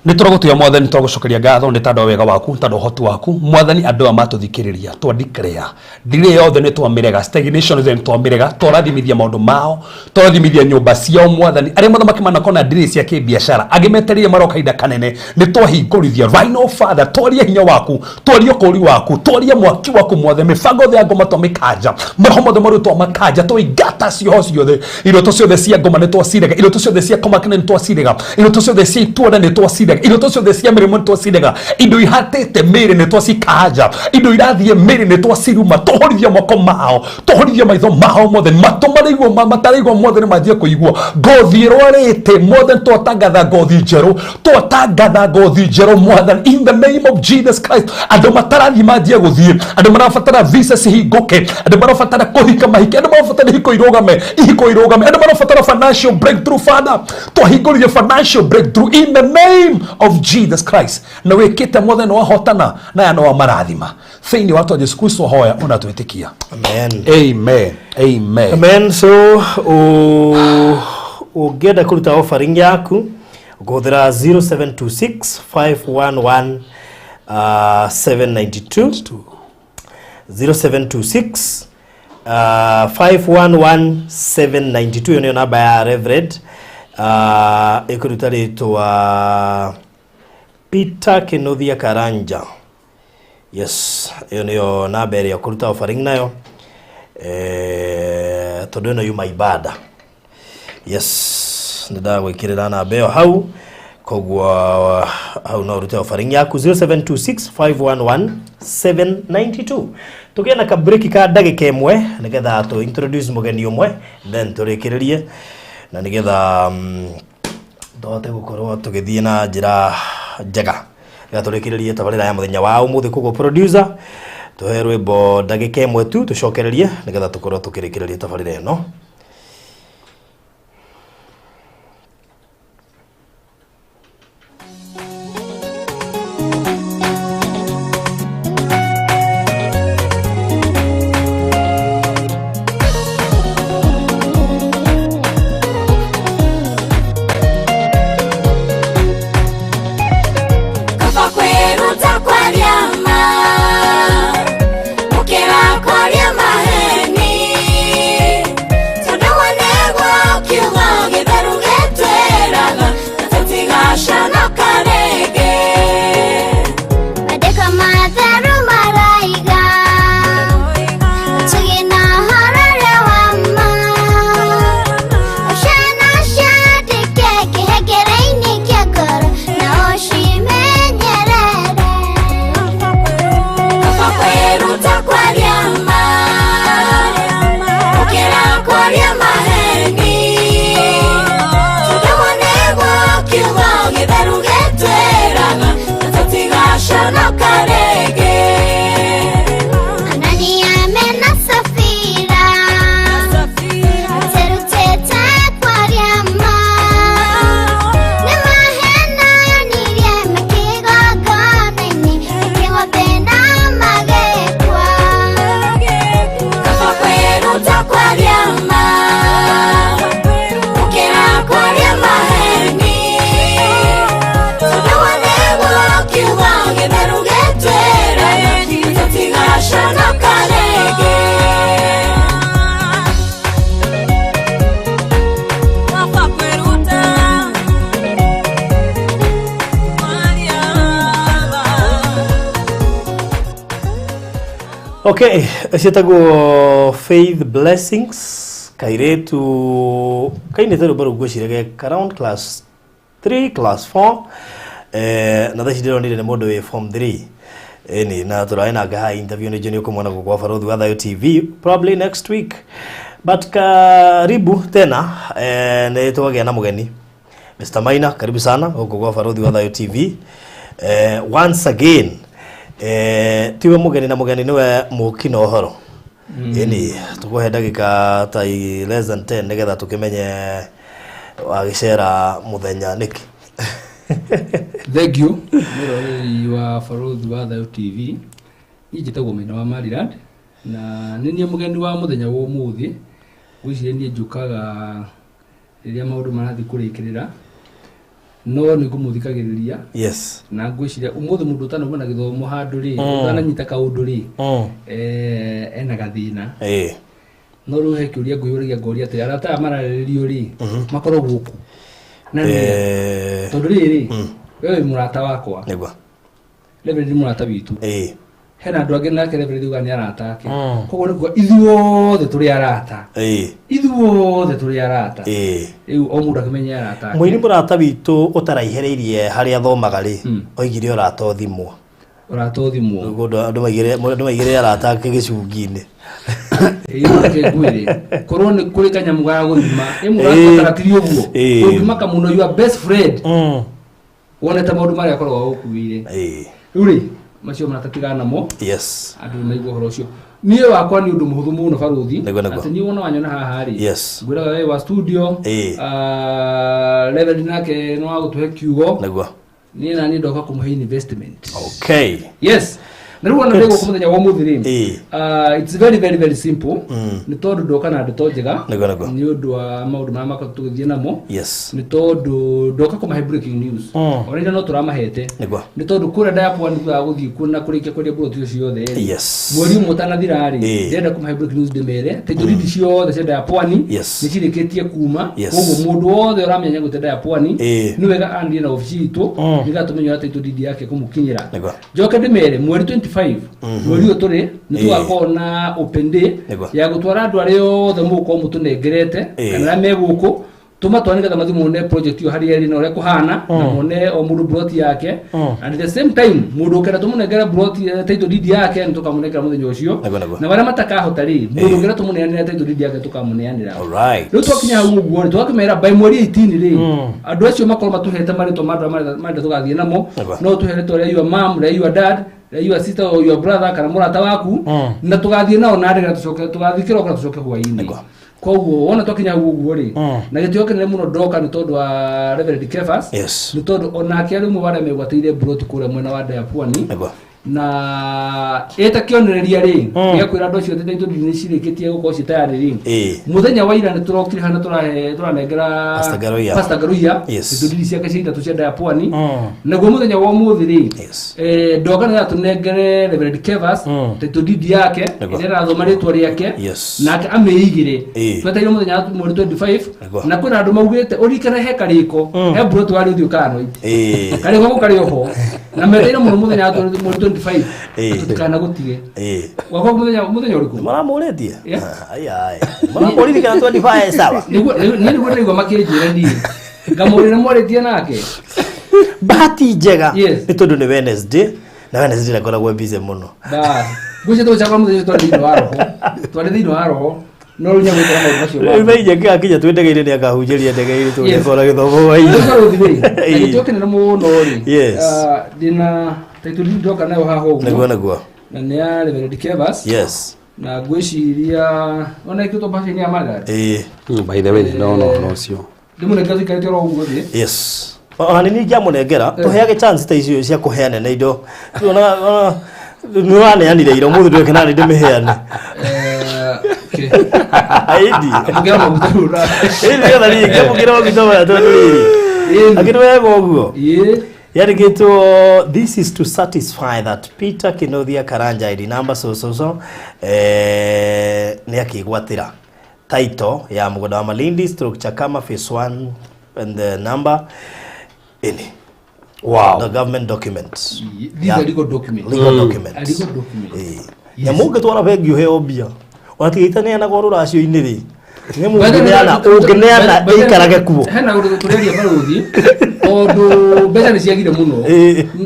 Nä tå ragå mwathani twagå cokeria ngatho nä tandå wa wega waku tandå ũhoti waku mwathani andå aya matå thikä rä ria twa declare delay yothe nä twamä rega stagnation yothe nä twamä rega twarathimithia maå ndå mao twarathimithia nyå ciao mwathani arä a mathamaki manakona delay cia kä biacara angä metereire maroka ihinda kanene nä twahingårithia right now father twarie hinya waku twarie ũkũũri waku twarie mwaki waku mwathani mĩbango yothe ya ngoma twamĩkanja maroho mothe marũ twamakanja twaingata cioho ciothe iroto ciothe cia ngoma nĩ twacirega iroto ciothe cia komakene nĩ twacirega iroto ciothe cia itwara nĩ twacirega iroto ciothe cia mĩrĩmo nĩ twacirega indo ihatĩte mĩĩrĩ nĩ twacikanja indo irathiĩ mĩĩrĩ nĩ twaciruma tũhorithia moko mao tũhorithia maitho mao mothe matũ maraigua mataraigua mothe nĩ manjie kũigua ngothi ĩrwarĩte mothe twatangatha ngothi njerũ twatangatha ngothi njerũ mwathani in the name of Jesus Christ andũ matarathiĩ manjie gũthiĩ andũ marabatara visa cihingũke andũ marabatara kũhika mahike andũ marabatara ihiko irũgame ihiko irũgame andũ marabatara financial breakthrough father twahingũrithia financial breakthrough in the name of Jesus Christ na wĩkĩte mothe nĩ wahotana na aya nĩ wamarathima thĩinĩ wa twa Jesu Kristo hoya ona twĩtĩkia. Amen. Amen. Amen. Amen. So ũngĩenda kũruta offering yaku ũkũhũthĩra 0726 511 792 0726 511 792 ĩyo nĩyo namba ya Reverend, ĩkũruta rĩtwa Peter Kinuthia Karanja. Yes, ĩyo nĩyo namba ĩrĩa ũkũruta offering nayo, tondũ ĩno yuma ibada. Yes, nĩ ndagwĩkĩrĩra namba ĩyo hau, koguo hau no ũrute offering yaku 0726 511 792. Tũgĩe na kabreak ka ndagĩka ĩmwe nĩgetha tũ introduce mũgeni ũmwe then tũrĩkĩrĩrie na nĩgetha tũhote gũkorwo tũgĩthiĩ na njĩra njega nĩgetha tũrĩkĩrĩrie tabarĩra ya mũthenya wa ũmũthĩ. Koguo producer tũhe rwĩmbo ndagĩka ĩmwe tu tũcokererie nĩgetha tũkorwo tũkĩrĩkĩrĩria tabarĩra ĩno. Kaba kwĩruta kwaria ma gũkĩra kwaria maheni tondũ wanegwo kiugo gĩtheru gĩtwĩraga na tũtigaconoka rĩngĩ. Maandĩko matheru maraiga tũgĩe na ũhoro ũrĩa wa ma ciana ciandĩke kĩhengere-inĩ kĩa ngoro na ũcimenyerere. Okay, ciĩtagwo Faith Blessings, kairĩtu kainĩte rwĩmbo rũu ngwĩciria ge around class 3, class 4, na thaa ici ndĩronire nĩ mũndũ wĩ form 3. Ĩni na tũrarĩ nake haha interview, nĩ njũĩ nĩ ũkũmwona gũkũ kwa Barũthi wa Thayũ TV probably next week, but karibu tena. Nĩ twagĩa na mũgeni Mr. Maina, karibu sana gũkũ kwa Barũthi wa Thayũ TV. Once again, tiwe mũgeni na mũgeni nĩwe mũki na ũhoro. Ĩni tũkũhe ndagĩka ta less than 10 nĩgetha tũkĩmenye wagĩcera mũthenya nĩkĩ. Thank you, mwĩroreri wa Barũthi wa Thayũ TV. Niĩ njĩtagwo Maina wa Maryland na nĩ niĩ mũgeni wa mũthenya wa ũmũthĩ. Ngwĩciria niĩ njũkaga rĩrĩa maũndũ marathiĩ kũrĩkĩrĩra, no nĩ ngũmũthikagĩrĩria. Na ngwĩciria ũmũthĩ mũndũ ũtanauma na gĩthomo handũ rĩ, ũtananyita kaũndũ rĩ, ena gathĩna. No rĩu he kĩũria ngwĩyũragia, ngoria atĩ arata aya mararĩrĩrio rĩ, makorwo gũkũ na nĩ tondũ rĩrĩ, we wĩ mũrata wakwa, Reverend nĩ mũrata witũ, hena andũ angĩ nake Reverend uga nĩ arata ake. Koguo nĩ kuga ithuothe tũrĩ arata, ithuothe tũrĩ arata. Rĩu o mũndũ akĩmenye arata ake. Mũini mũrata witũ ũtaraihereirie harĩa athomaga rĩ, oigire ũrata ũthimwo. Ũrata ũthimwo. Rĩu andũ maigĩre arata ake gĩcungi-inĩ. Ĩĩ, reke ngwĩre, korwo nĩ kũrĩ kanyamũ ga gũthima ĩ mũrabatara tiri ũguo, ũngĩmaka mũno your best friend wonete maũndũ marĩa akoragwo agũkuĩire. Rĩu rĩ, macio maratatigana namo. Andũ nĩ maigua ũhoro ũcio. Niĩ wakwa nĩ ũndũ mũhũthũ mũno, barũthi. Nĩguo. Atĩ niĩ wona wanyona haha rĩ, ngwĩraga we wa studio, Reverend nake nĩ wa gũtũhe kiugo. Niĩ na niĩ ndoka kũmũhe investment. Yes, na rĩu ona ndĩ gũkũ mũthenya wa ũmũthĩ rĩ, it's very very very simple, nĩ tondũ ndoka na ndeto njega. Nĩguo. Nĩ ũndũ wa maũndũ marĩa makoretwo tũgĩthiĩ namo, nĩ tondũ ndoka kũmahe breaking news, ona ira no tũramahete, nĩ tondũ kũrĩa Diapwani thutha wa gũthiĩ kuo na kũrĩkia kwendia mburoti icio ciothe rĩ, mweri ũmwe ũtanathira rĩ, ndĩrenda kũmahe breaking news, ndĩmere title deed ciothe cia Diapwani nĩ cirĩkĩtie kuma. Koguo mũndũ wothe ũramenya gwĩte Diapwani, nĩ wega anĩrie na obici itũ, nĩgetha tũmenye ũrĩa title deed yake kũmũkinyĩra. Njoke ndĩmere mweri 25, mweri ũyũ tũrĩ, nĩ tũgakorwo na open day ya gũtwara andũ arĩa othe mũgũkorwo mũtũnengerete kana arĩa me gũkũ, tũmatware nĩgetha mathiĩ mone project ĩyo harĩa ĩrĩ na ũrĩa kũhana, na mone o mũndũ plot yake. And at the same time, mũndũ ũkenda tũmũnengere plot, title deed yake, nĩ tũkamũnengera mũthenya ũcio. Nĩguo. Na marĩa matakahota rĩ, mũndũ ũngĩenda tũmũneanĩre title deed yake, tũkamũneanĩra. Rĩu twakinya hau ũguo rĩ, tũgakĩmera by mweri 18 rĩ, andũ acio makorwo matũhete marĩtwa ma andũ arĩa marenda tũgathiĩ namo. No tũhe rĩtwa rĩa your mom, rĩa your dad, rĩa your sister or your brother kana mũrata waku, na tũgathiĩ nao na ndege, na tũcoke tũgathiĩ kĩroko na tũcoke hwaĩ-inĩ. Koguo wona twakinya hau ũguo rĩ, na gĩtĩo kĩnene mũno ndoka nĩ tondũ wa Reverend Kefas, nĩ tondũ onake arĩ ũmwe wa arĩa megwatĩire mburoti kũrĩa mwena wa Diapwani. Na ĩta kĩonereria rĩ, gĩa kwĩra andũ acio atĩ title deed nĩ cirĩkĩtie gũkorwo ciĩ tayarĩ rĩ, mũthenya wa ira nĩ tũrokire hana tũrahe tũranengera Pastor Garuiya. Pastor Garuiya title deed ciake cia ithatũ cia Diapwani. Naguo mũthenya wa ũmũthĩ rĩ, ndoka nĩ tũnengere Reverend Kevas title deed yake ĩrĩa ĩrathoma rĩtwa rĩake, nake amĩigĩre. Twetereire mũthenya wa mweri 25. Na kwĩna andũ maugĩte ũririkane he karĩko he mburoti warĩ ũthiũ kanoit, karĩko gũ karĩ oho na meteire mũno mũthenya wa mweri 25. Tũtikanagũtige. Wakwa mũthenya ũrĩkũ? Maramũrĩtie. Yeah. Ai maramũrĩtie kana 25 sawa. Niĩ nĩguo ndĩraigua makĩnjĩra, niĩ ngamũrĩra mwarĩtie nake. Bahati njega nĩ tondũ nĩ Wednesday, na Wednesday ndakoragwo busy mũno. Bas ngwĩciria tũgũcagũra mũthenya ũcio, twarĩ thĩinĩ wa roho, twarĩ thĩinĩ wa roho, no rĩu nyagwĩkora maũndũ macio rĩu mangĩ. Thaa inya kinya twĩ ndege-inĩ nĩ akahunjĩria ndege-inĩ tũgĩkora gĩthomo Rĩu hwaĩ-inĩ. Barũthi rĩ, na gĩtĩo kĩnene mũno rĩ, ndĩna title deed ndoka nayo haha ũguo, Nĩguo. na nĩ ya Reverend Kevas. Na ngwĩciria ona ĩkĩtwo mbaca-inĩ ya Margaret. By the way, nĩ ndona ũhoro ũcio. Ndĩmũnengera tũikarĩte oro ũguo thĩ. Yes, ona nĩ ingĩamũnengera, tũheage chance ta icio cia kũheana na indo. Ona nĩ ũraneanire ira, ũmũthĩ ndweke nani ndĩmĩheane. Okay. Aindi. Amũkĩra maguta rĩu Ĩĩ, nĩgetha niĩ ngĩamũkĩra maguta maya tondũ rĩrĩ, akĩrĩ wega ũguo. Yandĩkĩtwo, "This is to satisfy that Peter Kinothia Karanja, ID number so so so, nĩ akĩgwatĩra title ya mũgũnda wa Malindi stroke Chakama phase 1 and the number ini." The government document. These are legal documents. Legal documents. A legal document. Nyamũ ũngĩtwara bengi ũheo mbia ona tiga itaneanagwo rũracio-inĩ rĩ, nyamũ ũngĩneana ũngĩneana ĩikarage kuo. Hena ũndũ tũrĩaria barũthi, tondũ mbeca nĩ ciagire mũno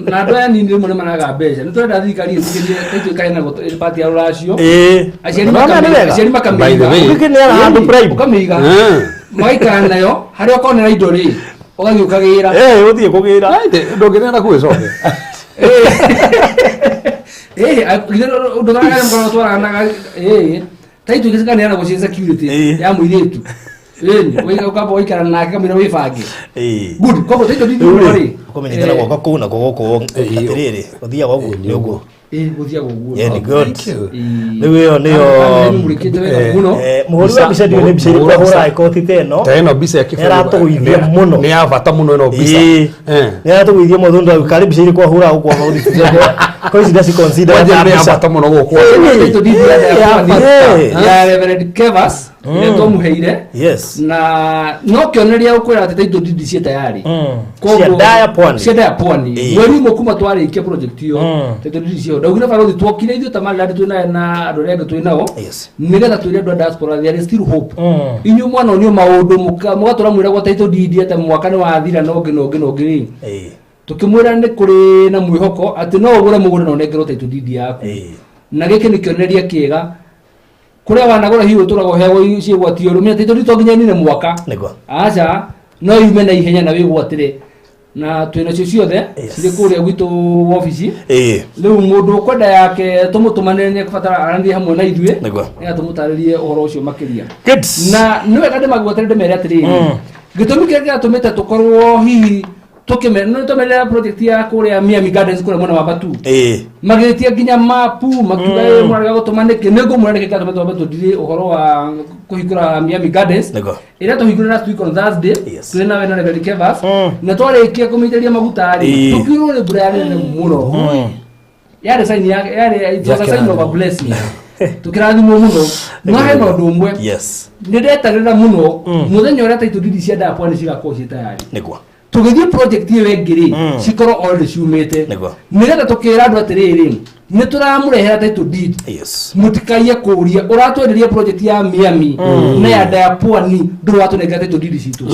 na andũ aya nini rĩmwe nĩ maraga mbeca. Nĩ tũrenda thirikari ĩtĩkĩrie taitũ ĩkaheanagwo ĩrĩ part ya rũracio. Aciari Nĩwona nĩ wega? aciari By the makamĩiga. way. Ũngĩkĩneana handũ prime. Ũkamĩiga, magaikara nayo harĩa ũkonera indo rĩ, ũgathiĩ ũkagĩra. Ũthiĩ kũgĩra. Ndũngĩneana kuu ĩcoke. Ndũkaragare mũkorwo twaranaga taitũ gĩcikaneanagwo ciĩ security ya mũirĩtu. Ĩni, ũkamba ũgaikara nake kamũira wĩbange. Good, koguo taitũ Rĩu ndithĩ rĩ, rĩ ũkũmenyithana guoko kũu na gũkũ atĩrĩrĩ, ũthiaga ũguo nĩ ũguo. Gũthiaga ũguo. Yeah, ni good. Thank you. Rĩu ĩyo nĩyo Mũrĩkĩte wega mũno. Mũhũri wa mbica ndiũĩ nĩ mbica ĩrĩkũ ahũraga ikoti ta ĩno. Ta ĩno mbica ya kĩbũrũri. Nĩaratũgũithia mũno. Nĩ ya bata mũno ĩno mbica. Nĩ aratũgũithia mũno tondũ karĩ mbica irĩkũ ahũraga gũkũ ahũri ko ici ndaci consider Kwanja ta nĩ ya mbica. bata mũno gũkũ. Taitũ deed ya Ya Pwani, bata. ya Reverend Kevas ĩrĩa twamuheire, na no kĩonereria gũkwĩra atĩ taitũ deed ciĩ tayari. Cia Daya Pwani. Cia Daya Pwani. Mweri ũmwe kuma twarĩkia project ĩyo, taitũ deed ciĩ ho. Ndaugire barũthi twokire ithuĩ ta Maryland twĩ na andũ arĩa angĩ twĩ nao, nĩgetha twĩre andũ a diaspora there is still hope. Inyuĩ mwanonio maũndũ mũgatũra mwĩragwo taitũ deed atĩ mwaka nĩ wathira na ũngĩ na ũngĩ na ũngĩ rĩ, tũkĩmwĩra nĩ kũrĩ na mwĩhoko atĩ no ũgũre mũgũnda na ũnengerwo taitũ deed yaku. Na gĩkĩ nĩ kĩonereria kĩega kũrĩa wanagũra hihi ũtũraga ũheagwo ciĩgwatio rũmia taitũ deed to nginya ĩnine mwaka. Aca, no yume na ihenya na wĩgwatĩre, na twĩ nacio ciothe cirĩ kũrĩa gwitũ wabici. Rĩu mũndũ ũkwenda yake tũmũtũmanĩre, nĩ ekũbatara aranĩrie hamwe na ithuĩ nĩgetha tũmũtarĩrie ũhoro ũcio makĩria. Na nĩ wega ndĩmagwatĩre ndĩmere atĩrĩrĩ, gĩtũmi kĩrĩa kĩratũmĩte tũkorwo hihi tũkĩme nĩ tũmerera project ya kũrĩa Miami Gardens kũrĩa mwena wa Batu, magĩtia nginya mapu makiuga, "Ĩ, mũrarega gũtũma nĩkĩ?" Nĩ ngũmwĩra nĩkĩ kĩratũma twambe tũndirĩ ũhoro wa kũhingũra Miami Gardens ĩrĩa tũhingũre last week on Thursday. Twĩ nawe na Reverend Kevas, na twarĩkia kũmĩitĩrĩria maguta rĩ, tũkiurwo nĩ mbura yarĩ nene mũno. Yarĩ sign ya yarĩ, it was a sign of a blessing. Tũkĩrathimwo mũno. No hena ũndũ ũmwe nĩ ndetagĩrĩra mũno, mũthenya ũrĩa taitũ deed cia Daya Pwani cigakorwo ciĩ tayari, tũgĩthiĩ project ĩyo ĩngĩ rĩ, cikorwo already ciumĩte, nĩgetha tũkĩra andũ atĩrĩrĩ, nĩ tũramũrehera title deed. Mũtikaiye kũria ũratwenderia project ya Miami na ya Daya Pwani, ndũrĩ watũnengera title deed citũ.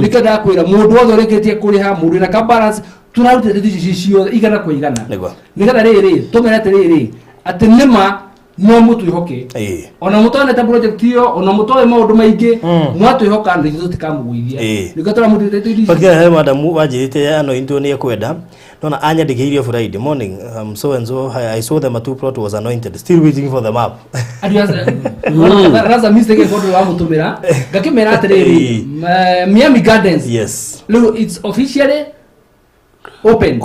Nĩkĩo ndakwĩra mũndũ wothe ũrĩkĩtie kũrĩha, mũndũ wĩna ka balance, tũrarutĩte title ici ciothe igana kwa igana, nĩgetha rĩrĩ tũmere atĩrĩrĩ atĩ nĩma no mũtwĩhoke. Ona mũtonete project ĩyo, ona mũtoĩ maũndũ maingĩ, mwatwĩhoka na ithuĩ tũtikamũgũithia. Nĩkĩo tũramũrutĩte title deed. Fakira he madamu wanjĩrĩte anointwo nĩ ekwenda nona anyandĩkĩirie Friday morning, so and so I saw the Matu plot was anointed, still waiting for the map. That's a mistake ĩkorwo wamũtũmĩra. Ngakĩmera atĩrĩrĩ, Miami Gardens rĩu it's officially open.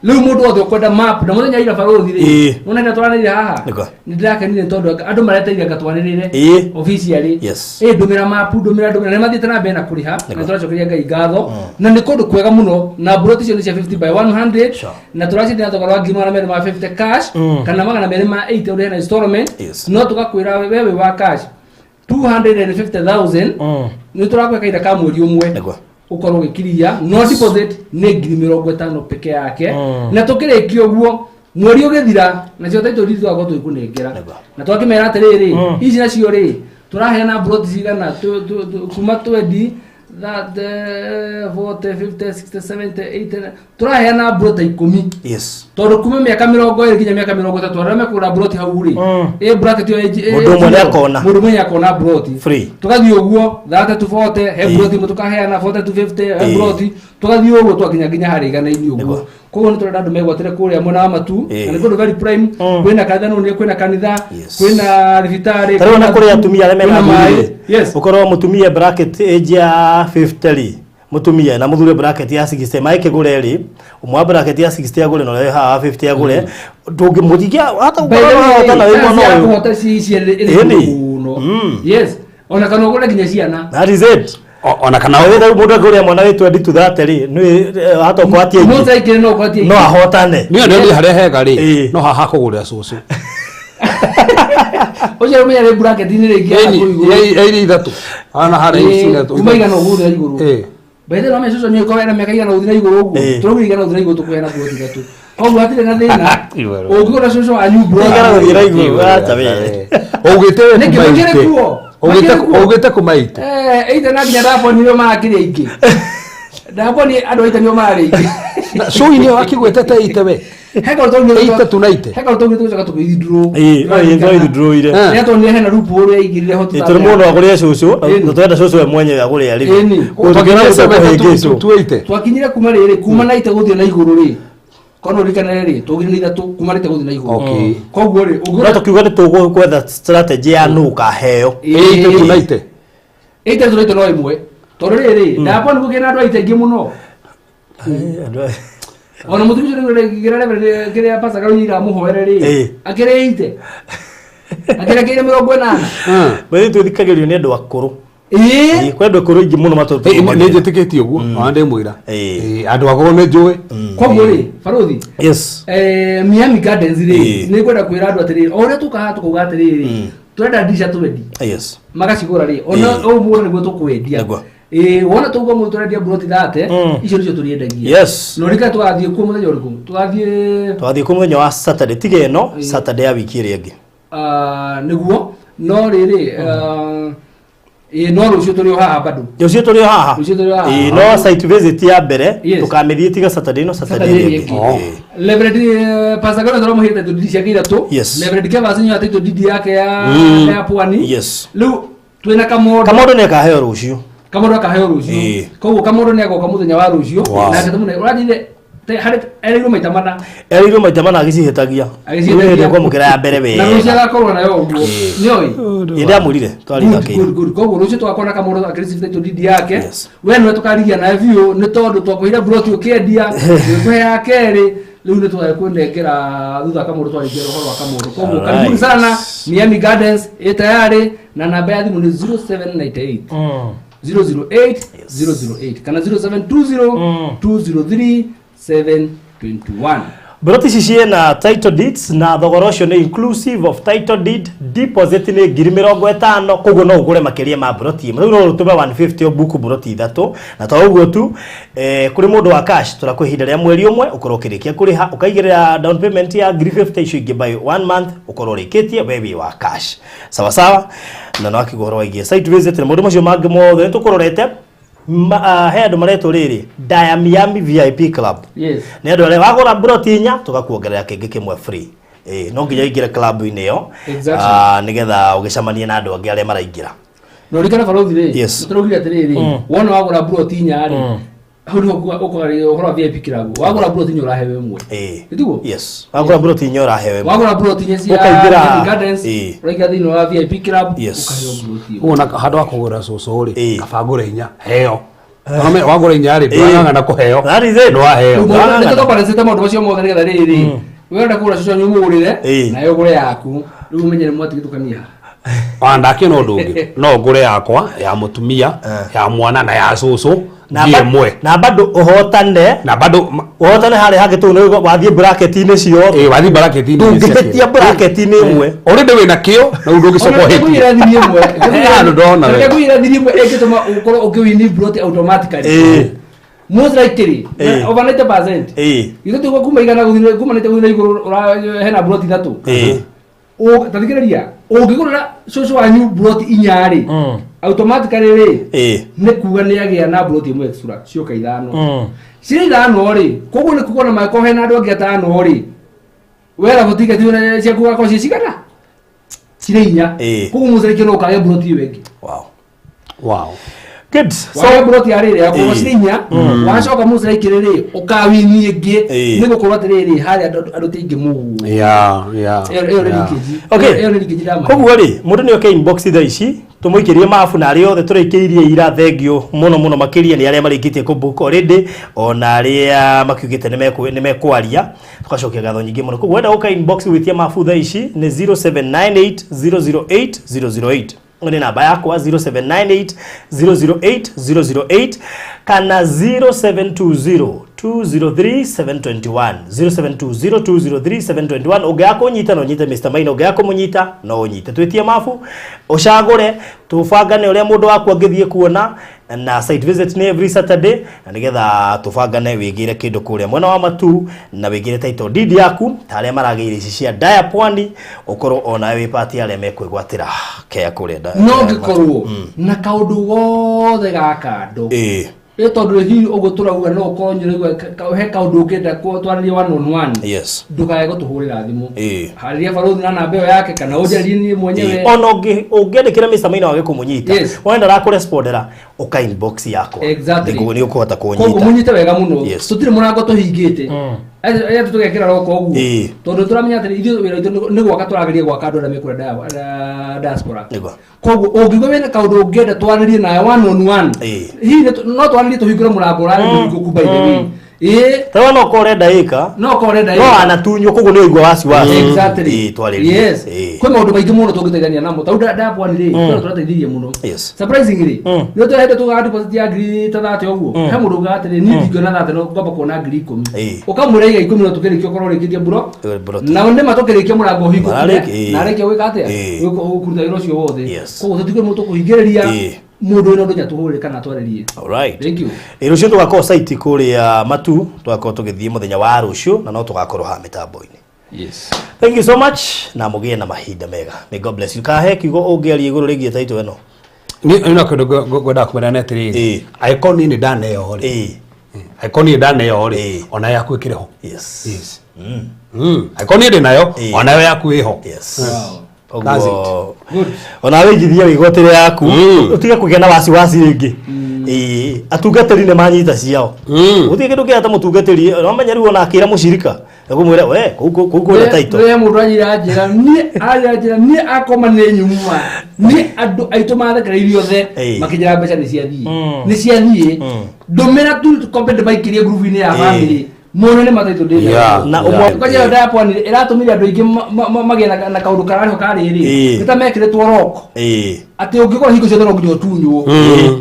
Rĩu mũndũ wothe ũkwenda map na mũthenya ira barũthi rĩ, nona ira twaranĩire haha, nĩ ndĩrakenire tondũ andũ mareteire ngatwanĩrĩre officially. Ndũmĩra map, ndũmĩra, ndũmĩra. Nĩ mathiĩte na mbere na kũrĩha na tũracokeria Ngai ngatho, na nĩ kũndũ kwega mũno, na mburoti icio nĩ cia 50 by 100, na tũraciendia na thogora wa 250,000 cash kana 280 ũrĩhe na installment. No tũgakwĩra we wĩ wa cash 250,000, nĩ tũrakũhe kahinda ka mweri ũmwe ũkorwo ũgĩkiria, no deposit nĩ 50,000 peke yake. Na tũkĩrĩkia ũguo, mweri ũgĩthira, nacio title deed tũgakorwo tũgĩkũnengera. Na twakĩmera atĩrĩrĩ, ici nacio rĩ, tũraheana mburoti cigana? Kuma 20, 30, 40, 50, 60, 70, 80, tũraheana mburoti 10, tondũ kuma mĩaka 20 nginya mĩaka 30 arĩa mekũgũra mburoti hau rĩ, ĩ bracket ĩyo Mũndũ ũmwe nĩakona. Mũndũ ũmwe nĩakona mburoti Free. Tũgathiĩ ũguo 30 to 40, he mburoti ĩmwe tũkaheana 40 to 50, he mburoti tũgathiĩ ũguo twakinya nginya harĩa igana-inĩ ũguo. Koguo nĩ tũrenda andũ megwatĩre kũrĩa mwena wa Matu, na nĩ kũndũ very prime. Kwĩna kanitha, no nĩ kwĩna kanitha, kwĩna thibitarĩ, Ta rĩu ona kwĩna kũrĩ atumia arĩa mena kwĩna maĩ. athuri ũkorwo mũtumia bracket age ya 50 rĩ, mũtumia na mũthuri bracket ya 60 maĩkĩgũre rĩ, ũmwe wa bracket ya 60 agũre na ũrĩa haha wa 50 agũre, ndũngĩmũthikia hata By the gũkorwo way, wahotana wĩ chance mwena ya ũyũ. kũhota ci ĩrĩ Ĩni. mũno. Yes, ona kana ũgũre nginya ciana. That is it. Ona kana Na wĩra mũndũ angĩgũrĩra mwana wĩ 20 to 30 rĩ, nĩ hata ũkwatie Most ingĩ likely no ũkwatie no ingĩ. ahotane. Niĩ ndĩrona harĩa hega rĩ, no haha kũgũrĩra cũcũ. Ũcio ũmenya nĩ bracket-inĩ rĩngĩ ya kũu igũrũ. Ĩni, ĩrĩ ithatũ ona harĩa ici ithatũ. Kuma igana ũguo igũrũ. By the way, no cũcũ nĩ ũkorwo ena mĩaka igana gũthiĩ na igũrũ ũguo. Tũraugire igana gũthiĩ na igũrũ tũkũheana ploti ithatũ. Koguo hatirĩ na thĩna. Ũngĩgũra cũcũ wanyu ploti. Igana gũthiĩ na igũrũ, acha we. Ugite we Nĩkĩ kuma makĩrĩ ite. kuo? Ugite Makĩrĩ kuo? ugite kuma ite. Ite na nginya ndaboni nĩo marakĩrĩ aingĩ. Ndaboni andũ a ite nĩo mararĩ aingĩ. Na cũi nĩyo akĩgwetete ite we. He kaũndũ twaugire Ite tunaite. He kaũndũ twaugire tũgĩcoka tũkĩ-withdraw. Ĩĩ, ĩĩ, twa-withdraw-ire. Rĩrĩa tuonire hena loophole yaingĩrire ho Ĩĩ, tũrĩ mũndũ agũrĩre cũcũ na tũrenda cũcũ we mwenyewe agũre arĩme. Ĩni. Tũkĩona gũkũhĩngĩcwo. Tuite. Twakinyire kuma rĩrĩ kuma na ite gũthiĩ na igũrũ rĩ korwo ũririkanere rĩ twaugire nĩ ithatũ kuma na ite gũthiĩ na igũrũ. Okay. Koguo rĩ No ũngĩgũra tũkiuga nĩ tũgwetha strategy ya nũ ũkaheo. Ite tunaite. Ite tunaite no ĩmwe tondũ rĩrĩ ndabona gũkĩrĩ na andũ a ite aingĩ mũno. Ona mũtumia ũcio rĩu kĩrĩa reverend kĩrĩa pastor Karũi iramũhoere rĩ akĩrĩ ite akĩrekeire 80. Bũrũri tũthikagĩrĩrio nĩ andũ akũrũ. Ĩĩ. Ĩĩ, kwĩ andũ akũrũ aingĩ mũno matũ. Nĩ njĩtĩkĩtie ũguo ona ndĩmwĩra. Andũ akũrũ nĩ njũĩ. Koguo rĩ barũthi Yes. Miami Gardens rĩ nĩ ngwenda kwĩra andũ atĩrĩrĩ o ũrĩa tũkaga haha tũkauga atĩrĩrĩ tũrenda ndica twendi Yes. magacigũra rĩ ona ũũ mũgũra nĩguo tũkwendia. Nĩguo. Ĩĩ wona tũguo mũndũ tũrendia mburoti thate icio nĩcio tũrĩendagia. Yes. Na ũrikane tũgathiĩ kuo mũthenya ũrĩkũ tũgathiĩ Twathiĩ kũ mũthenya wa Saturday tiga ĩno Saturday ya wiki ĩrĩa ĩngĩ. Nĩguo no rĩrĩ ĩĩ no rũciũ tũrĩ o haha bado. Rũciũ tũrĩ o haha. Rũciũ tũrĩ o haha. Ĩĩ no site visit ya mbere Yes. tũkamĩthiĩ tiga Saturday ĩno Saturday Saturday ĩrĩa ĩrĩa ĩngĩ. ĩngĩ. Reverend Pastor Gano tũramũheire title deed ciake ithatũ. Yes. Reverend Kevas nĩoya title deed yake ya ya Pwani. Yes. Rĩu twĩna Kamondo. Kamondo nĩ akaheo rũciũ. Kamondo akaheo rũciũ. Koguo Kamondo nĩ agoka mũthenya wa rũciũ. Wow. Nake tũmũne ũranjire harĩ erĩirwo maita mana. Erĩirwo maita mana agĩcihĩtagia. Agĩcihĩtagia. Rĩu hĩndĩ ũkwamũkĩra ya mbere Na rũciũ wega. agakorwo nayo ũguo. Nĩoĩ? Ĩĩ ndamwĩrire Good, twarithakĩire. good, good. Koguo rũciũ tũgakorwo na Kamondo akĩreceive title deed yake. We nĩwe tũkarigia nawe biũ nĩ tondũ twakũheire mburoti ũkĩendia, tũgĩkũhe ya kerĩ, rĩu nĩ tũgakũnengera thutha Kamondo twarĩkia ũhoro wa Kamondo. Koguo Alright. karibuni sana Miami Gardens ĩ tayari na namba ya thimũ nĩ 0798 008 008 kana 0720 203 721. Mburoti ici ciĩna title deeds na thogora ũcio nĩ inclusive of title deed deposit nĩ 50,000 koguo no ũgũre makĩria ma mburoti ĩmwe. Rĩu no ũtũme 150 ũbuku mburoti ithatũ na to ũguo tu kũrĩ mũndũ wa cash tũrakũhe ihinda rĩa mweri ũmwe ũkorwo ũkĩrĩkia kũrĩha ũkaigĩrĩra down payment ya 50,000 icio ingĩ by 1 month ũkorwo ũrĩkĩtie we wĩ wa cash sawa sawa na no akigwo ũhoro wĩgiĩ site visit na maũndũ macio mangĩ mothe nĩ tũkũrorete. He andũ maretwo rĩrĩ Daya Miami VIP Club. Yes. Nĩ andũ arĩa wagũra mburoti inya tũgakuongerera kĩngĩ kĩmwe free. No nginya ũingĩre club-inĩ ĩyo. Exactly. Nĩgetha ũgĩcemanie na andũ angĩ arĩa maraingĩra. Na ũririkane barũthi rĩ, Yes. nĩtũraugire atĩrĩrĩ, wona wagũra mburoti inya rĩ, hau nĩho ũkwaria ũhoro wa VIP club. Wagũra mburoti inya ũraheo ĩmwe. Nĩtiguo? Yes. Wagũra mburoti inya ũraheo ĩmwe. Wagũra mburoti inya cia Ũkaingĩra Miami Gardens, ũraingĩra thĩinĩ wa VIP club, Yes. ũkaheo mburoti ĩmwe. Ũguo na handũ ha kũgũra cũcũ rĩ, kaba ngũre inya heo. Ona wagũra inya rĩ, ndũrang'ang'ana kũheo. That is it. Nĩ waheo. Rĩu nĩkĩo tũbalancĩte maũndũ macio mothe nĩgetha rĩrĩ, we ũrenda kũgũra cũcũ wanyu ũmũgũrĩre, nawe ũgũre yaku. Rĩu ũmenye nĩ mwatigithũkania. Ona ndakĩona ũndũ ũngĩ no ngũre yakwa ya mũtumia ya mwana na ya cũcũ Na thiĩ ĩmwe na bado ũhotane na bado ũhotane harĩa hangĩ tũu nĩ wathiĩ bracket-inĩ ciothe. Ĩĩ, wathiĩ bracket-inĩ ndũngĩhĩtia bracket-inĩ ĩmwe. Already wĩna kĩo na ũndũ ũngĩcoka ũhĩtie. Ona thiri ĩmwe. Handũ ndona we. Reke ngũigĩre thiri ĩmwe ĩngĩtũma ũkorwo ũkĩwini mburoti automatically. Most likely, over 90%. Githĩ tiguo kuma igana gũthiĩ kuma 90 gũthiĩ na igũrũ hena mburoti ithatũ. Ta thikĩrĩria, ũngĩgũrĩra cũcũ wanyu mburoti inya rĩ, automatically rĩ, nĩ kuga nĩ agĩa na mburoti ĩmwe extra cioka ithano. Cirĩ ithano rĩ, koguo nĩ kuga ona mangĩkorwo hena andũ angĩ atano rĩ, wera gũtigeti ciaku ũgakorwo ciĩ cigana? Cirĩ inya. Koguo mũcarĩkio no ũkage mburoti ĩyo ĩngĩ. Wow. Wow. Good. Wage mburoti ya rĩrĩ yakorwo cirĩ inya, wacoka mũcarĩkĩrĩ rĩ, ũkawini ĩngĩ nĩ gũkorwo atĩrĩrĩ harĩa andũ ti aingĩ mũguo. Yeah, yeah. Ĩyo nĩ leakage. Okay. Ĩyo nĩ leakage ndamahe. Koguo rĩ, mũndũ nĩ oke inbox thaa ici tũmũikĩrie mabu na arĩa othe tũrĩkĩirie ira thengio mũno mũno makĩria nĩ arĩa marĩkĩtie kũbook already ona arĩa makiugĩte nĩ mekwaria tũgacokia ngatho nyingĩ mũno. Koguo wenda gũka inbox gwĩtia mabu thaa ici nĩ 0798 008 008. Ĩyo nĩ namba yakwa 0798 008 008 kana 0720 203 721 0720 203 721. Ũngĩaga kũnyita no ũnyite Mr. Maina, ũngĩaga kũmũnyita no ũnyite. Twĩtie mabu ũcagũre, tũbangane ũrĩa mũndũ waku angĩthiĩ kuona. Na site visit nĩ every Saturday, na nĩgetha tũbangane wĩgĩre kĩndũ kũrĩa mwena wa Matu na wĩgĩre title deed yaku ta arĩa maragĩire ici cia Daya Pwani, ũkorwo onawe wĩ part ya arĩa mekwĩgwatĩra kea kũrĩa No ngĩkorwo na kaũndũ gothe ga kando. Ĩ tondũ hihi ũguo tũrauga no ũkorwo nyũraigua he kaũndũ ũngĩenda twarĩrie one on one. Ndũkae gũtũhũrĩra thimũ. Harĩria barũthi na namba ĩyo yake kana ũnjarĩrie niĩ mwenyewe. Ona ũngĩandĩkĩra Mr. Maina wage kũmũnyita, wenda arakũrespondera, ũka inbox yakwa. Nĩguo nĩ ũkũhota Koguo kũnyita. Mũnyite wega mũno. Tũtirĩ mũrango tũhingĩte. Aya tũgekĩra roko ũguo. Tondũ tũramenya atĩ ithuĩ wĩra witũ nĩ gwaka, tũrageria gwaka andũ arĩa mekũrĩa diaspora. Koguo ũngĩigua wĩna kaũndũ ũngĩenda twarĩrie nawe one on one, hihi no twarĩrie, tũhingũre mũrango ũrarĩ mũhingũku, by the way. Tarĩu no ũkorwo ũrenda ĩka No ũkorwo ũrenda no wanatunywo, koguo nĩ ũigua wasiwasi. Twarĩrie. Kwĩ maũndũ maingĩ mũno tũngĩteithania namo. Tarĩu ndapwani rĩ, kwĩna tũrateithirie mũno. Surprisingly, nĩ tũrahete tugaga deposit ya ngiri ta 30 ũguo, he mũndũ ugaga atĩrĩ, niĩ ndingĩona 30, no ngomba kuona 10,000. Ũkamwĩra iga 10 no tũkĩrĩkia ũkorwo ũrĩkĩtie mburo. Mburoti. Na nĩma tũkĩrĩkia mũrango ũhingũkire. Mararĩki-. Na arĩkia gwĩka atĩa? Kũruta wĩra ũcio wothe. Koguo tũtikũrĩ mũndũ tũkũhingĩrĩria. Mũndũ wĩna ũndũ nyatũhũrĩre kana atwarĩrie. Alright. Thank you. Ĩ rũciũ tũgakorwo site kũrĩa Matu, tũgakorwo tũgĩthiĩ mũthenya wa rũciũ na no tũgakorwo haha mĩtambo-inĩ. Thank you so much na mũgĩe na mahinda mega. May God bless you. Kahe kiugo ũngĩaria igũrũ rĩgiĩ title ĩno. Nĩ no kĩndũ ngwendaga kũmera nĩ atĩrĩrĩ, angĩkorwo niĩ nĩ ndaneo rĩ, angĩkorwo niĩ ndaneo rĩ, ona yaku ĩkĩrĩ ho. Yes. Angĩkorwo niĩ ndĩ nayo, onayo yaku ĩho. Wow. That's it. Koguo Good. ona wĩigithie wĩgwatĩre yaku, ũtige kũgĩa na wasiwasi rĩngĩ. Atungatĩri nĩ manyita ciao. Gũtirĩ kĩndũ kĩrata mũtungatĩri no menya rĩu ona akĩra mũcirika egũmwĩra we kũu kũu kwĩna title. Rĩrĩa mũndũ anyira njĩra niĩ, anyira njĩra niĩ akoma nĩ nyuma niĩ, andũ aitũ mathekereirie othe, makĩnjĩra mbeca nĩ ciathiĩ, nĩ ciathiĩ. Ndũmĩra tu kombe ndĩmaikĩrie ngurubu-inĩ ya family mone nĩ mataitũ ndĩ. Na ũmwe Kwanja ĩyo ndayapwani ĩratũmire andũ aingĩ magĩe na kaũndũ kararĩho karĩrĩ, nĩ ta mekĩrĩtwo rock, atĩ ũngĩgũra hingo ciothe no nginya ũtunywo.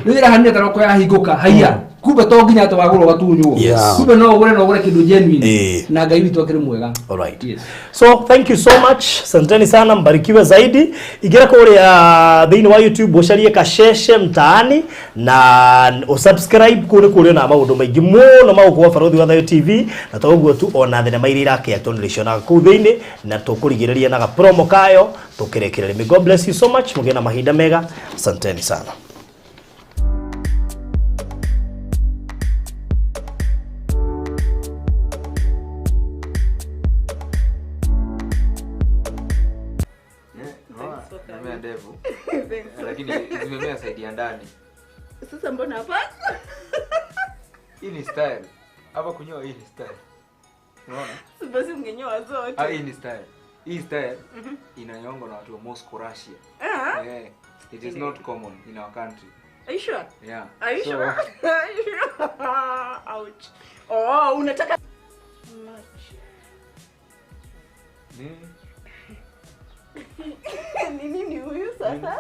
Rĩu ĩrahanire ta roko yahingũka haiya, kumbe to nginya atĩ wagũra ũgatunywo. Kumbe no ũgũre na ũgũre kĩndũ genuine. Na Ngai witũ akĩrĩ mwega. Alright. Yes. So thank you so much. Asanteni sana, mbarikiwe zaidi. Ingira kuria thĩinĩ wa YouTube ũcarie Kasheshe Mtaani na usubscribe kũu nĩ kũrĩ na maũndũ maingĩ mũno magũkũ Barũthi wa Thayo TV, na to ũguo tu, ona thenema iria irakĩaktwo nĩ rĩcionaga kũu thĩinĩ, na tũkũrigĩrĩria na ga promo kayo tũkĩrĩkĩrĩria. May God bless you so much. Mũgĩe na mahinda mega. Asanteni sana. Unaona? For coming. Namea ndevu. Thanks for Lakini zimemea side ya ndani. Sasa mbona hapa? Hii ni style. Hapa kunyoa, hii ni style. Unaona? Basi ungenyoa zote. Ah, hii ni style. Hii style inanyongwa na watu wa Moscow, Russia. Yeah. It is not common in our country. Are you sure? Yeah. Are you So, sure? Are you sure? Ouch. Oh, unataka much. Nini? Ni nini huyu sasa?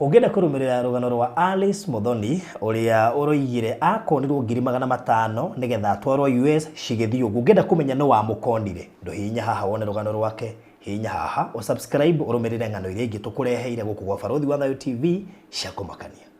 Ũngĩenda kũrũmĩrĩra rũgano rwa Alice Muthoni ũrĩa ũroigire akonirwo 500,000 nĩgetha atwarwo US cigĩthiĩ ũguo, ũngĩenda kũmenya nĩ wamũkonire, ndũhihinya haha wone rũgano rwake, hihinya haha ũsubscribe ũrũmĩrĩre ng'ano iria ingĩ tũkũreheire gũkũ gwa Barũthi wa Thayo TV cia kũmakania.